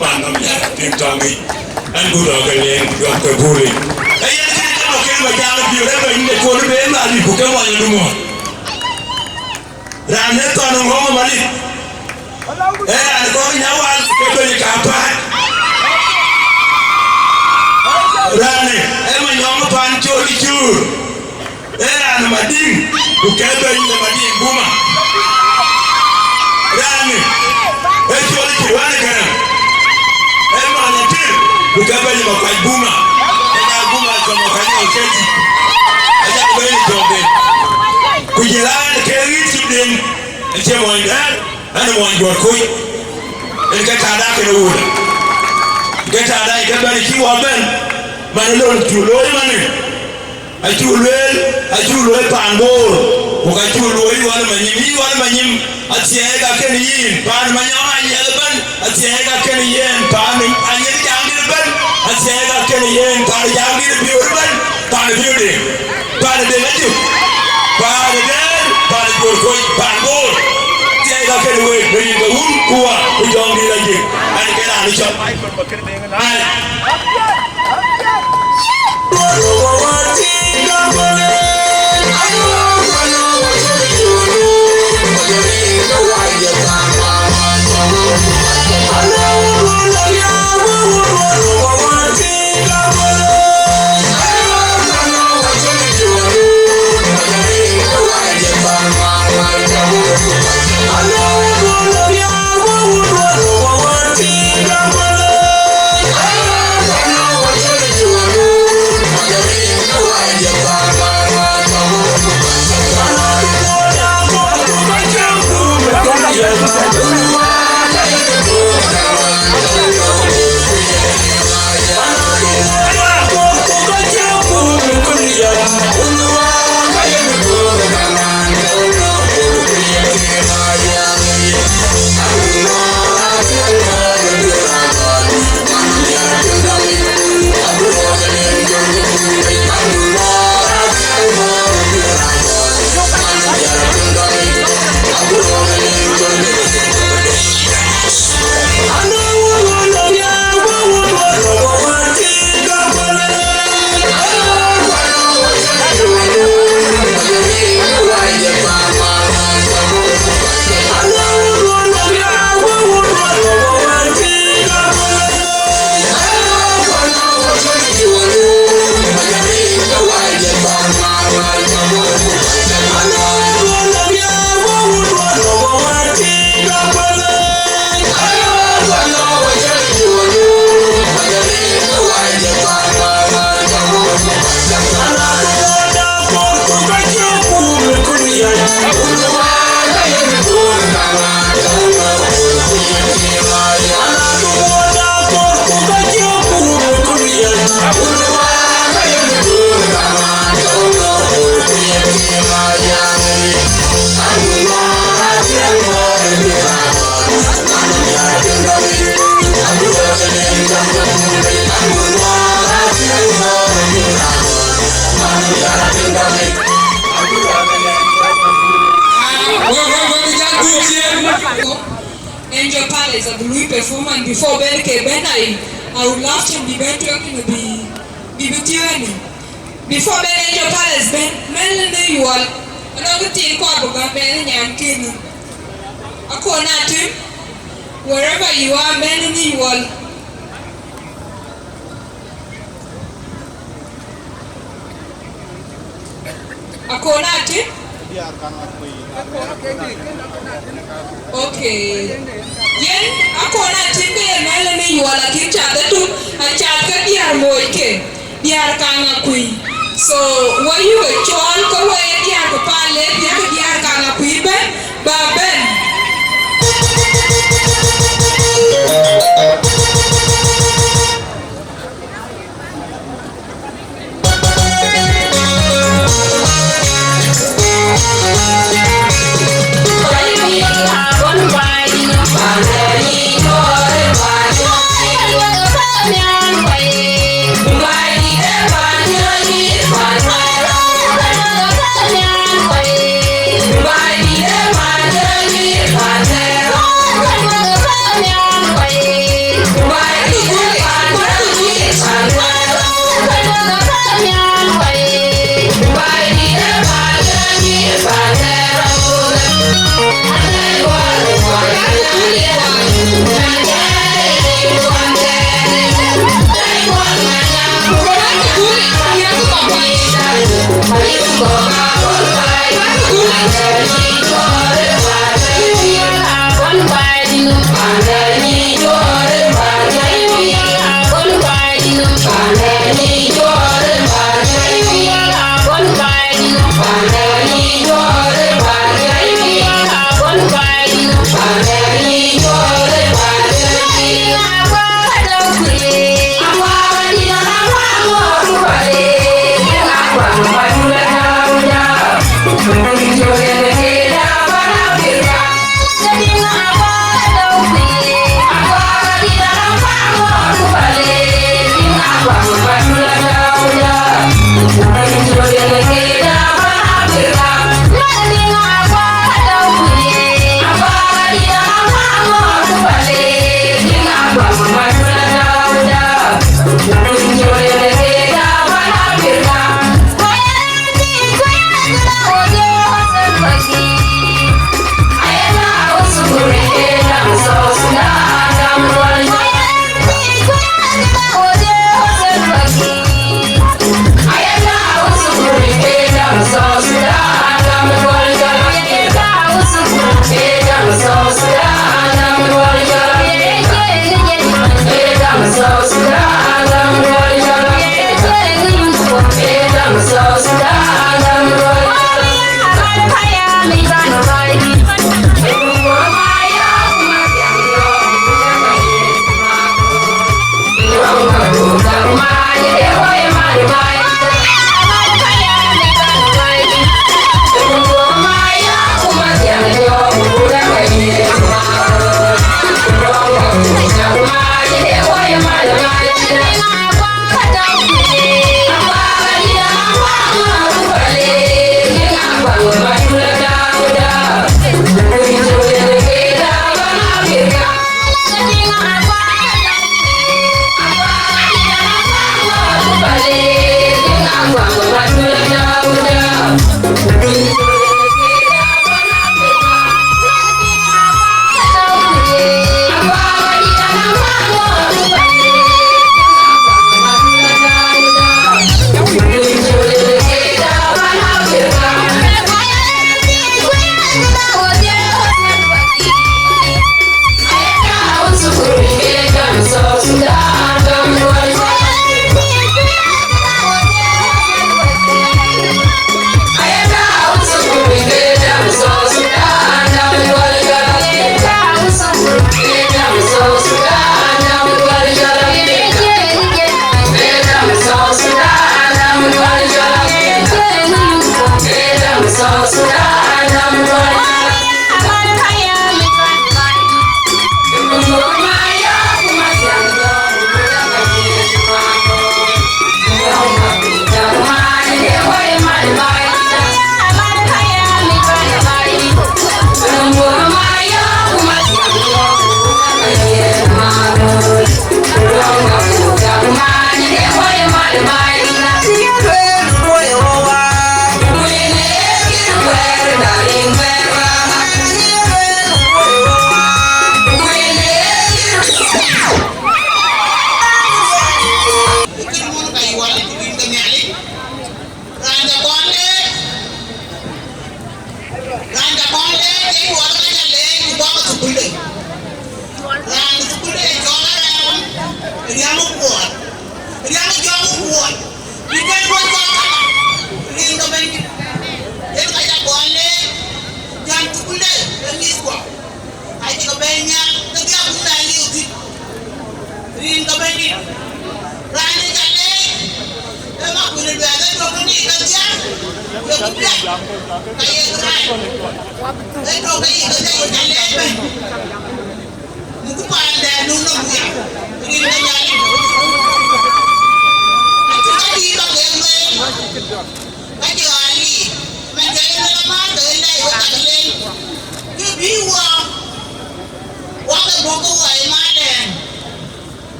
Man nɔm ya rɔt tïŋ tɔŋ yic, ɛn ku rɔ̈k ë leŋ yuɔp ke pulic. Ee yen kë cï Makër Majaŋ Biöör ë bɛ̈ny de kuɔn bï en Malith ku ke muɔny adumuɔ̈ɔ̈r. Raan ë thɔn ŋɔ̈ŋ ë Malith, ee raan kɔ̈k Nyawal ke bɛ̈ny ka päät. Raan ë Manyɔŋ pan col ë cuur. Ee raan ë Madiŋ, ku ke bɛ̈ny de Madiŋ Buma. Raan ë col cï wän ë Gäräŋ, ee man Atir, ku ke bɛ̈ny ë Makuac Buma. Ee ka Buma cɔm Makuac ë Makuac kedï, aca bɛ̈ny ë Jɔŋden. Ku jël raan ke ɣït cï den, acie mony dɛ̈ɛ̈r, an, ë mony Juɔ̈r Koc. En ke tääda kënë wuöt. Ke tääda ke bɛ̈n cï wɔ bɛ̈n, man ë lon cuk looi manë. Acuk lueel, acuk lueel paan Bor, ku ka cuk lueel Ɣɔn Manyim, yï Ɣɔn Manyim, athiɛɛi ka kën yïn, paan Manyɔŋ Anyiɛth ëbɛ̈n, athiɛɛi ka kën yen, paan Anyiɛth Jaŋdït ëbɛ̈n, athiɛɛi ka kën yen, paan Jaŋdït Biöör ëbɛ̈n, paan Biöör Deŋ, paan Deŋ Ajök, paan Dɛ̈ɛ̈r, paan Juɔ̈r Koc, paan Bor, athiɛɛi ka kën week, në rin ke Wun ku Wä ku Jɔŋdït Ajök, an, ke raan ë cɔl Michael Makër Deŋ ënɔɔnë. Palace abï lui performance before bɛ̈n ke bɛ̈n ai, I would love to be bɛ̈n tueŋ në bï, bï bï thiëëni. Before bɛ̈n Angel Palace bɛ̈n, mɛ̈l në yuɔl, anɔŋ kë thiin kɔɔr bï gäm bɛ̈n nyan kënë. Akon Atim, wherever you are, mɛ̈l në yuɔl. Akon Atim? Okay. Yen Akon Atim ke ye mɛ̈l në yuɔl, lakin cath ëtök, acath ke diäär moc ke, diäär Kaŋ Akuëi. So, wɔ yï we cɔɔl ke we ye diäär ke Palace, yak diäär Kaŋ Akuëi bɛ̈n, ba bɛ̈n.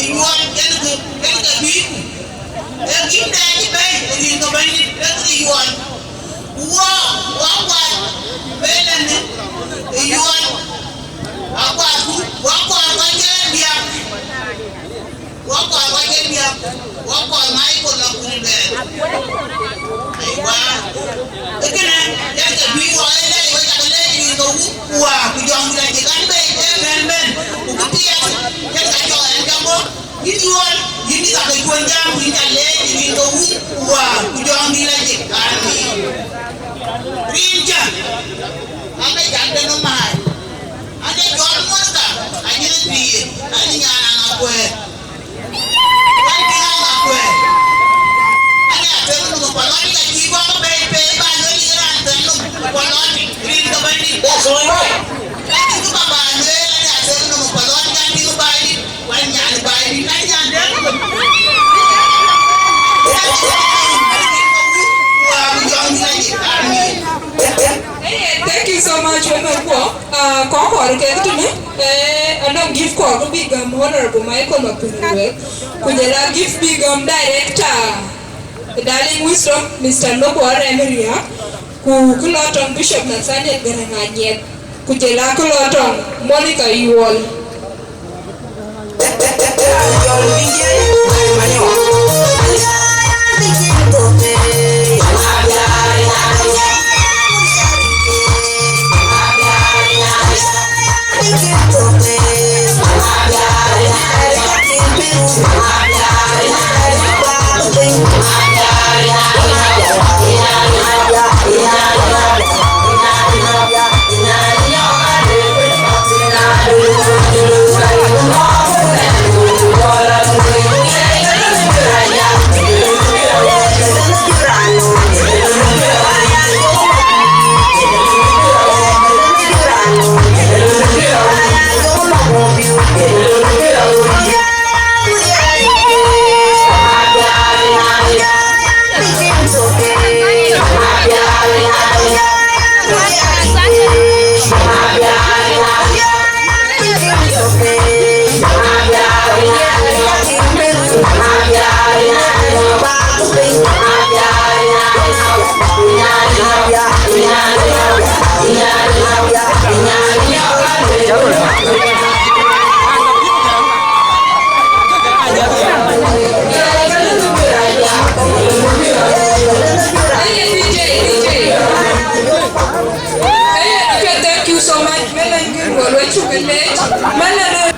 Yuɔl yen ke, yen ke bï ku. Ee gïm dɛ cï bɛ̈i, ë rin ke Bɛ̈nydït, ee kë yuɔl. Ku wɔ, wɔ kuat, bɛ̈ɛ̈i lɛ̈në, ë yuɔl. Akuat ku, wɔ kuat kɔc ke diäk. Wɔ kuat kɔc ke diäk. Wɔ kuat Michael la kun bɛ̈ɛ̈r. Aiwa. Ee kënë, yen ke bï wɔ ë lɛc, wɔ cak lɛc rin ke wun. Ku wɔ, ku jɔŋ la cï kan bɛ̈i, ee kën bɛ̈n. Ku kë piɛth, yen ka jɔ ɛn jɔ bɔ̈. Yïn yuɔl, yïn dï ka ke cuɔn jam, yïn ca leec, yïn ke wun, ku wä, ku jɔŋdït la jik. Amin. Rin cä, ake cak de nɔm maai. Ake cɔl Muɔ̈thka, anyin pïïr, anyin nyan aŋa kuɛɛr. Wɛ̈t pïïr aŋa kuɛɛr. Ake athɛɛr nɔm palɔt, ka cï bɔ̈ ke pɛɛi, pɛɛi, ba luel yïn raan thɛɛr nɔm palɔt, rin ke Bɛ̈nydït. That's all right. Hey, thank you so much, women. Uh, kɔc kɔɔr kek tënë, eh, anɔŋ gift kɔɔr bï gäm Honorable Michael Makuei Lueth. Ku jɔl a gift bï gäm director Darling Wisdom, Mister Lobo Arem Riak. Ku kë lɔ tɔŋ Bishop Nathaniel Garang Anyieth, ku jɔl a kë lɔ tɔŋ Monica Yuɔl. Thank you so much. Mɛn ë kë ruɔl wec cuk ë leec. Mɛn ë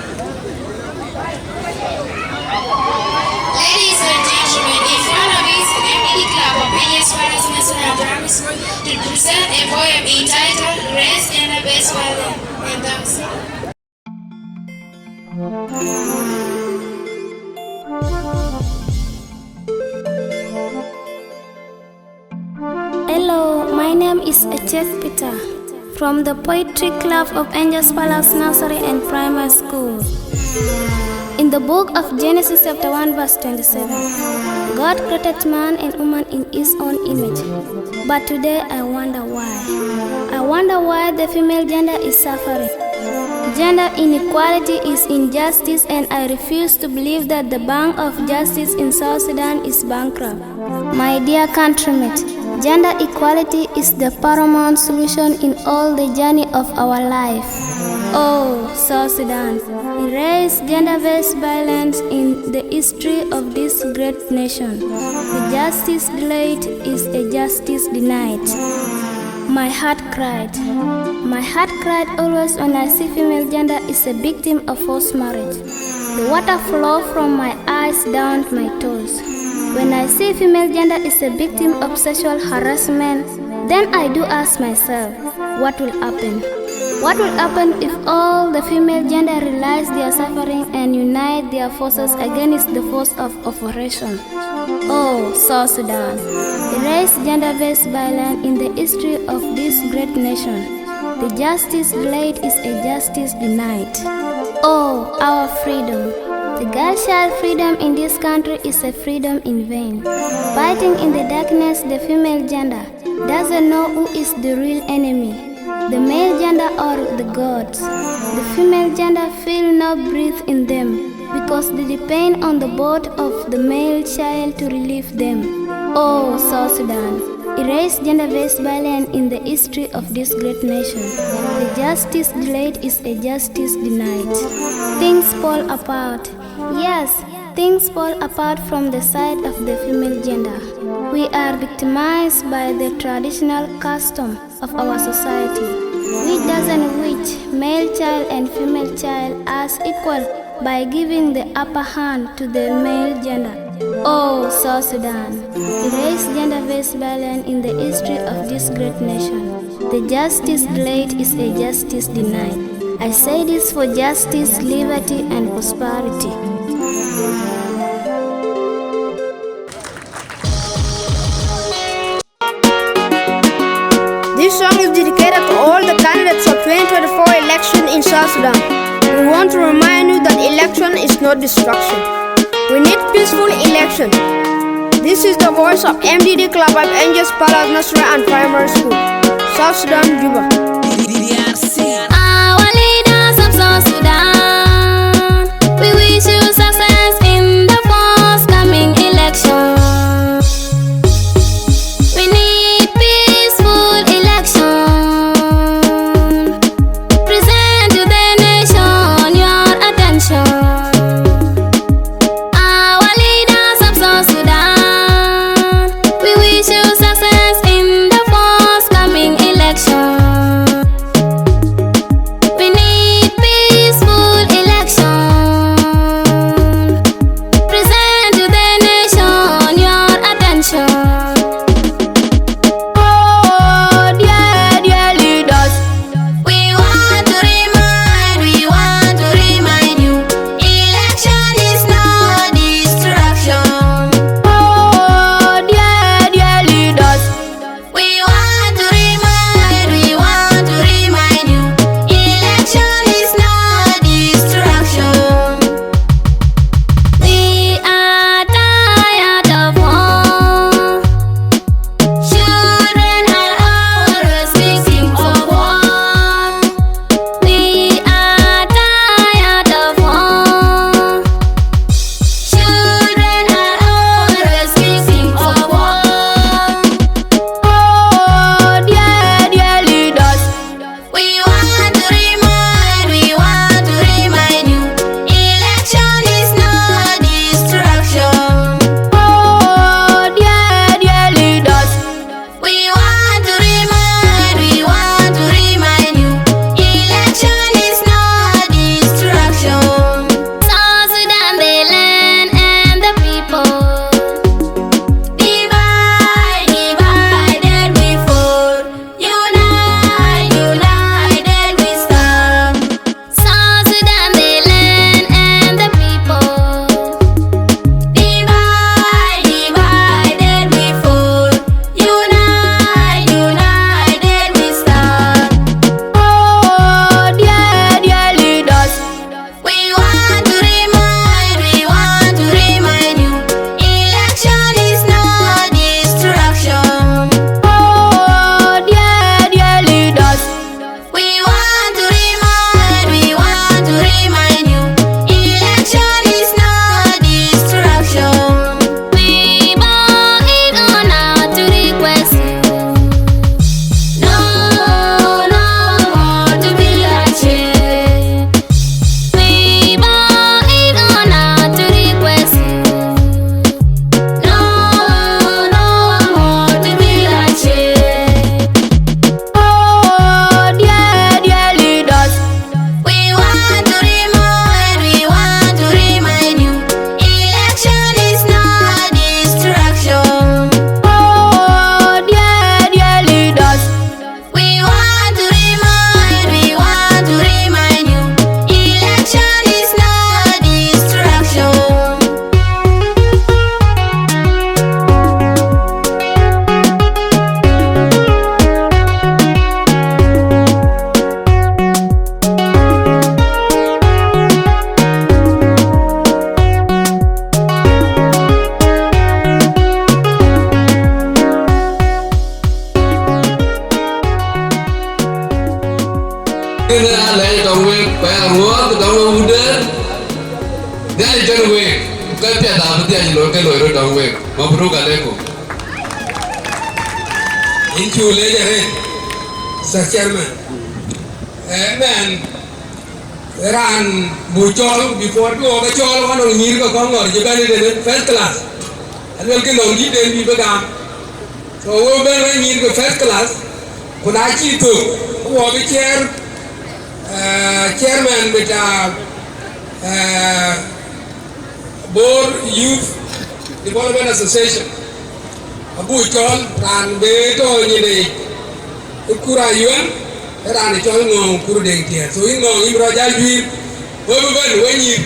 Ladies and gentlemen, in front of me is the M D D club of Angels Palace National Primary School to present a poem entitled Raise Gender-Based Violence and Thugs. Hello, my name is Echek Peter from the Poetry Club of Angels Palace Nursery and Primary School. In the book of Genesis chapter one verse twenty-seven, God created man and woman in his own image. But today I wonder why. I wonder why the female gender is suffering. Gender inequality is injustice, and I refuse to believe that the Bank of Justice in South Sudan is bankrupt. My dear countrymen, gender equality is the paramount solution in all the journey of our life. Oh, South Sudan, erase gender-based violence in the history of this great nation. The justice delayed is a justice denied. My heart cried. My heart cried always when I see female gender is a victim of forced marriage. The water flow from my eyes down my toes. When I see female gender is a victim of sexual harassment, then I do ask myself, what will happen? What will happen if all the female gender realize their suffering and unite their forces against the force of oppression? Oh, South Sudan, erase gender-based violence in the history of this great nation. The justice delayed is a justice denied. Oh, our freedom. The girl child freedom in this country is a freedom in vain. Fighting in the darkness, the female gender doesn't know who is the real enemy, the male gender or the gods. The female gender feel no breath in them. because they depend on the birth of the male child to relieve them. Oh, South Sudan, erase gender-based violence in the history of this great nation. The justice delayed is a justice denied. Things fall apart. Yes, things fall apart from the side of the female gender. We are victimized by the traditional custom of our society, which doesn't treat male child and female child as equal by giving the upper hand to the male gender. Oh, South Sudan, erase gender-based violence in the history of this great nation. The justice delayed is a justice denied. I say this for justice, liberty, and prosperity. This song is dedicated to all the candidates for twenty twenty-four election in South Sudan. We want to remind you that election is not destruction. We need peaceful election. This is the voice of M D D Club of Angels Palace Nursery and Primary School, South Sudan, Juba. Our leaders of South Sudan, we wish you success in the forthcoming election. We need peaceful election. Present to the nation your attention. Our leaders of South Sudan, we wish you success in the forthcoming election. Lon ke loi röt dɔm wek. Mabruk alaikum. Yïn cuk leec arëët, Mister Chairman. Eh, man, raan bu cɔl, before bï wɔ ke cɔl, wɔ nɔŋ nyïïr ke kɔŋ ŋɔr cï bɛ̈n ëtënë, first class. Aluel ke nɔŋ dït den bï bï gam. So wɔ bɛ̈n rɔt nyïïr ke first class, ku na cï thök, wɔ bï chair, eh, chairman bita, eh, Bor Youth Development Association. Abu cɔl raan be tɔ nyinde, ë Kur Ayuɛn, ë raan cɔl Ŋɔ̈ɔ̈ŋ Kur Deŋ Tiɛɛl. So yïn Ŋɔ̈ɔ̈ŋ yïn rɔt jal juiir, wek bï bɛ̈n, wek nyïïr.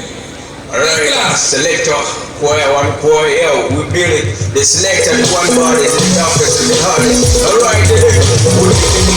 All right, selector, choir one, choir, yeah, we build it. The selector, the one body, the toughest and the hardest. All right, we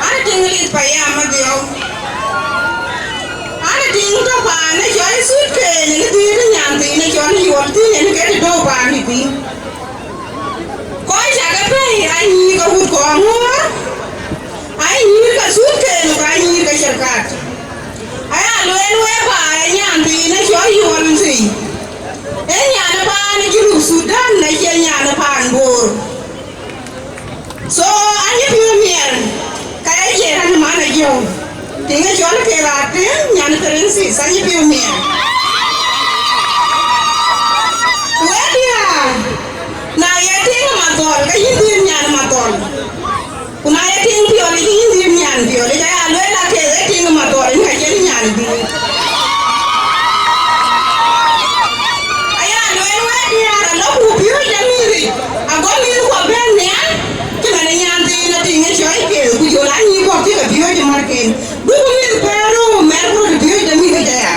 An tïŋ lit payam adhiɔu. An tïŋ tɔ paan ë cɔl Sut Keny, në dhiëëth nyan thiin ë cɔl Yuɔl thïn, en ke të tɔ̈u paan ë piny. Kɔc cak ë pɛ̈i, anyïïr ke wut kɔɔr ŋuɔɔr, anyïïr ke Sut Keny, ku anyïïr ke Cerkat. Aya lueel wek ba ë nyan thiin ë cɔl Yuɔl thïn. Ee nyan ë paan ë Junub Thudan, acie nyan ë paan Bor. So, anyï piɔ̈u miɛr, Princess, anyï piɔ̈u miɛt. Wek diäär, na ye tiŋ ë Mathɔl, ke yïn dhiëëth nyan ë Mathɔl. Ku na ye tiŋ Piɔ̈l, ke yïn dhiëëth nyan Piɔ̈l. Aya lueel, ake ye tiŋ ë Mathɔl, yïn ka cïn nyan dhiëëth. Aya lueel, wek diäär, alɔ ku piööc de mïth yic, ago mïth kuɔ bɛ̈n nhial, cï man ë nyan thiin atiŋ ë cɔɔc ke, ku jɔl anyïïn kuɔ cï ke piööc ë märken. Duku mïth kuɛɛr rou, mɛt ku piööc de mïth yic aya.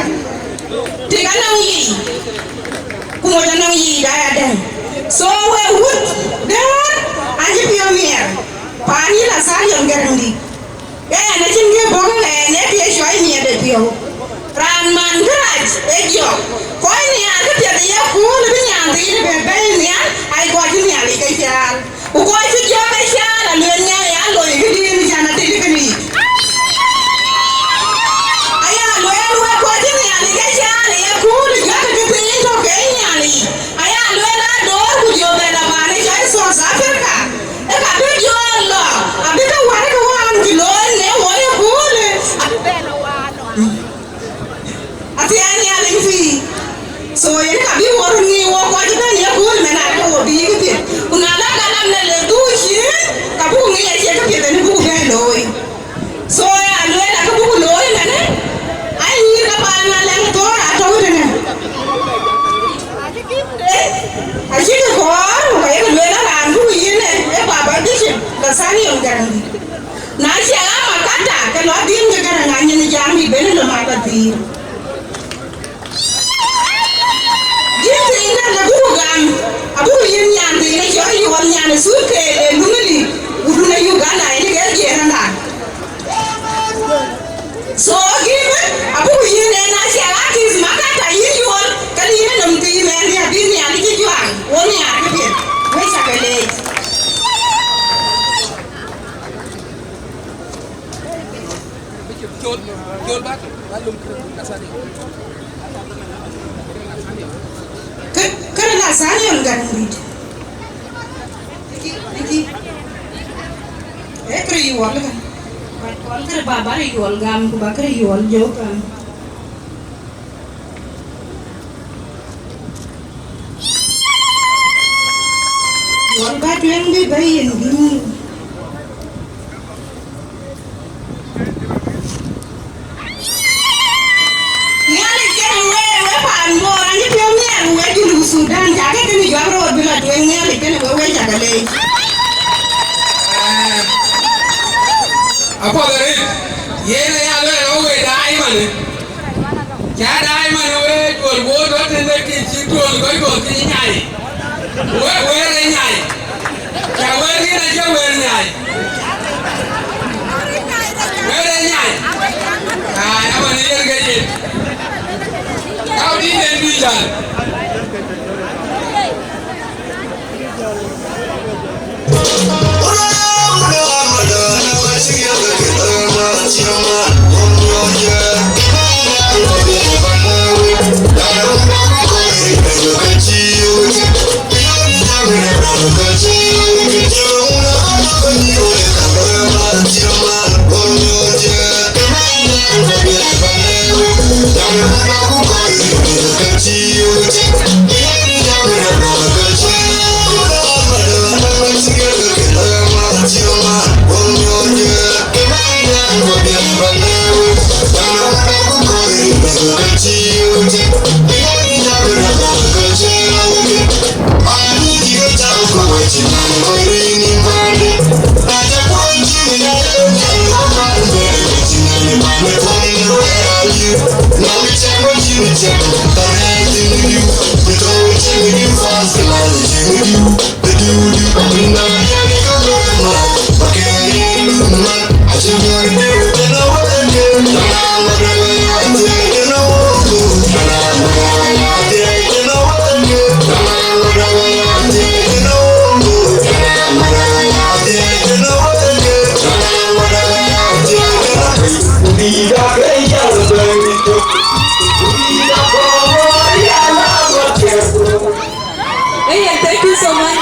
Tik anɔŋ yiic, ku moc anɔŋ yiic aya dɛ̈ŋ. So we wut dɛ̈ɛ̈r, acï piɔ̈u miɛt, paan yïn Athalion Garaŋdït. Ɣɛn acïn kë bɔ̈ ke ɣɛn, ee kë ye cɔɔc miɛt ë piɔ̈u. Raan man kërac ë jɔk, kɔc nhiaar këpiɛth ë yakööl bï nyan thiin bɛ bɛ̈ɛ̈i nhial, ai kɔc cï Nhialic ke cääl. Ku kɔc cï jɔk ke cääl, alueel Nhialic aa loi këdiën can atit kënë yic. Aya lueel wek kɔc cï Nhialic ke cääl ë yakööl, jɔk ke piny tɔ̈ ke Nhialic. Aya lueel aa door ku jɔ bɛ lɔ paan ë cɔl South Africa. Ë ka bï jɔɔk lɔ, abï ke wär ke wään cï looi në wɔ yakööl, abï bɛ lɔ wään. Athiɛɛn Nhialic pïïr. So yen ka bï wɔ röt ŋic wɔ kɔc bɛ̈n yakööl mɛn, aa ke wɔ bï këpiɛth. Ku na la galam në le dhuk cïn, ka buk ŋic acie këpiɛth ënë buk bɛ̈n looi. So ya lueel akë buk looi mɛnë, ai nyïïr ke paan Malɛŋ thɔ̈ɔ̈r atɔ̈u tënë. Eh, acï kë kɔɔr, ku ka yek lueel raan buk yïn ë, ë Baba Bishop, ka Athalion Garaŋdït. Na ciɛk amakata, ke lɔ dhiën ke Garaŋ anyin jam bï ben lɔ mat pathïïr. Jïn thiiŋdɛn abuku gam, abuku yïn nyan thiin ë cɔl Yuɔl nyan ë Thurkey ë Lumili, wudun ë Uganda, yen ke jiëër ënɔɔnë. So, gïïm, abuku yïn en aciɛk akïth makata yïn Yuɔl, ke yïn ë nɔm thiin ɛn, abï Nhialic cï juak, wo nhiaar këpiɛth, wek cä ke leec. Kë, kë Nathaniel Garaŋdït. Thank you, thank you. Eh, kërë Yuɔl kan. Ba kɔn kërë ba, ba rë Yuɔl gam, ku ba kërë Yuɔl jɔ gam. Yuɔl ba tueŋ bï bɛ̈i yen gïm. Nhialic kenë wek, wek paan Bor, anyï piɔ̈u nhial, wek Junub Thudan, cakë kënë juak röt bï lɔ tueŋ, Nhialic kenë wek, wek cakë leec. Apuɔth arëët, yen aya lueel ë wek daai manë. Ca daai manë wek Juɔl Bor tɔ̈ tënë kï cï tuɔl kɔc kɔ̈k kï nyai. Wek, wek ë nyai. Ca wek rin acie wek nyai. Wek ë nyai. Ai, amanë yen ke yen. Kau dït en bï jäl. Hey, and thank you so much.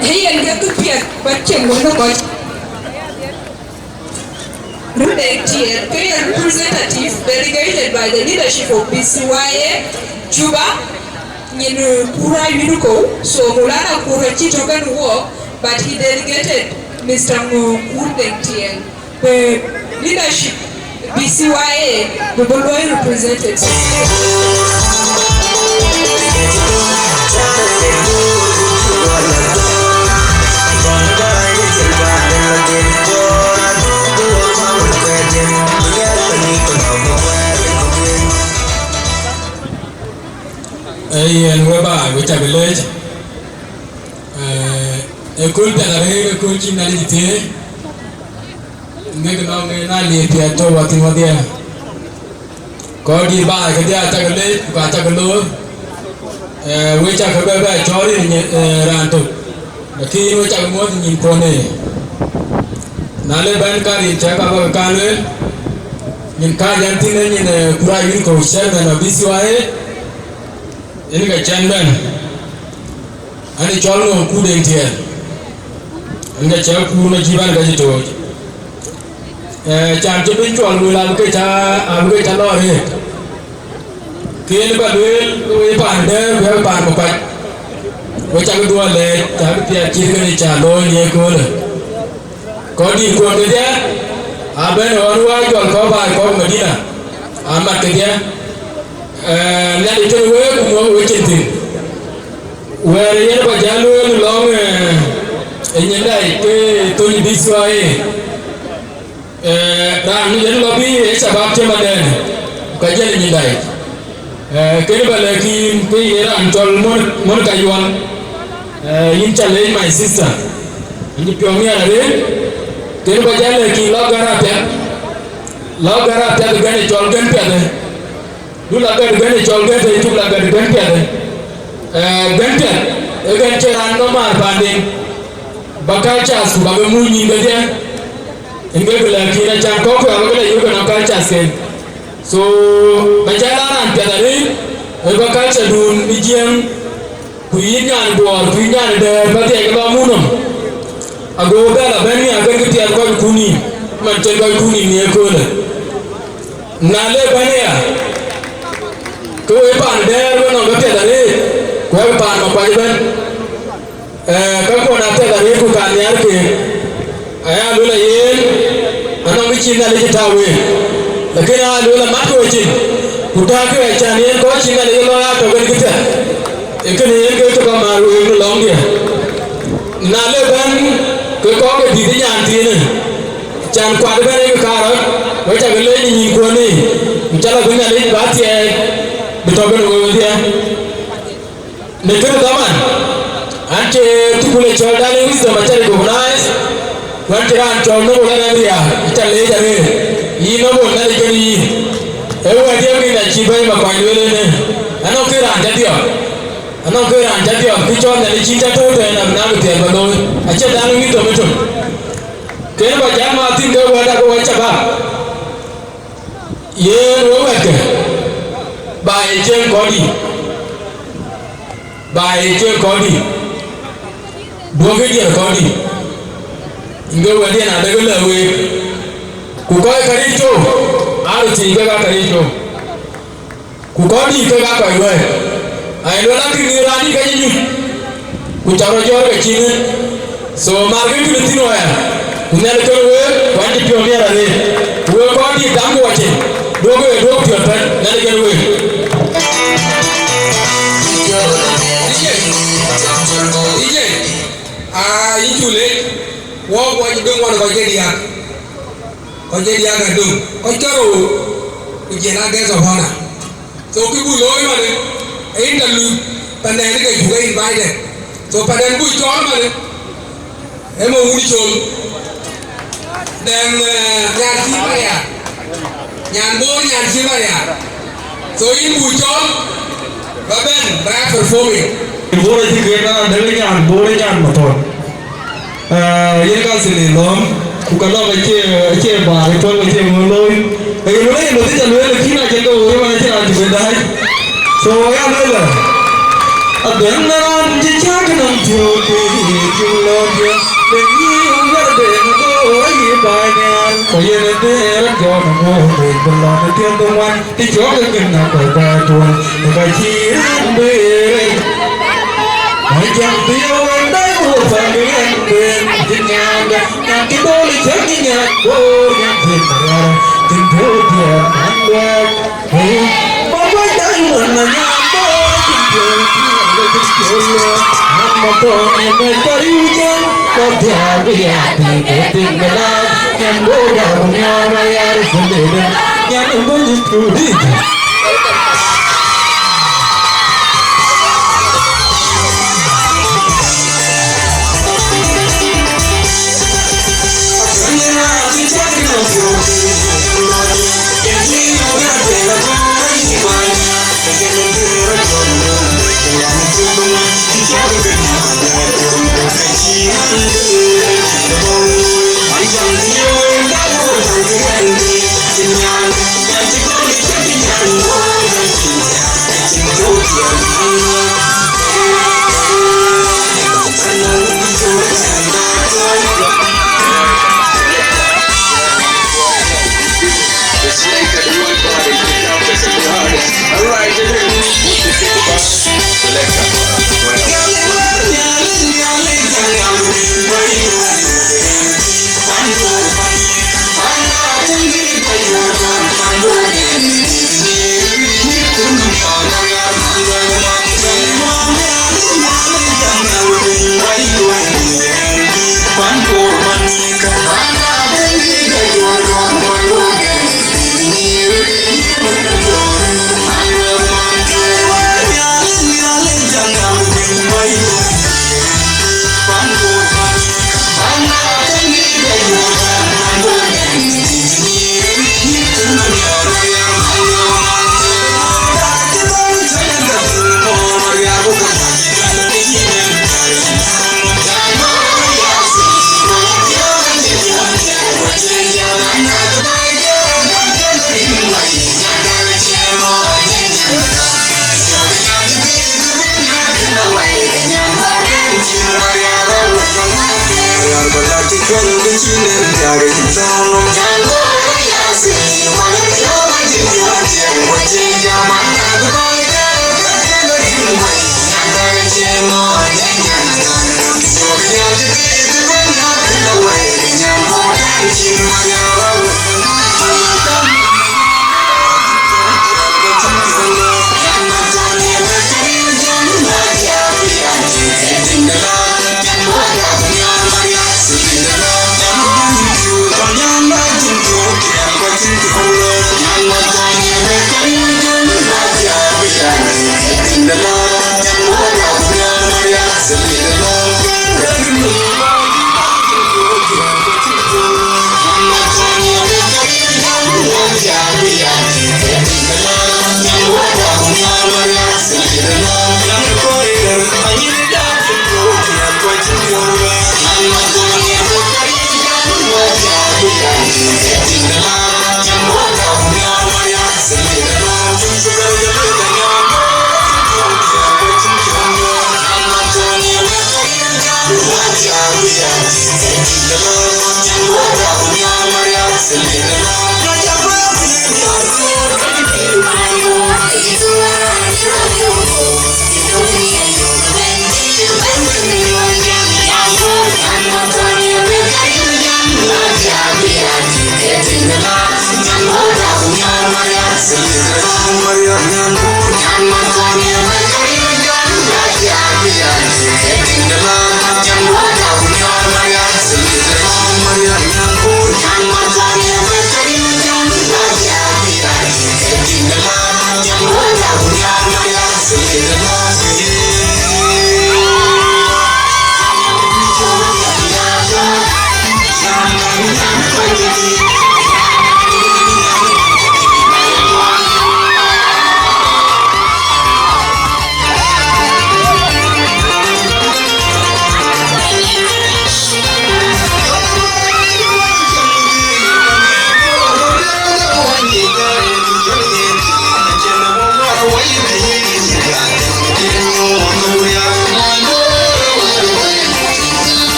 Hey, and get to Pierre, but check one of us. Run a tear, Representative delegated by the leadership of B C Y A Juba, nyin, uh, Kura Yunuko, so Mulana Kura cï tɔ̈ kën wɔ, but he delegated Mister Ngo Kur Deng Tiel. The leadership B C Y A, we will well represented. Ee yen, we baai, we cak leec. Ee, ëkööl piɛth arëët, ëkööl cï Nhialic thiëëc. Ŋek nɔŋ ŋek na liep piɛth tɔ̈u wathïn wadhiɛ. Kɔc dït baai kedhie acak leec, ku ka cak loor. Ee, we cak bɛ bɛ cɔɔl rin, ee, raan tök. Lakin we cak muɔ̈th nyin kuɔn ee. Na le bɛ̈n ka rin cak abä ke kan lueel. Nyin ka jɛn thïn ee nyin, ee, Kura Yunuko, chairman of B C Y A. Yen ka cɛn bɛ̈n. Ani cɔl Ngo Kur Deng Tiel. Ani ka cɛ kuur na cï bɛ̈n ka cï tooc. Ee, can cï bï cɔl wël abï ke ca, abï ke ca lɔ arëët. Kën ba lueel, ke we paan dɛ̈ɛ̈r, ku yak paan Makuac. We cak duɔl lɛɛc, cak piɛth cït kënë ca looi në ye köölë. Kɔc dït kuɔn kedhie, abɛ̈n ɣɔn wä jɔl kɔ̈k baai kɔ̈k Madina, amat kedhie. Ee, Nhialic tënë week, ku muɔ̈k we cin thïn. Wɛ̈ɛ̈r yen ba jäl lueel lɔŋ, ee, ë nyindai ke thöny B C Y A. Ee, raan yen lɔ bï ë shabab cï madɛn, ka jël nyindai. Ee, kënë ba lɛ̈k yïn, ke ye raan cɔl Mon-, Monica Yuɔl. Ee, yïn ca leec, my sister. Yïn cï piɔ̈u miɛt arëët. Kënë ba jäl lɛ̈k yïn, lɔ gär apiɛth. Lɔ gär apiɛth, gɛ̈n ë cɔl gɛ̈n piɛth. Du la gɛ̈t gɛ̈n ë cɔl gɛ̈t ë cuk la gɛ̈t gɛ̈n piɛth. Ee, gɛ̈n piɛth, ee gɛ̈n cï raan nɔm maar paanden. Ba cultures ku ba ke muc nyin kedhie. Yen ke lɛ̈k yïn, acan kɔ̈k kë abä ke la yök ënɔŋ cultures ken. So, ba cä la raan piɛth arëët, ë ba culture dun bï jiëëŋ, ku yïn nyan Bor, ku yïn nyan Dɛ̈ɛ̈r, ba dhiɛc ke lɔ muk nɔm. Ago bɛ la bɛ̈n nhial kën kë piɛth kɔc kun nïïm, man cïn kɔc kun nïïm në ye köölë. Na le bɛ̈n aya, ke we paan Dɛ̈ɛ̈r we nɔm ke piɛth arëët, ku we paan Makuac ëbɛ̈n. Ee, ka kuɔn apiɛth arëët ku ka nhiaar keek. Aya lueel ayen, anɔŋ kë cï Nhialic tääu week. Lakin aya lueel amat ke we cin, ku tääu ke we can yen kɔc cï Nhialic lɔ ya tɔ̈ kën kë piɛth. Ee kënë yen ke kë ba määr week në lɔŋdiɛ̈. Na le bɛ̈n ke kɔ̈k ke dït ë nyan thiinë, can kuat ëbɛ̈n ë ke kaar rɔt, we cak leec në nyïn kuɔ̈n ë, ku ca la bï Nhialic ba thiɛɛi, bï tɔ̈ kën we wedhie. Në kënë dhaman, an, cï thukul ë cɔl Daniel Wisdom acä recognize, ku an, cï raan cɔl Noble Adan Riak acä leec arëët, yïn Noble, Nhialic kën yïn. Ee wɛ̈t diɛ̈ min acï bɛ̈ny Makuac lueel ënë, anɔŋ kë raan cä dhiɔp, anɔŋ kë raan cä dhiɔp, kë cɔl Nhialic cïn cä tɔ̈u tɛ̈ɛ̈n abï naŋ kë piɛth ba looi, acï Daniel Wisdom ë tök. Kënë ba jam athïn ke wɛ̈t ake wɛ̈t cä bä. Yen we wɛ̈tkë, ba ye cieŋ kɔ̈ɔ̈dï, ba ye cieŋ kɔ̈ɔ̈dï, duɔ̈kkë diɛɛr kɔ̈ɔ̈dï, yïn ke wɛ̈tdiɛn adekë lɛ̈k week, ku kɔc käril cöök, aa röt thiëëc kek aa käril cöök. Ku kɔc dït kek aa kɔc luɛɛi, aye luel akïn ë raan yï ka cï nyuc, ku cä rɔt jɔ̈ɔ̈r ke cïn ë. So, markë kën thïn wɛ̈ɛ̈r, ku Nhialic kën week, ku an cï piɔ̈u miɛt arëët. Ku wek kɔc dït damkë wacin, duɔ̈kkë wek duɔ̈k piɔ̈ɔ̈th pɛ̈n, Nhialic kën week. D J, D J, aa, yïn cuk leec, wɔ, wɔ cï döŋ wan kɔc ke diäk. Kɔc ke diäk adöŋ, kɔc ke rou, ku jël a guest of honor. So kë buk looi manë, ë interlude, pandɛn ke cuk ke invited. So pandɛn buk cɔɔl manë, ë ma wun col. Then, eh, nyan cï Maria. Nyan Bor, nyan cï Maria. So yïn buk cɔɔl, ba bɛ̈n, ba ya performing. Bor acï kek na dek nyan, Bor nyan mathɔn. Eh, yen ka thil ë lɔ̈ɔ̈m, ku ka lɔ̈k acie, acie baar ë tuɔl, acie ŋö looi. Ee, yen wël yen bä dhil ca lueel, lakin acïn ke woi man acïn raan cï ben daai. So, ya lueel ë, adɛ̈ŋ de raan cï cäk nɔm thiöök, cï lɔ̈ɔ̈m thiöök, de yï wär de ŋö, ayï baai nhial. Ku yen ë bï rɔt jɔt në ŋuɔ̈ɔ̈th wec bï lɔ në tiɛ̈m de ŋuan, të cɔk ë kën na kɔc bɛ tuɔ̈l, ë ka cï raan bï rëc. Mɔnyjäŋ bï ye wël dai ku wël thɔn bï yen ben, cïn nyaŋde, nyan cï dhool ë cäk cï nyan boor, nyan thiëc na rɛ̈ɛ̈r, cïn piɔ̈u tiɛɛl man luɛɛk.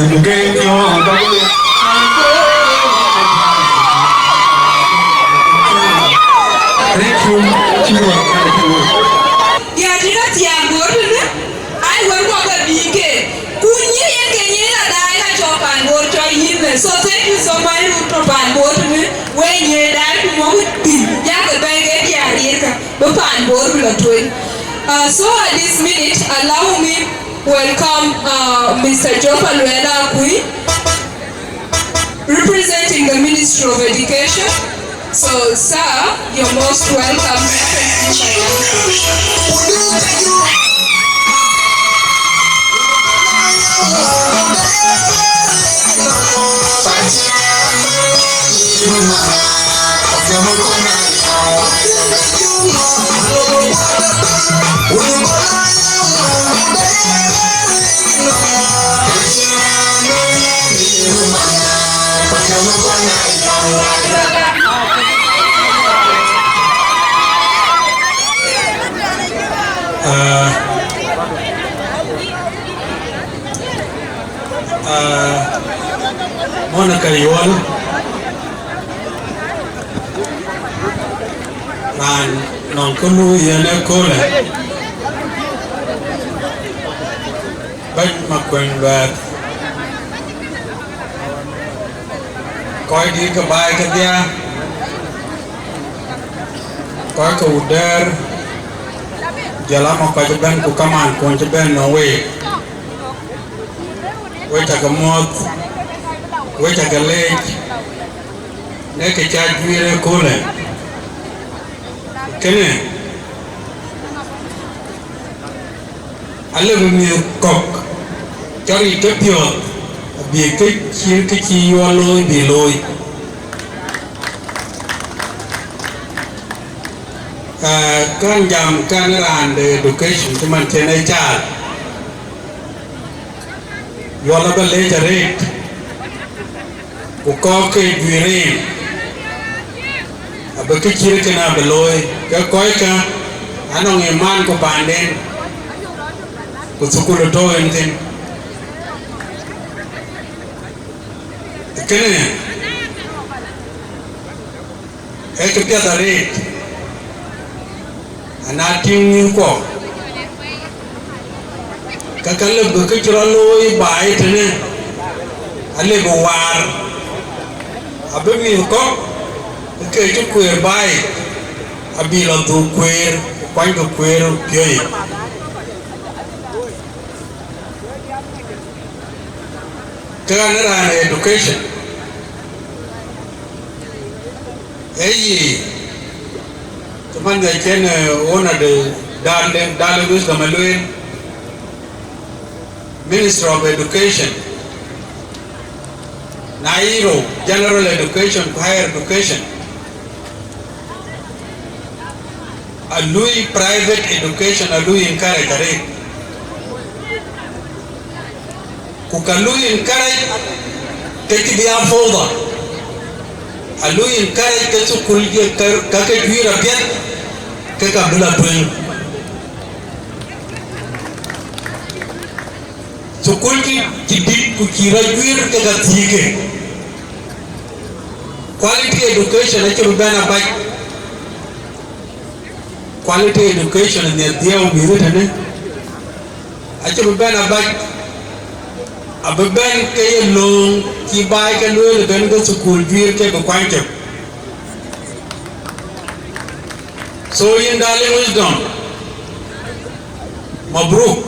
Thank you. Ya tïŋ athiaŋ Bor tënë, ai wën kɔ̈k ke bï ke. Ku nyiëc yen ke nyiëc la daai ka cɔk paan Bor cɔl yïn në. So thank you so much, rut tɔ̈ paan Bor tënë, we nyiëc daai ku mɔ̈k thïn, yakë bɛ̈ɛ̈i ke diäär yen ka, bï paan Bor bï lɔ tueŋ. Uh, so at this minute, allow me welcome, uh, Mister Geoffrey Luela Akui, representing the Ministry of Education. So, sir, you're most welcome. Ah, ah, Monica Yuɔl, raan nɔŋ kë lui yen ëköölë, bɛ̈ny Makueny Luɛɛth, kɔc dït ke baai kedhie, kɔc ke Wudɛɛr, jɔl a ma kɔc ëbɛ̈n ku kamaan kuɔn cï bɛ̈n nɔm week, we cä ke muɔ̈th, we cä ke leec në kë cä juiir ëköölë. Kënë alëu bï mïth kɔ̈k cɔk yic kepiɔ̈ɔ̈th abï kë cït kë cï Yuɔl looi bï looi. Ah, kän jam kän raan de education cï man cïn ë caal, Yuɔl abä lec arëët, ku kɔ̈k ke juiir en, abï kë cït kënë abï looi, ke kɔckë anɔŋ ë man ku paanden, ku thukul ë tɔ̈u en thïn. Kënë ee kë piɛth arëët, ana tïŋ mïthkuɔ, ke ka lëu bï kë cï rɔt looi baai tënë, alëu bï waar, abï mïth kɔ̈k ke cï kueer baai, abï lɔ dhuk kueer, ku kuanykï kueer piööc yic. Ke ɣɛn ë raan ë education, ee yic, cï man ë cïn, eh, ɣön ade Dal, Dal Wisdom ë lueel, Minister of Education, na yï rou, General Education ku Higher Education, alui private education alui encourage arëët, ku ka lui encourage ke cï bï a fowda, alui encourage ke thukul ke, ke, ka ke juiir apiɛth, ke ka bï la tueŋ. Thukul cï, cï dït ku cï rɔt juiir ke ka thiëëk ke. Quality education acï bï bɛ̈n abac. Quality education nhiar dhiau mïth tënë, acï bï bɛ̈n abac, abï bɛ̈n ke ye lööŋ cï baai ke lueel ëbɛ̈n ke thukul juiir ke bï kuany cök. So yïn Darling Wisdom, mabruk,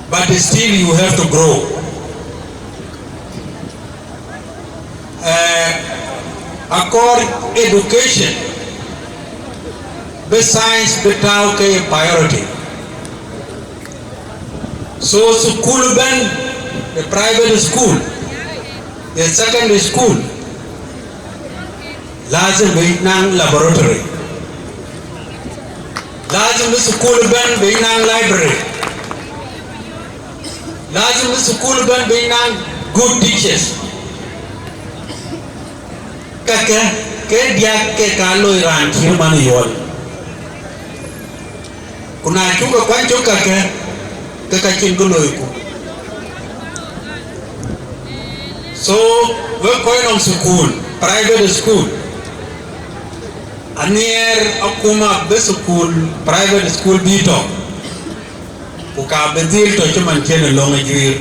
but still you have to grow. Eh, akɔɔr education bï science bï tääu ke priority. So thukul ëbɛ̈n, the private school, the secondary school, lazim bï naŋ laboratory. Lazim bï thukul ëbɛ̈n bï naŋ library. Lazim bï thukul ëbɛ̈n bï naŋ good teachers. Kakë ke diäk ke ka loi raan cït man Yuɔl. Ku na cuk ke kuany cök kakë, ke ka cïn kë loiku. So, wek kɔc nɔŋ school, private school, anhiɛɛr akuma bï school, private school bï tɔ̈, ku ka bï dhil tɔ̈ cï man cïn ë löŋ ë juiir.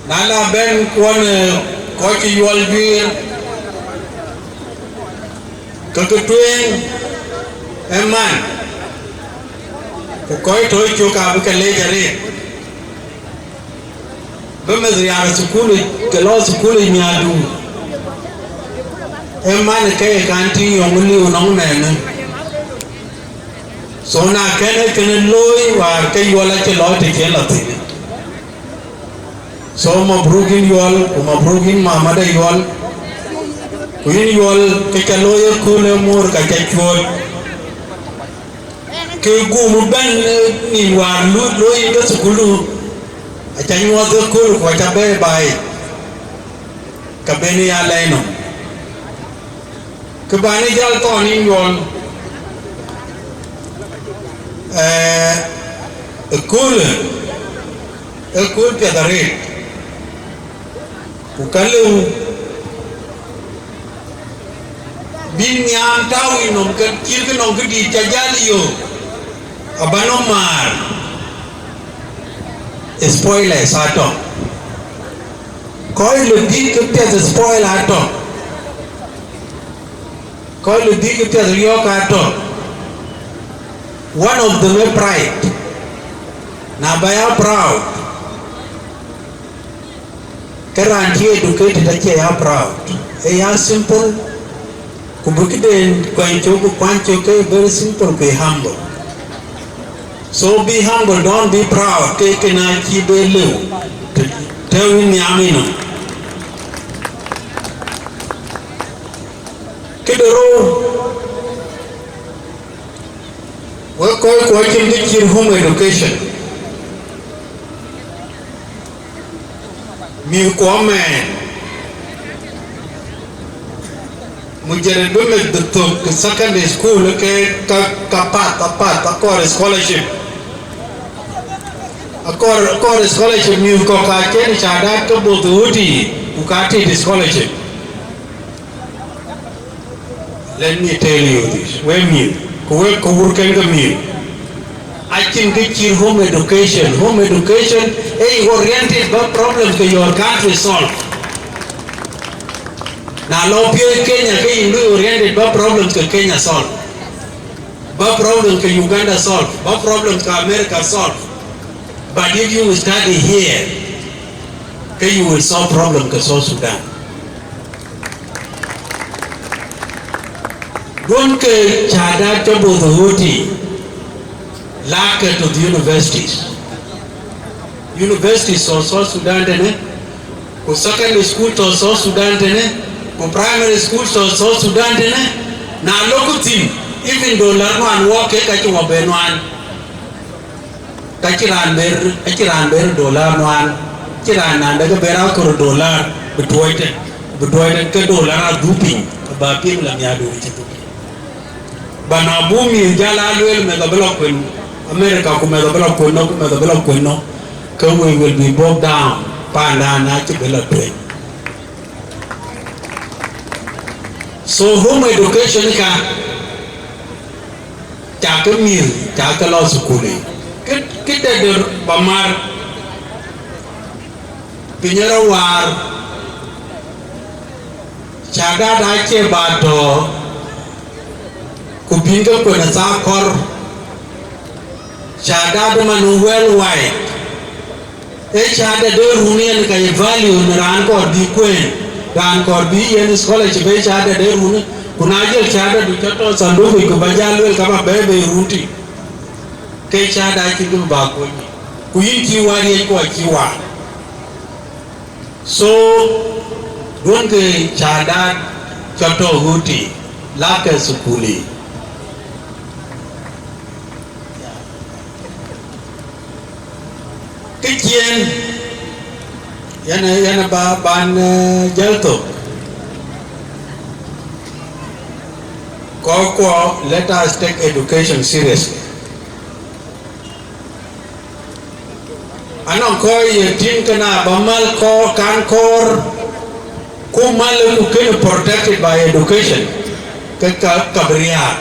Na la bɛ̈n kuɔn, eh, kɔc cï yuɔl juiir, ke kë tueŋ ë man, ku kɔc tɔ̈ cök abï ke leec arëët, bï meth riaar ë thukul, ke lɔ thukul ë miäkdu, ë man ke ye kan tïŋ yɔŋ liu nɔŋ mɛɛnë. So na kën ë kënë looi wäär ke yuɔl acï lɔ të cïn lɔ thïn. So mabruk yïn yuɔl, ku mabruk yïn mamada yuɔl, ku yïn yuɔl ke ca looi ëkööl ë moor ka ca cuööt. Ke guum bɛ̈n, eh, nïn wäär lu-, looi yïn ke thukulu, aca nyuɔɔth ëkööl ku aca bɛ̈ɛ̈i baai, ka ben ya lɛɛi nɔm. Kë bän ë jäl thɔn yïn yuɔl, eh, ëkööl, ëkööl piɛth arëët, ku ka lëu bï nhiam tääu yï nɔm, ke cït kë nɔm këdït ca jäl yök, aba nɔm määr, spoilers atɔ̈. Kɔc lë bï kë piɛth spoil atɔ̈. Kɔc lë bï kë piɛth riɔ̈ɔ̈k atɔ̈. One of them ë pride. Na ba ya proud, ke raan cï educated acie ya proud. Ë ya simple, ku bï këden kuany cök, bï kuany cök ke very simple, ku humble. So be humble, don't be proud, ke këna cï be lëu të, të wïn nhiam yïnɔm. Këde rou, wek kɔc kuɔ cïn kë cït home education. Mïth kuɔ mɛɛn, mujarrad bï meth bï thök ke secondary school ke ka, ka path, apath, akɔɔr scholarship. Akɔɔr, akɔɔr scholarship, mïth kɔ̈k ka cïn shahadat ke both ɣööt yiic, ku ka tit scholarship. Let me tell you this, wek mïth, ku wek ke wurken ke mïth, acïn kë cït home education. Home education ë oriented ba problem ke your country solve. Na lɔ piööc Kenya, ke yïn lui oriented ba problems ke Kenya solve, ba problems ke Uganda solve, ba problems ke America solve. But if you study here, ke you will solve problem ke South Sudan. Duɔ̈n ke shahadat cɔk both ɣööt yiic, lakkë to the universities. Universities tɔ̈ South Sudan tënë, ku secondary school tɔ̈ South Sudan tënë, ku primary school tɔ̈ South Sudan tënë. Na lɔku thïn, even dollar nuan wɔk ke ka cï wɔ be nuan. Ka cï raan ber, acï raan ber dollar nuan, cï raan nandë ke ber akor dollar, bï tuɔɔc tën, bï tuɔɔc tën ke dollar adhuk piny, ba piŋ la miäkdu cï dhuk piny. Ba na buk mïth jäl aa lueel meth abï lɔ kuën America, ku meth abï lɔ kuën nɔ, ku meth abï lɔ kuën nɔ, ke we will be bogged down, pandan acï bï lɔ tueŋ. So home education ka, cakë mïth, cakë lɔ thukul yiic. Kë, kë dɛ̈t dɛ̈t ba mar, piny ë rɔt waar, shahadat acie ba tɔ̈, ku bïn ke kuën ë thaa kɔ̈r, shahadat man worldwide. Ee shahada de run yen ka ye value në raan kɔɔr bï kueen, raan kɔɔr bï yen scholarship, ee shahada de run, ku na jël shahada du cä tɔ sanduku ku ba jal luel ka ba bɛ̈ɛ̈i bei run tï, ke shahada acïn kë bï ba kuöny. Ku yïn cï waar riëëc ku acï waar. So, duɔ̈n ke shahada cä tɔ ɣööt tï, lakkë thukul yiic. Kë ciëën, yen, yen ba, ban, eh, jäl thok. Kɔckuɔ, let us take education seriously. Anɔŋ kɔc ye tïŋ kënë abä mal kɔɔr, kan kɔɔr, ku mal ku kënë protected by education, ke ka, ka bï riääk.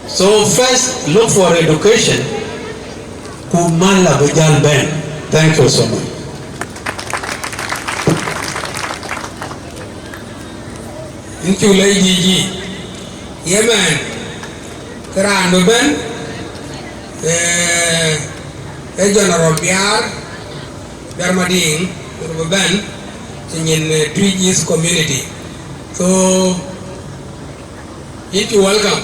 So first look for education, ku mal abï jäl bɛ̈n. Thank you so much. Yïn cuk lec D G. Yemɛn, ke raan bï bɛ̈n, eh, ee General Biar, Biar Madiŋ, bï bɛ̈n, cï nyin, eh, Twic East Community. So, yïn cuk welcome.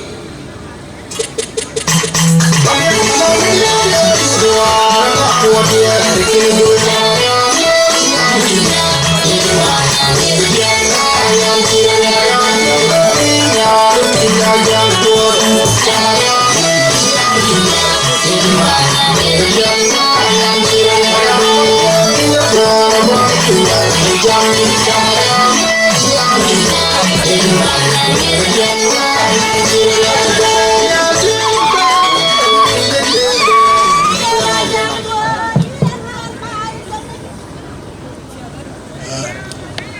Uh,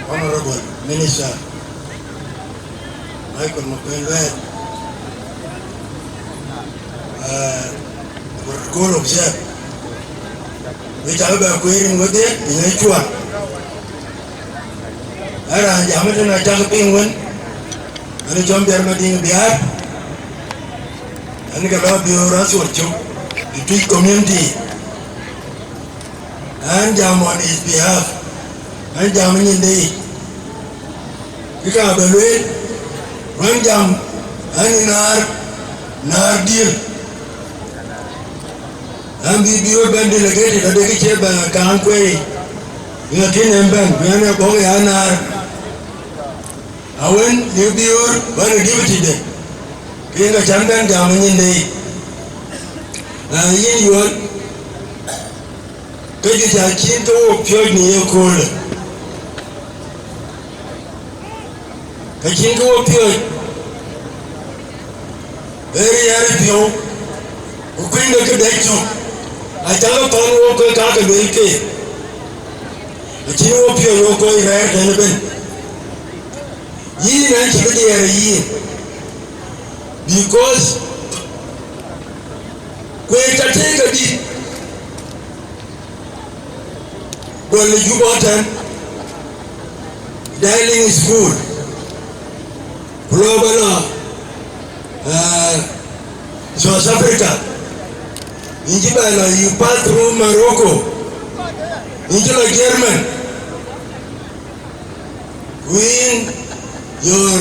Honorable Minister Michael Makuei Lueth, uh, protocol observe. Wek cä bɛ kueer rin wedhie, rin ë cuat. Ë raan jam ëtën acäk piŋ wën, an, cɔm Biar Madiŋ Biar, an, ke lɔ Biöör Athol cök, the Twic community. An jam on his behalf, an jam nyinde yic. Kë ka bɛ lueel, an jam, an naar, naar diël. An bï Biöör bɛ̈n delegated, adekï cie bɛ kaŋ kueei. Lakin en bɛ̈n, ku en ë bɔ̈k ya naar. Awën ye Biöör bɛ̈n ë deputy de. Ke yen ka cän bɛ̈n jam nyinde yic. Na yïn Yuɔl, ke juëc acïn ke wok piɔ̈ɔ̈c në ye köölë. Ka cïn ke wok piɔ̈ɔ̈c, ee riɛɛr piɔ̈u, ku kuënyde këdɛ̈ cök, acäkï thɔ̈n wok ke ka ke luel keek. Acïn wok piɔ̈ɔ̈c wok kɔc rɛ̈ɛ̈r tɛ̈n ëbën. Yïn an cï bï diɛɛr ë yïn, because kueer ca tëëk adït. Gɔl ë Juba tɛ̈n, Darling School, ku lɔ bä lɔ, ah, South Africa, yïn cï bɛ lɔ, you pass through Morocco, yïn cï lɔ German, ku yïn your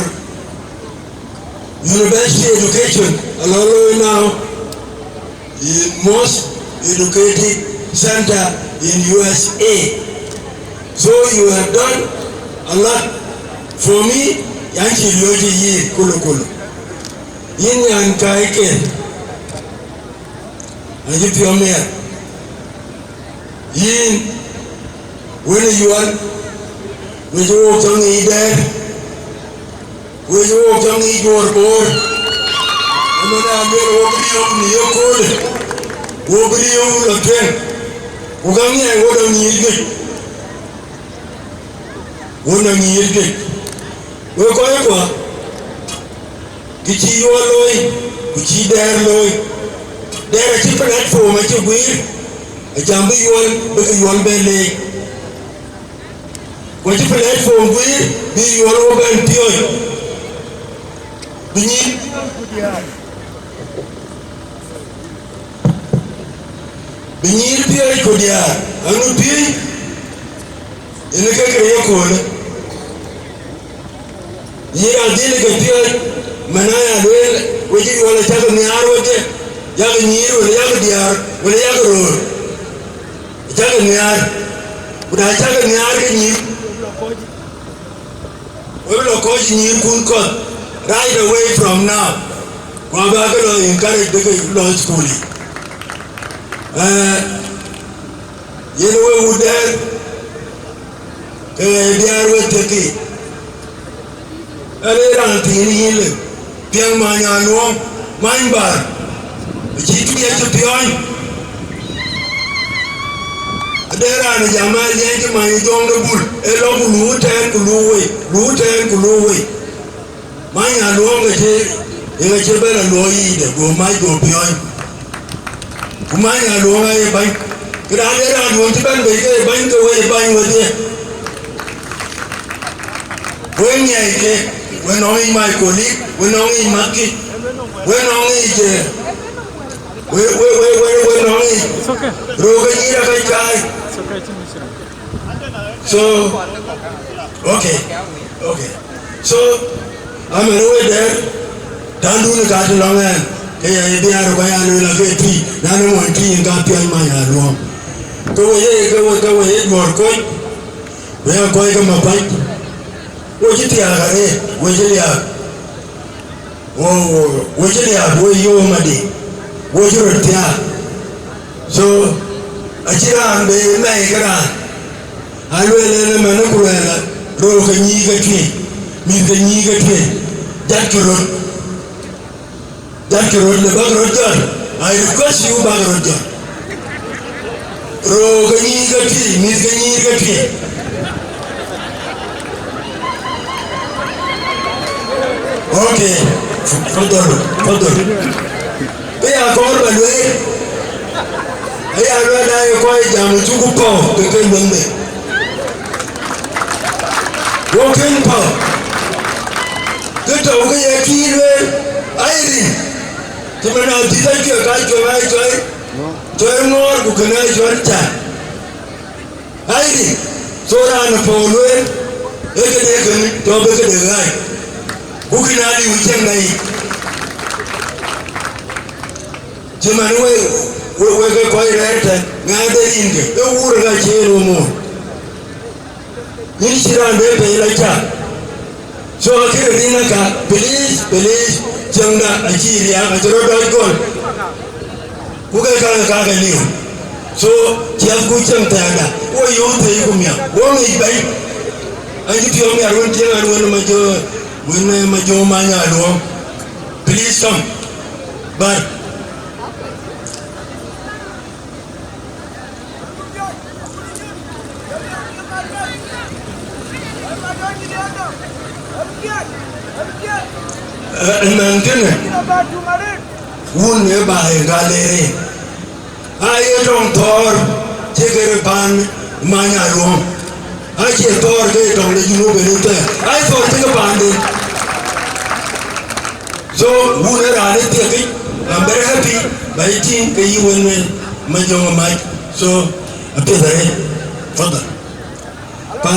university education alɔ looi now. The most educated center in U S A. So you have done a lot for me, yan cï luɔ̈ɔ̈c yï kulu kulu. Yïn yan kai ke, an cï piɔ̈u miɛt. Yïn, wën ë Yuɔl, wën cï wok cɔŋ yiic dɛɛr, wek wok cɔŋ yiic Bor Bor, ëmën aa lueel wok bï riëëu në ye köölë, wok bï riëëu lɔ tueŋ, ku ka ŋiɛc wok dɔ̈ nyïïr juëc, wok dɔ̈ nyïïr juëc. Wek kɔckua, kë cï Yuɔl looi, ku cï Dɛɛr looi, Dɛɛr acï platform acï guiir, acam bï Yuɔl, bï ke Yuɔl bɛ leec. Ku cï platform guiir bï Yuɔl wo bɛ̈n piɔ̈ɔ̈c, bï nyïïr, bï nyïïr piɔ̈ɔ̈c ku diäär, anu piööc, yen ke ke ye köölë. Nyïïr adhil ke piɔ̈ɔ̈c, man aya lueel, we cï Yuɔl acäk nhiaar wedhie, yak nyïïr wala yak diäär wala yak röör. Cäk nhiaar, ku na cäk nhiaar ke nyïïr, we bï lɔ kɔc nyïïrkun kɔ̈th right away from now. Ku abä ke lɔ encourage bï ke lɔ school yic. Eh, yen we wut Dɛɛr, ke ɣɛi diäär we thiëkï. Ɣɛn ee raan thiin yïn lë, piɛŋ many anuɔɔm, many bär, acï tuc acï piɔ̈ɔ̈ny. Ade raan jam a liɛny cï many Jɔŋ de Bul, e lɔ ku luuk tɛɛn ku luuk wei, luuk tɛɛn ku luuk wei. Many Aluɔŋ ke cï, ë ke cï bɛ̈n a luɔi yiic de, go mac go piɔ̈ɔ̈ny. Ku Many Aluɔŋ aye bäny. Këda ade raan duɔ̈n cï bɛ̈n bei ke ye bäny ke wei bäny wedhie. Wek ŋiɛc ke, wek nɔŋ yic my colleague, wek nɔŋ yic matkï, wek nɔŋ yic, eh, wek, wek, wek, wek, wek nɔŋ yic. It's okay. Röök ke nyïïr aka caai. It's okay, it's okay. So, okay, okay. So, amɛn wek dɛ̈ɛ̈r, tändun ka të lɔŋ ɛn, ke ya ye biaar ku ya lueel ake tui, na në mɔny tui yen ka piɔ̈ny Many Aluɔŋ. Ke we ye, ke we, ke we ye duɔ̈ɔ̈r kony, we ya kɔc ke Makuac. Wo cï thiaak arëët, wo cï liaak. Wo, wo, wo cï liaak, wo yom adï, wo cï röt thiaak. So, acïn raan be mɛi ke raan. Alueel en ëmɛn ku luɛɛl, röök ke nyïïk ke tueŋ, mïth ke nyïïk ke tueŋ, jatkï röt. Jatkï röt, le bäk röt jɔt. I request you, bäk röt jɔt. Röök ke nyïïr ke tïc, mïth ke nyïïr ke tïc. Okay. Fadhal, fadhal. Ke ya kɔɔr ba lueel. Aya lueel na ye kɔc jam cuk pɔ̈u ke ke lueŋde. Wo kën pɔ̈u. Ke tɔ̈u ke ye kï lueel, ai rin. Cïmën adït acuɛ ka cuɛ ŋa cuɛ, cuɛ ŋɔɔr ku kënë cuɛ can. Ai rin, so raan ë pɔ̈u lueel, ee këde kënë, tɔ̈ bï këde ɣaac. Ku kën aliu cieŋ na yic. Cïmën we, we, we ke kɔc rɛ̈ɛ̈r tɛ̈n, ŋaat de rin ke, ee wuur ka cï en wo moor. Yïn cï raan bɛ pɛɛi la cak. So, akënë rin aka, please, please, cäŋda acï riääk, acï rɔt dɔc gɔl. Ku ke kaŋ ka ke liu. So, ciɛthku cäŋ thɛɛrda, wo yöök thëi ku miäk, wo ŋic bɛ̈ny. An cï piɔ̈u miäk wën cieŋ an wën ma jɔ, wën ma jɔ Many Aluɔŋ. Please come. But Ë, ëmɛn kënë, wun ë baai ë Galeria. Aye tɔŋ thɔɔr cï kërë paan Many Aluɔŋ. Acie thɔɔr ke tɔŋ de Junub en ëthɛɛr. Aye thɔɔr cï ke paanden. So, wun ë raan ë thiëkic, I'm very happy, ba yï tïŋ ke yï wën ë Majɔŋ ë mac. So, apiɛth arëët, fadhal. Pa,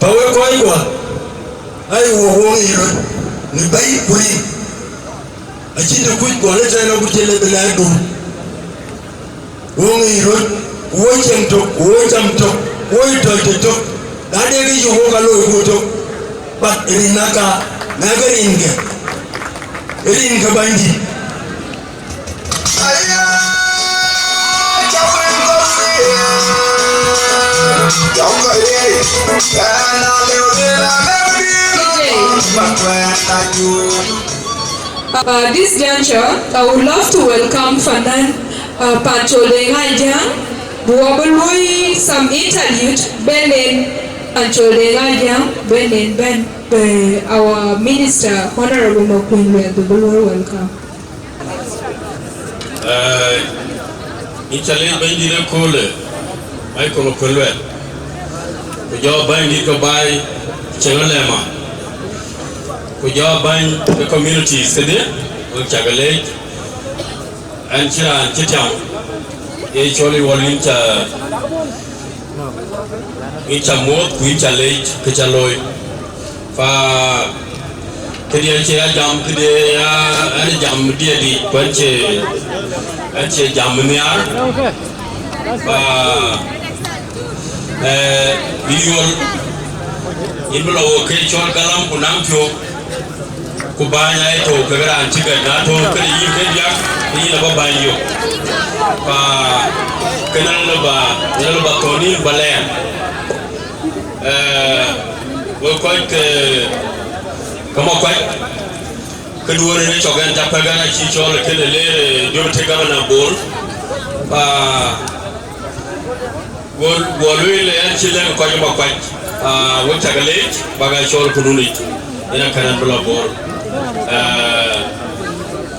pa wek kɔc kuɔ, ai wo woŋ yic röt, në bɛ̈i ku rin. Acïn të kuc gɔl ëtɛ̈ɛ̈n agut cï le bï lɛɛr dum. Wo ŋic röt, wo cieŋ tök, wo cam tök, wo tɔc tëtök, na de kë yök wo ka loiku tök, but rin aka, na ke rinke, rinke Bɛ̈nydït. Uh, this juncture, I would love to welcome Fanan, uh, Panchol Deng Ajang, who will be some interlude, Benen, Panchol Deng Ajang, Benen Ben, uh, our minister, Honorable Makuei Lueth, will be welcome. Eh, yïn ca leec Bɛ̈nydït ëköölë, Michael Makuei Lueth, ku jɔ bänydït ke baai Cieŋ Alɛma, ku jɔ bäny ke communities kedhie, wek cak leec. Ɛn cï raan cï tiam, ye cɔl Iwɔl yïn ca, yïn ca muɔ̈th ku yïn ca leec kë ca looi. Pa këdiɛ̈ cie ya jam, këdiɛ̈ ya ɛn jam diɛ̈t yic, ku ɛn cie, ɛn cie jam nhiaar. Pa, eh, Iwɔl, yïn bï lɔ wok ke cɔl galam ku naŋ piɔ̈u. Ku bäny aa ye tɔ̈u kekë raan cï gät, na tɔ̈u këde yïn ke diäk, ke yïn abä bäny yök. Pa kënë lë ba, lë ba thɔ̈n yïn ba lɛɛr. Eh, wek kɔc ke, ke Makuac, këduɔ̈n en ë cɔk ɛn ca pɛ̈k ɛn acï cɔl ë kënë leer, eh, Deputy Governor Bor. Pa Guɔ, guɔ lueel ë ɣɛn cï lɛ̈k kɔc ë Makuac, aa, wek cak leec, bäk aa cɔl kënun yic, yen akënë bï lɔ Bor. Aa,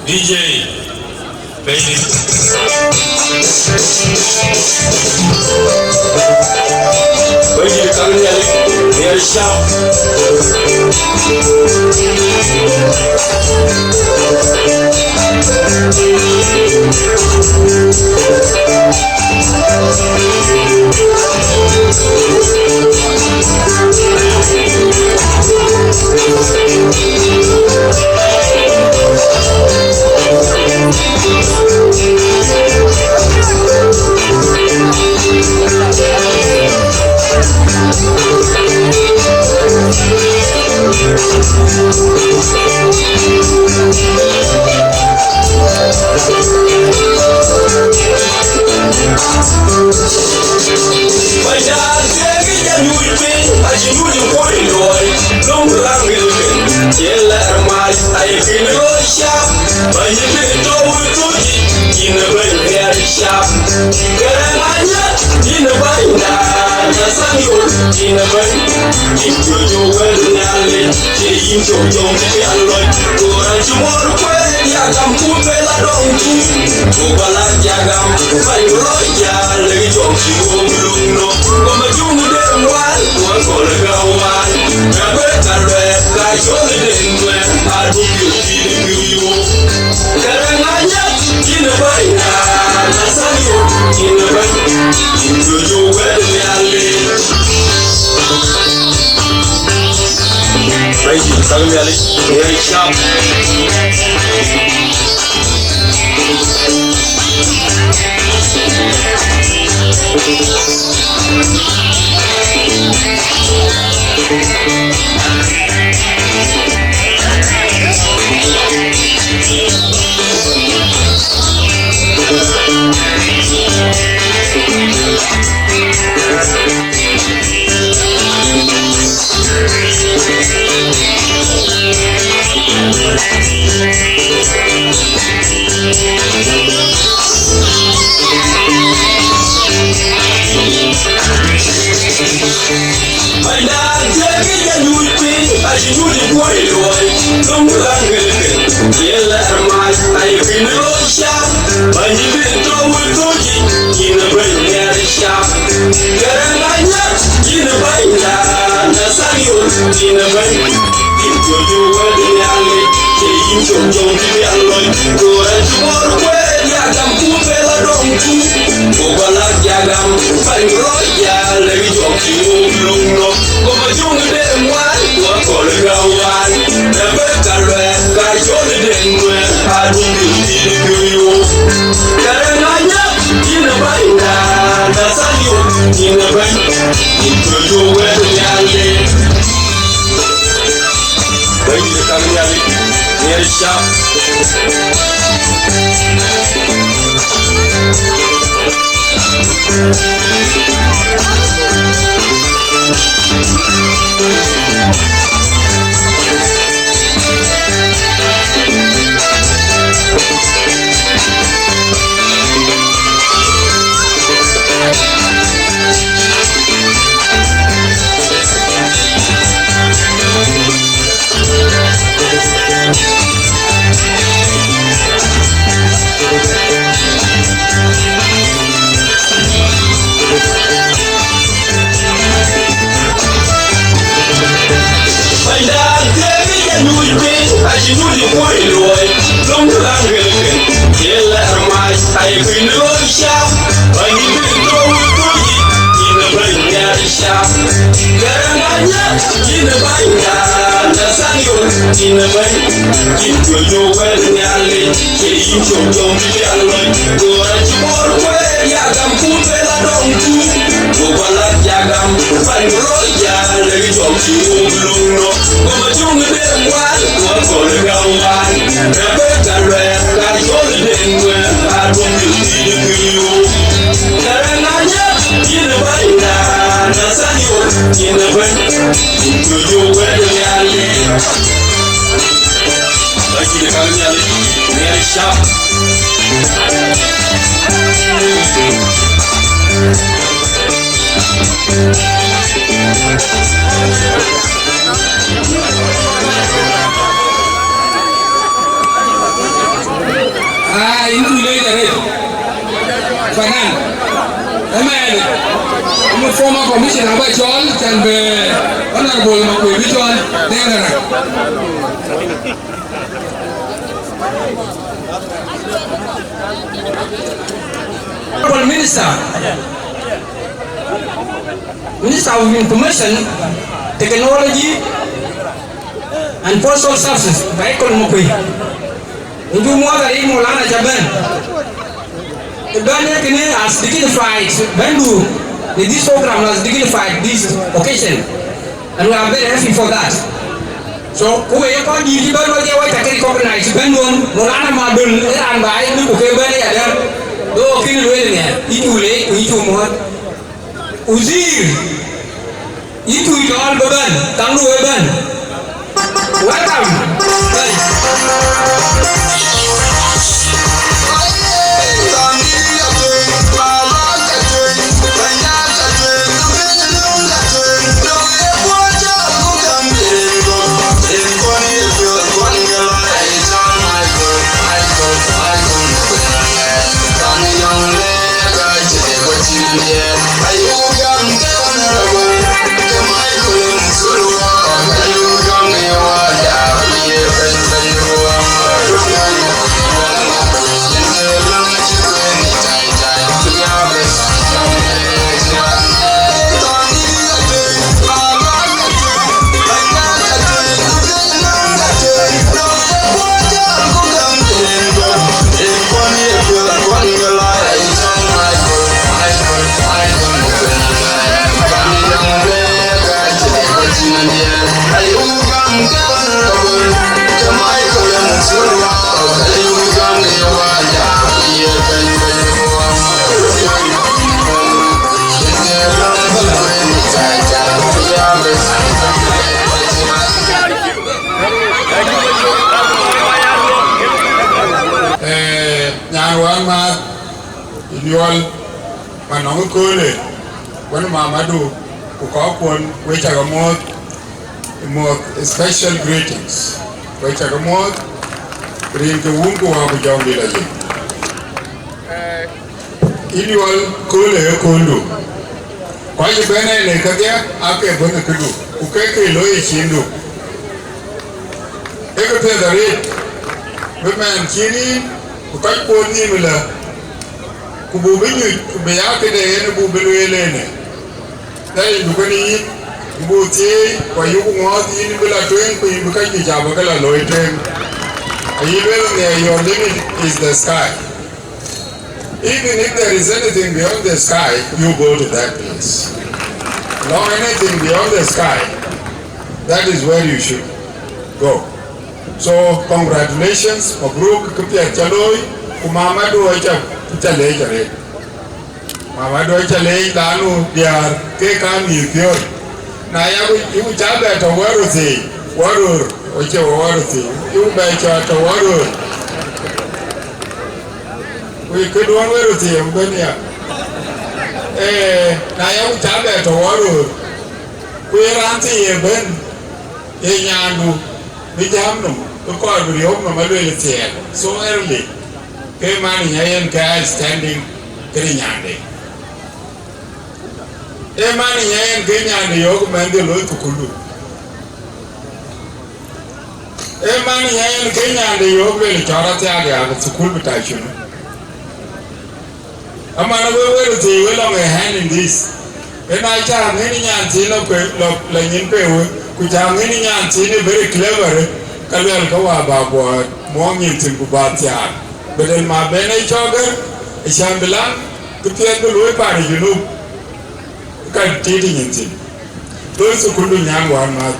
D J, Bɛ̈nydït. Bɛ̈nydït ka Nhialic, Nhialic cam. Bɛ̈nyda thiëëk ë jɔ nyuc piny, acï nyuc ë kuɔ̈c ë luɔi, löŋ bï ɣaŋ ŋic piny, cï lɛ̈ɛ̈r mac, ayï kën röt cak, bɛ̈ny bï tɔ̈u ë thöc yic, yïn ë bɛ̈ny nhiaar cak. Kërɛŋ anyät, yïn ë bɛ̈nyda, Nathaniel, yïn ë bɛ̈ny, yïn piööcë wɛ̈t Nhialic. Ye yïn cök jɔŋ cï pial lɔc, ku raan cï muɔɔr kueer ya gam ku thel adɔŋ tui. Ku bä lath ya gam, bäny ku lɔc ya lek jɔŋ cï wok luŋ nɔ. Ku ma juŋ de ŋuan, ku akɔl ë gäu wään. Ka bɛ ka luɛɛk, ka cɔl ë den ŋuɛ̈ɛ̈n, adu piu cï de piu yom. Kërɛŋ anyät, yïn ë bäny, na, na thaliu, yïn ë bäny, yïn piööcë wɛ̈t Nhialic. Bɛ̈nydït, ka Nhialic, Nhialic cam. Bɛ̈nyda thiëëk ë jɔ nyuc piny, acï nyuc ë kuɔ̈c ë luɔi, löŋ bï ɣaŋ ŋic piny, cï lɛ̈ɛ̈r mac, ayï kën röt cak, bäny bï tɔ̈u ë thöc yic, yïn ë bɛ̈ny nhiaar cak. Kërɛŋ anyät, yïn ë bɛ̈nyda, Nathaniel, yïn ë bɛ̈ny, yïn piööcë wɛ̈t Nhialic, ye yïn cök jɔŋ cï pial lɔc, ku raan cï muɔɔr kueer ya gam ku thel adɔŋ tui. Ku bä lath ya gam, bäny ku lɔc ya lek jɔŋ cï wok luŋ nɔ. Ku ma juŋ de ŋuan, ku akɔl ë gäu wään. Rebeka luɛɛk, ka cɔl ë den ŋuɛ̈ɛ̈n, adu piu cï de piu yom. Kërɛŋ anyät, yïn ë bɛ̈nyda, Nathaniel, yïn ë bɛ̈ny, yïn piööcë wɛ̈t Nhialic. Bɛ̈nydït ka Nhialic, Nhialic cam. Bɛ̈nyda thiëëk ë jɔ nyuc piny, acï nyuc ë kuɔ̈c ë luɔi, löŋ bï ɣaŋ ŋic piny, cï lɛ̈ɛ̈r mac, ayï kën röt cak, bäny bï tɔ̈u ë thöc yic, yïn ë bɛ̈ny nhiaar cak. Kërɛŋ anyät, yïn ë bɛ̈nyda, Nathaniel, yïn ë bɛ̈ny, yïn piööcë wɛ̈t Nhialic, ye yïn cök jɔŋ cï pial lɔc, ku raan cï muɔɔr kueer ya gam ku thel adɔŋ tui. Ku bä lath ya gam, bäny ku lɔc ya lek jɔŋ cï wok luŋ nɔ. Ku ma juŋ de ŋuan, ku akɔl ë gäu wään. Rebeka luɛɛk, ka cɔl ë den ŋuɛ̈ɛ̈n, adu piu cï de piu yom. Kërɛŋ anyät, yïn ë bɛ̈nyda, Nathaniel, yïn ë bɛ̈ny, yïn piööcë wɛ̈t Nhialic. Bɛ̈nydït ka Nhialic, Nhialic cam. Ah, yïn tui lec arëët. Fanan. Ëmɛn. Ëmɛn former commissioner abä cɔl, can bï Honorable Makuei bï cɔl, Deŋ Garang. Honorable Minister, Minister of Information, Technology and Postal Services, Michael Makuei. Yïn tui muɔ̈th arëët, Maulana, ca bɛ̈n. Ë bɛ̈n ë kënë as dignified, bɛ̈ndu në this program as dignified this occasion. And we are very happy for that. So, ku we ye kɔc dït cï bɛ̈n wek ye wek cä ke recognize bɛ̈nduön, Maulana Madol, ë raan baai, bï ku ke bɛ̈n ë yadɛ̈. Do kën lueel ënë, yïn tui lec, ku yïn tui muɔ̈th. Wazir, yïn tui cɔɔl bï bɛ̈n, kaŋ du we bɛ̈n. Welcome. Bɛ̈n. Eh, nyan wän maath, Iliɔl, Manɔŋ Köölë, wën mamadu, ku kɔckuɔn, we cä ke muɔ̈ɔ̈th, muɔ̈ɔ̈th special greetings. We cä ke muɔ̈ɔ̈th, rin ke wun ku wä ku jɔŋdït aye. Iliɔl Köölë ë kööldu. Kɔc ë bɛ̈n ënë kedhie aake bɛ̈n ë këdu, ku ke ke looi ë ciindu. Ee këpiɛth arëët, bï mɛɛn cïn yïn, ku kɔc kuɔn nhïïm ëlä, ku buk bï nyuc, ku bï ya këde yen buk bï lueel ënë. Dhɛ̈l yïn du kënë yïn, ku buk thieei, ku ayuk ŋɔ̈ɔ̈th yïn bï la tueŋ, ku yïn bï ka nyuc abï ke la looi tueŋ. Ayï lueel nhiɛɛr, your limit is the sky. Even if there is anything beyond the sky, you go to that place. Long anything beyond the sky, that is where you should go. So, congratulations, mabruk, këpiɛth cä looi, ku mamadu acä, acä leec arëët. Mamadu acä leec, lanu diäär ke ka mïth piɔ̈ɔ̈c. Na ya ku, ku cä bɛ tɔ wäröthii, wäröör, acie wäröthii, ku bɛ cɔɔl tɔ wäröör. Ku këduɔ̈n wëröthii ë bɛ̈n ya. Ee, na ya ku cä bɛ tɔ wäröör, ku ye raan thii ë bɛ̈n, ye nyandu, bï jääm nɔm, bï kɔɔr bï riɔ̈ɔ̈k nɔm aluel thiɛɛl. So early, ke man nya yen ke a standing kënë nyande. Ee man nya yen ke nyande yɔ̈ɔ̈k mɛnhdiɛ̈ looi thukuldu. Ee man nya yen ke nyande yɔ̈ɔ̈k lueel cɔɔr athiak ya thukul bï ta cïn. Aman we wëröthii we lɔŋ a hand in this. Ëna cä ŋiɛ̈n nyan thiin lɔ kue, lɔ, lɔ nyin kue we, ku cä ŋiɛ̈n nyan thiin ë very clever, ka luɛl ke wa ba guɔ muɔŋ nyin thïn ku ba thiaak. Bedel ma ben ë cɔk ë, ë cän bï laŋ, kë piɛth bï luöi pan ë Junub, ka tiit nyin thïn. Luöi thukuldu nyan wään math.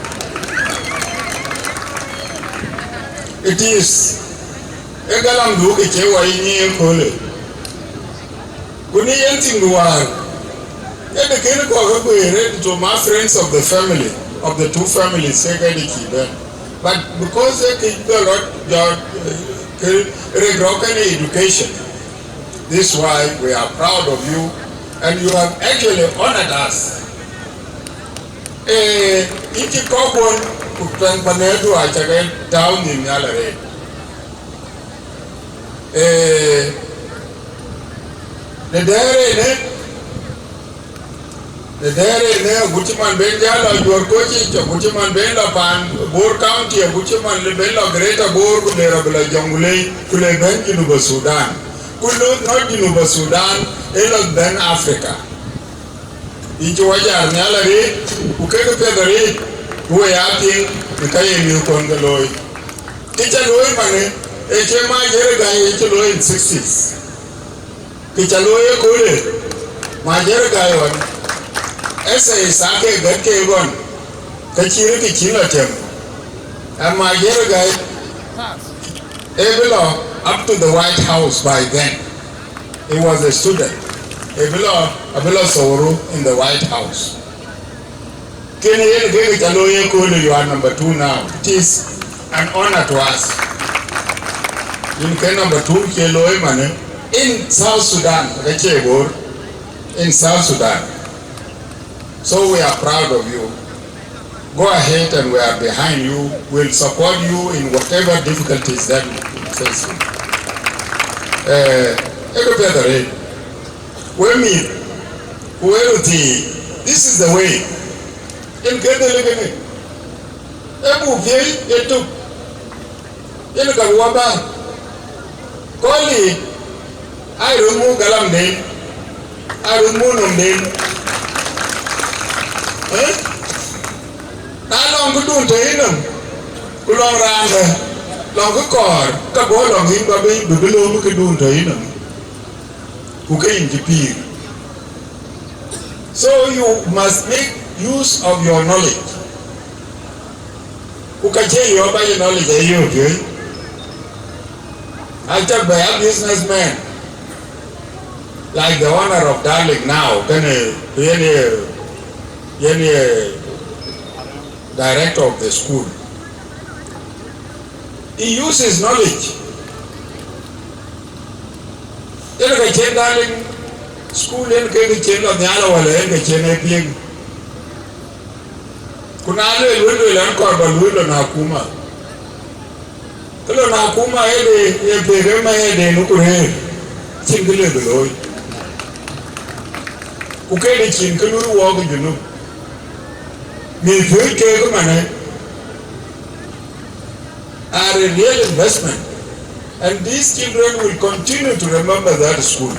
It is, ë galamdu ke cie wa yï nyiëë köölë. Ku në yen thïn wäär, ke de kën kɔɔr ke guëër ë to my friends of the family, of the two families, ke ke de cï bɛ̈n. But because ë kë jɔ rɔt jɔ, eh, kë rek rɔt kën education, this is why we are proud of you And you have actually honored us. Eh, yïn cï kɔ̈k wën, ku tuɛŋ panëdu acä ke tääu nhïïm nhial arëët. Eh, në dɛ̈ɛ̈r ënë, në dɛ̈ɛ̈r ënë, agut cï man ben jäl lɔ Juɔ̈r Koc yic, agut cï man ben lɔ paan Bor County, agut cï man ben lɔ Greater Bor, ku le rɔt bï lɔ Jonglei, ku le bɛ̈n Junub Sudan. Ku lɔ nɔ̈k Junub Sudan, ë lɔ bɛ̈n Africa. Yïn cï wɔ jal nhial arëët, ku kek piɛth arëët, ku we ya piŋ në ka ye mïthkuɔn ke looi. Kë ca looi manë, ë cï Major Gai ë cï looi in sixties. Kë ca looi ëköölë, Major Gai ɣɔn, essays aa ke gät ke ɣɔn, ka cï rëër kë cïn lɔ tiɛm. And Major Gai, ë bï lɔ up to the White House by then. He was a student. Ë bï lɔ, abï lɔ thouru in the White House. Kënë yen kë ca looi ëköölë, you are number two now. It is an honor to us. Yïn ke number two cï looi manë in South Sudan, ka cie Bor, in South Sudan. So we are proud of you. Go ahead and we are behind you. We'll support you in whatever difficulties that you face. Eh, ë kë piɛth arëët. We mïth, ku we röt thii, this is the way. Yen ke dhël kënë. Ë buk thiëi ë tuk. Yen ka wɔ bä. Kööl yic, aa röt muk galamden, aa röt muk nɔmden. Eh? Na lɔŋ këdun tɔ̈ yïnɔm, ku lɔŋ raan dɛ̈, lɔŋ kë kɔɔr, ka bɔ̈ lɔŋ yïn bä bï, bï bï lööm këdun tɔ̈ yïnɔm. Ku ke yïn cï pïïr. So you must make use of your knowledge. Ku ka cie yɔ̈ɔ̈k ba yï knowledge ayï yök piööc. Acä bɛ a businessman, like the owner of Darling now, kënë yen ye, yen ye director of the school. He uses knowledge. Yen ka cïn Darling School, yen ke kë cïn lɔ nhial, wala yen ke cïn ë piŋ. Ku na lueel wën, lueel an, kɔɔr ba lueel lɔ në akuma. Kë lɔ në akuma ë de, ye pek ë ma ye de nu ku rëër. Cïn kë le bï looi. Ku këde cïn kë luui wɔɔk ë Junub. Mïth piööc keek ëmanë are a real investment, and these children will continue to remember that school,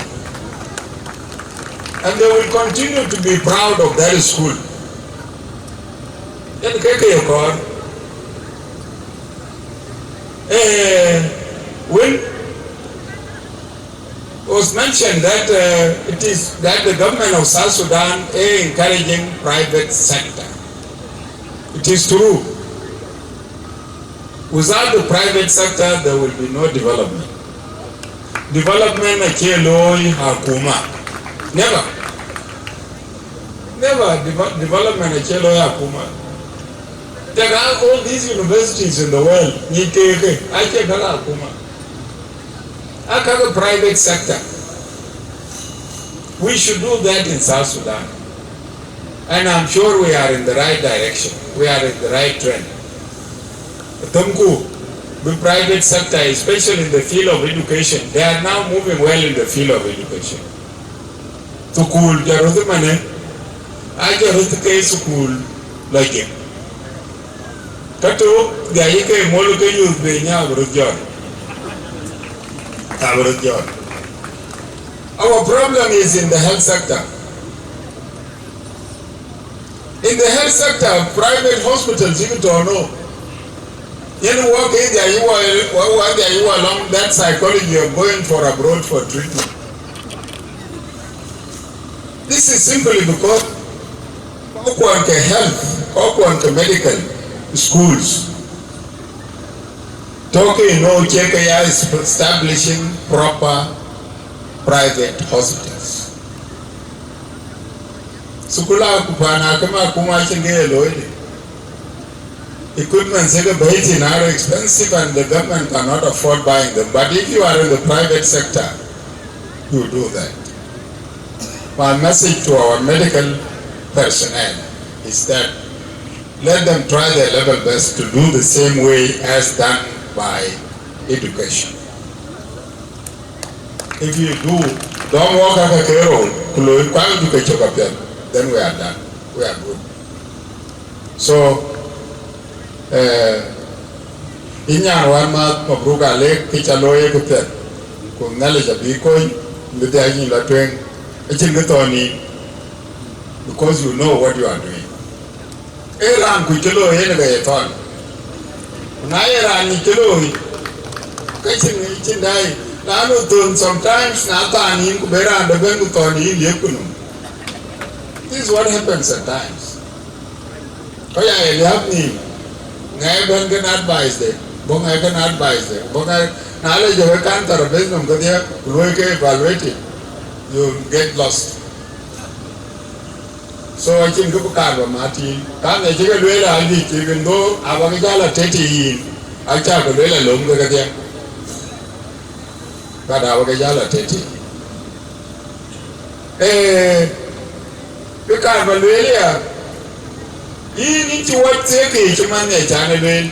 and they will continue to be proud of that school. Yen ke kë ye kɔɔr. Eh, when was mentioned that, uh, it is that the government of South Sudan is encouraging private sector. It is true. Without the private sector, there will be no development. Development acie looi akuma. Never. Never. Deve-, development acie looi akuma. Take out all these universities in the world, nyic keek, acie käk akuma. Aa käk private sector. We should do that in South Sudan. And I'm sure we are in the right direction. We are in the right trend. Themku, the private sector, especially in the field of education, they are now moving well in the field of education. Thukul jɔt röt ëmanë, aa jɔt röt ke thukul lɔ jek. Ka tök, dhiac ke mol ke youth bï nya abï röt jɔt. Abï röt jɔt. Our problem is in the health sector. In the health sector, private hospitals, you don't know. Yen wɔ ke dhiac wɔ, wɔ, wɔ dhiac wɔ along that psychology of going for abroad for treatment. This is simply because kɔckuɔn ke health, kɔckuɔn ke medical schools, tɔ̈ ke ënɔɔnë cie ke ya establishing proper private hospitals. Thukul akuma, na ke ma akuma acïn ke ye looi de. Equipments ë ke bɛ̈i thïn are expensive and the government cannot afford buying them. But if you are in the private sector, you do that. My message to our medical personnel is that let them try their level best to do the same way as done by education. If you do, don't work at a carol, then we are done. We are good. So, eh, yïn nyan wän maath, mabruk alek, kë ca looi ë këpiɛth, ku Nhialic abï kony, bï dhiac yïn la tueŋ, acïn kë thɔn yïn, because you know what you are doing. Ee raan kuc cï looi yen ke ye thɔn. Na ye raan yic cï looi, ke cïn, cïn dai. Na nu thon sometimes na than yïn ku be raan de ben ku thɔn yïn liep ku num. This is what happens at times. Ko ya ye liap ni, ŋɛk ben kën advice de, bo ŋɛk kën advice de, bo ŋɛk, na le jɔ ke kan tɔrɔ bes nom kedhie, ku luoi ke evaluated, you get lost. So acïn kë bï kaar ba mat yïn. Ka ŋic cï ke lueel a juëc, even though abä ke jal a tëtë yïn, aca ke lueel alöm ke kedhie. But abä ke jal a tëtë yïn. Eh, kë kaar ba lueel ya, yïn, yïn cï wɔ thiëëk yiic cï man ŋic can ë lueel.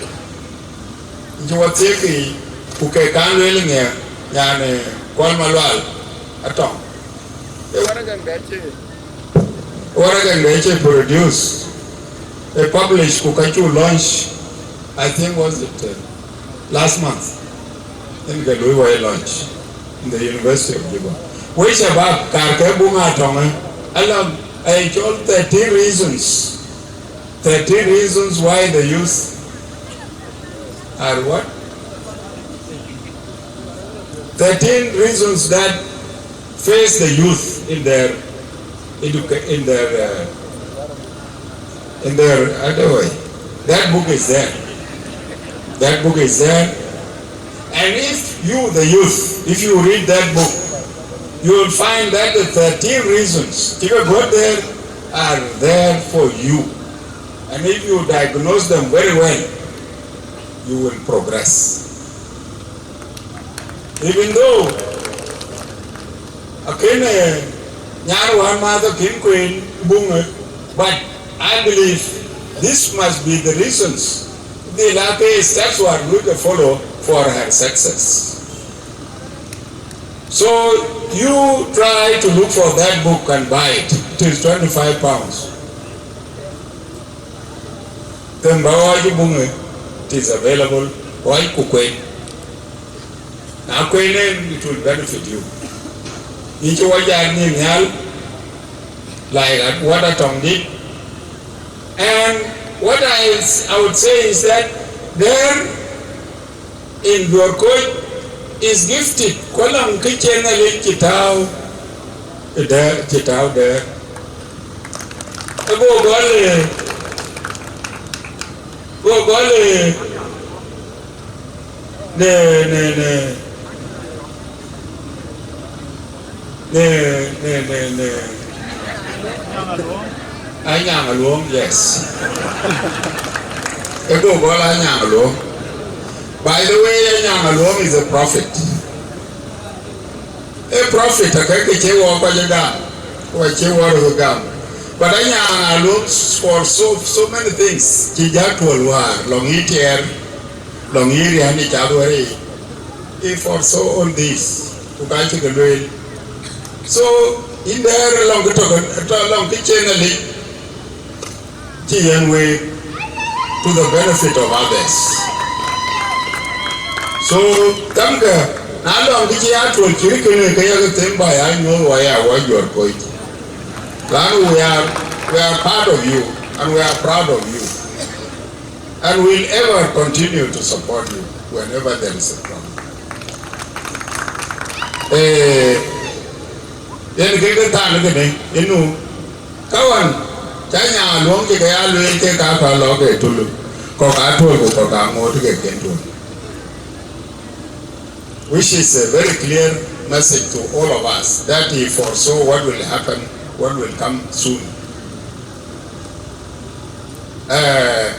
Yïn cï wɔ thiëëk yiic, ku ke kan lueel ŋiɛɛr, yani, Kuɔl Malual Atɔŋ. Ee waraga ŋɛk cï, waraga ŋɛk cï produce, ë publish, ku ka cuk launch, I think was it, uh, last month. Yen ke lui wai launch in the University of Juba. Wek shabab, kaar ke buŋ Atɔŋ, eh, alam, I told thirteen reasons. Thirteen reasons why the youth are what? Thirteen reasons that face the youth in their educa-, in their, uh, in their other way. That book is there. That book is there. And if you, the youth, if you read that book, you will find that the thirteen reasons, if you go there, are there for you. And if you diagnose them very well, you will progress. Even though akën, eh, nyan wän maath akën kueen buŋë, but I believe this must be the reasons. Dhil aa ke steps wär lui ke follow for her success. So you try to look for that book and buy it. It is twenty-five pounds. Them ba ɣɔɔc ë buŋë, it is available, ɣɔɔc ku kueen. Na kueen en, it will benefit you. Yïn cï wɔ jat nhïïm nhial, like what Atɔŋ did. And what I, I would say is that there in Duɔ̈r Koc is gifted, ku alɔŋ kë cï Nhialic cï tääu ë dɛ̈ɛ̈r, cï tääu dɛ̈ɛ̈r. Ago gɔl, eh, go gɔl, eh, në, në, në, në, në, në, në. Anyaŋ Aluɔŋ, yes. Ago gɔl Anyaŋ Aluɔŋ. By the way, Anyaŋ Aluɔŋ is a prophet. A prophet, akek kë cï wɔ kɔc ë gam, wɔ cï wɔ röt gam. But Anyaŋ Aluɔŋ for so, so many things, cï jäl tuɔl wäär, lɔŋ yï tiɛɛr, lɔŋ yï riän ë cath wär yic. He foresaw all this, ku ka cï ke lueel. So, yïn dɛ̈ɛ̈r lɔŋ kë tök, tɔ lɔŋ kë cï Nhialic cï yen wëëk to the benefit of others. So, kamkë, na lɔŋ kë cï ya tuɔl cït kënë, ke yak them ba ya nyuɔ̈th wɔ ya wɔ Duɔ̈r Koc. Lanu we are, we are part of you, and we are proud of you. And we'll ever continue to support you whenever there is a problem. Eh, yen kek ë thaŋ kënë, inu, ka ɣɔn, ca Anyaŋ Aluɔŋ cï ke ya lueel ke ka ka lɔ ke tulu, kɔ̈k aa tuɔl ku kɔ̈k aa ŋoot ke kën tuɔl. Which is a very clear message to all of us that he foresaw what will happen, what will come soon. Eh,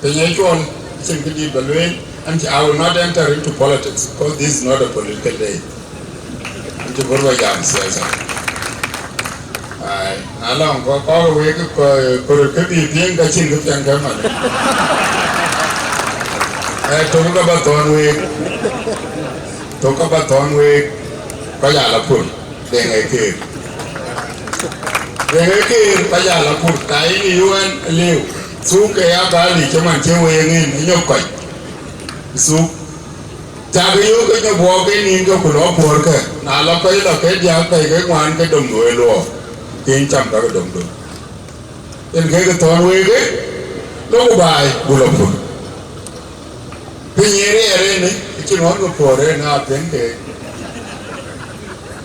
piny ë cuɔl, acïn kë dït ba lueel, and I will not enter into politics because this is not a political day. Acï bɔ̈ ba jam siasa. Ai, na lɔŋ kɔ̈k, kɔ̈k wek kɔ̈k, kɔ̈k ke bï piŋ ka cïn kë piɛŋ kë man. Ë, tök ka ba thɔ̈n wek. Tök ka ba thɔ̈n wek. Kɔc aa la pur. Deŋ ë keer. Deŋ ë keer, kɔc aa la pur. Ta yïn ë U N liu. Thuk ke ya gäl yic cï man cï wek ŋën ë nyop kɔc. Thuk. Cak yök ke nyop wɔɔk ke nïn ke ku lɔ puɔ̈rkë. Na lɔ kɔc lɔ ke diäk pɛ̈i ke ŋuan ke dom luɔi luɔɔk. Ke yïn cam ka ke dom dom. Yen kek thɔ̈n wek, lok baai, ku lɔ pur. Piny ë riɛɛr ënë, acïn ɣɔn ke puɔ̈r ënë, apiɛŋ keek.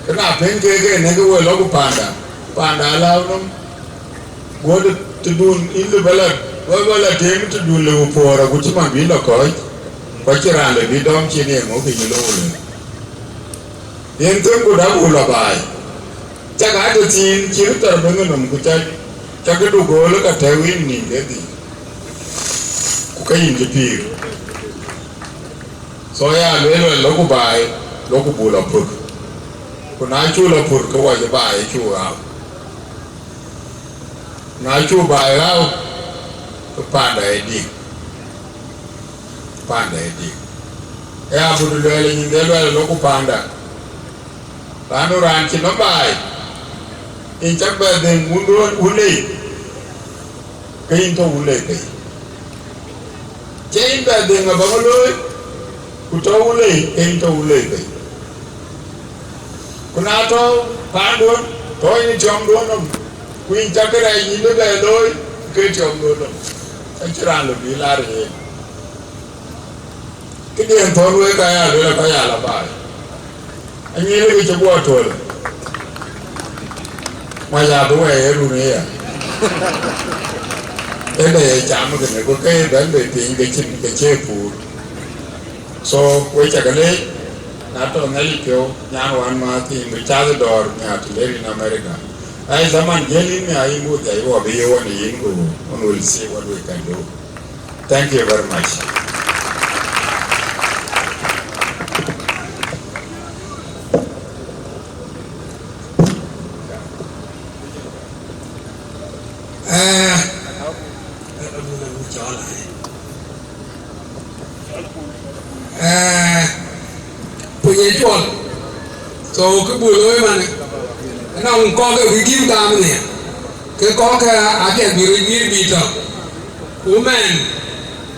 Ke na piɛŋ keek ënë, ke we lɔ ku panda, panda alääu nɔm. Guɔ̈t tëdun, yïn lë bä la, bä, bä la teem tëdun lë ku puɔ̈r, agut cï man bï lɔ kɔ̈ɔ̈c, ku acïn raan lë bï dɔm cin ye ŋö ke yï lok lë. Yen thëm ku dap ku lɔ baai. Cak aa tɔ thiin cï röt thar bɛ̈n nɔm ku cak, cak du gööl ka tɛ̈ɛ̈u yïn nïn kedhie. Ku ke yïn cï pïïr. So ya lueel wɛl lɔ ku baai, lɔ ku buk lɔ pur. Ku na cu lɔ pur ke wɔ cï baai cu ɣau. Na cu baai ɣau, ke panda ë dik. Panda ë dik. Ee abut luɛɛl nyin de luɛɛl lok ku panda. Raan raan cï nɔm baai, yïn cak bɛ dhëŋ wun duɔ̈n wun lei, ke yïn tɔ wun lei pei. Cï yïn bɛ dhëŋ abaŋ looi, ku tɔ wun lei, ke yïn tɔ wun lei pei. Ku na tɔ paanduɔ̈n, tɔ yïn tiɔmduɔ̈n nɔm, ku yïn cak kërɛɛc yïn bï bɛ looi, ke tiɔmduɔ̈n nɔm. Acïn raan lɔ bï laar yen. Këdiɛ̈n thɔ̈n wek aya luel aka ya la baai. Anyïïn ke cï guɔ tuɔl. Mac abï wɛɛi ë run ëya. Ënë ye cam kënë, ku ke bɛ̈n bei piny ke cïn ke cie puur. So, we cä ke leec, na tɔ Nhialic piɔ̈u, nyan wän mäth yïn bï cath dɔ̈ɔ̈r nhiaar të ler yïn America. Ai, zaman jiël yïn nhiaar yïn buk dhiac wɔ bï ye wɔ në yïn, ku we will see what we can do. Thank you very much. Eh, eh, puny ë cuɔl. So, kë buk looi man, ënɔŋ kɔ̈k ke bï gïm gam nhial, ke kɔ̈k ke apiɛth bï röt guiir bï tɔ. Ku mɛn,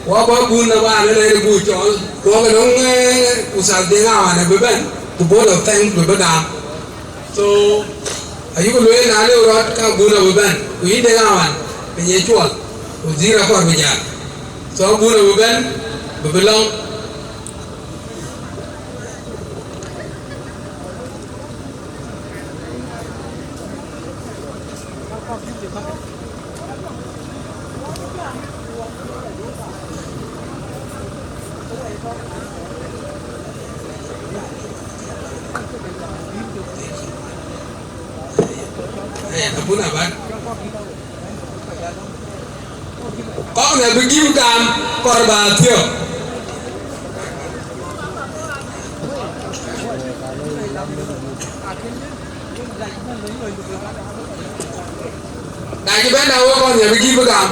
wa bä bun na ba ne ne bu cɔl, ku ke nɔŋ, eh, Ustaz Deŋ Awan bï bɛ̈n, ku board of thanks bï bï gam. So, ayuk lueel na lëu rɔt ka bun abï bɛ̈n, ku yïn Deŋ Awan, piny ë cuɔl, ku dhïr akɔr bï jäl. So, bun abï bɛ̈n, bï bï lɔŋ. Eh, abun aban. Kɔ̈k në bï gïm gam kɔr bä thiɔ̈k. Na cï bɛ̈n da wek kɔ̈k në bï gïm gam.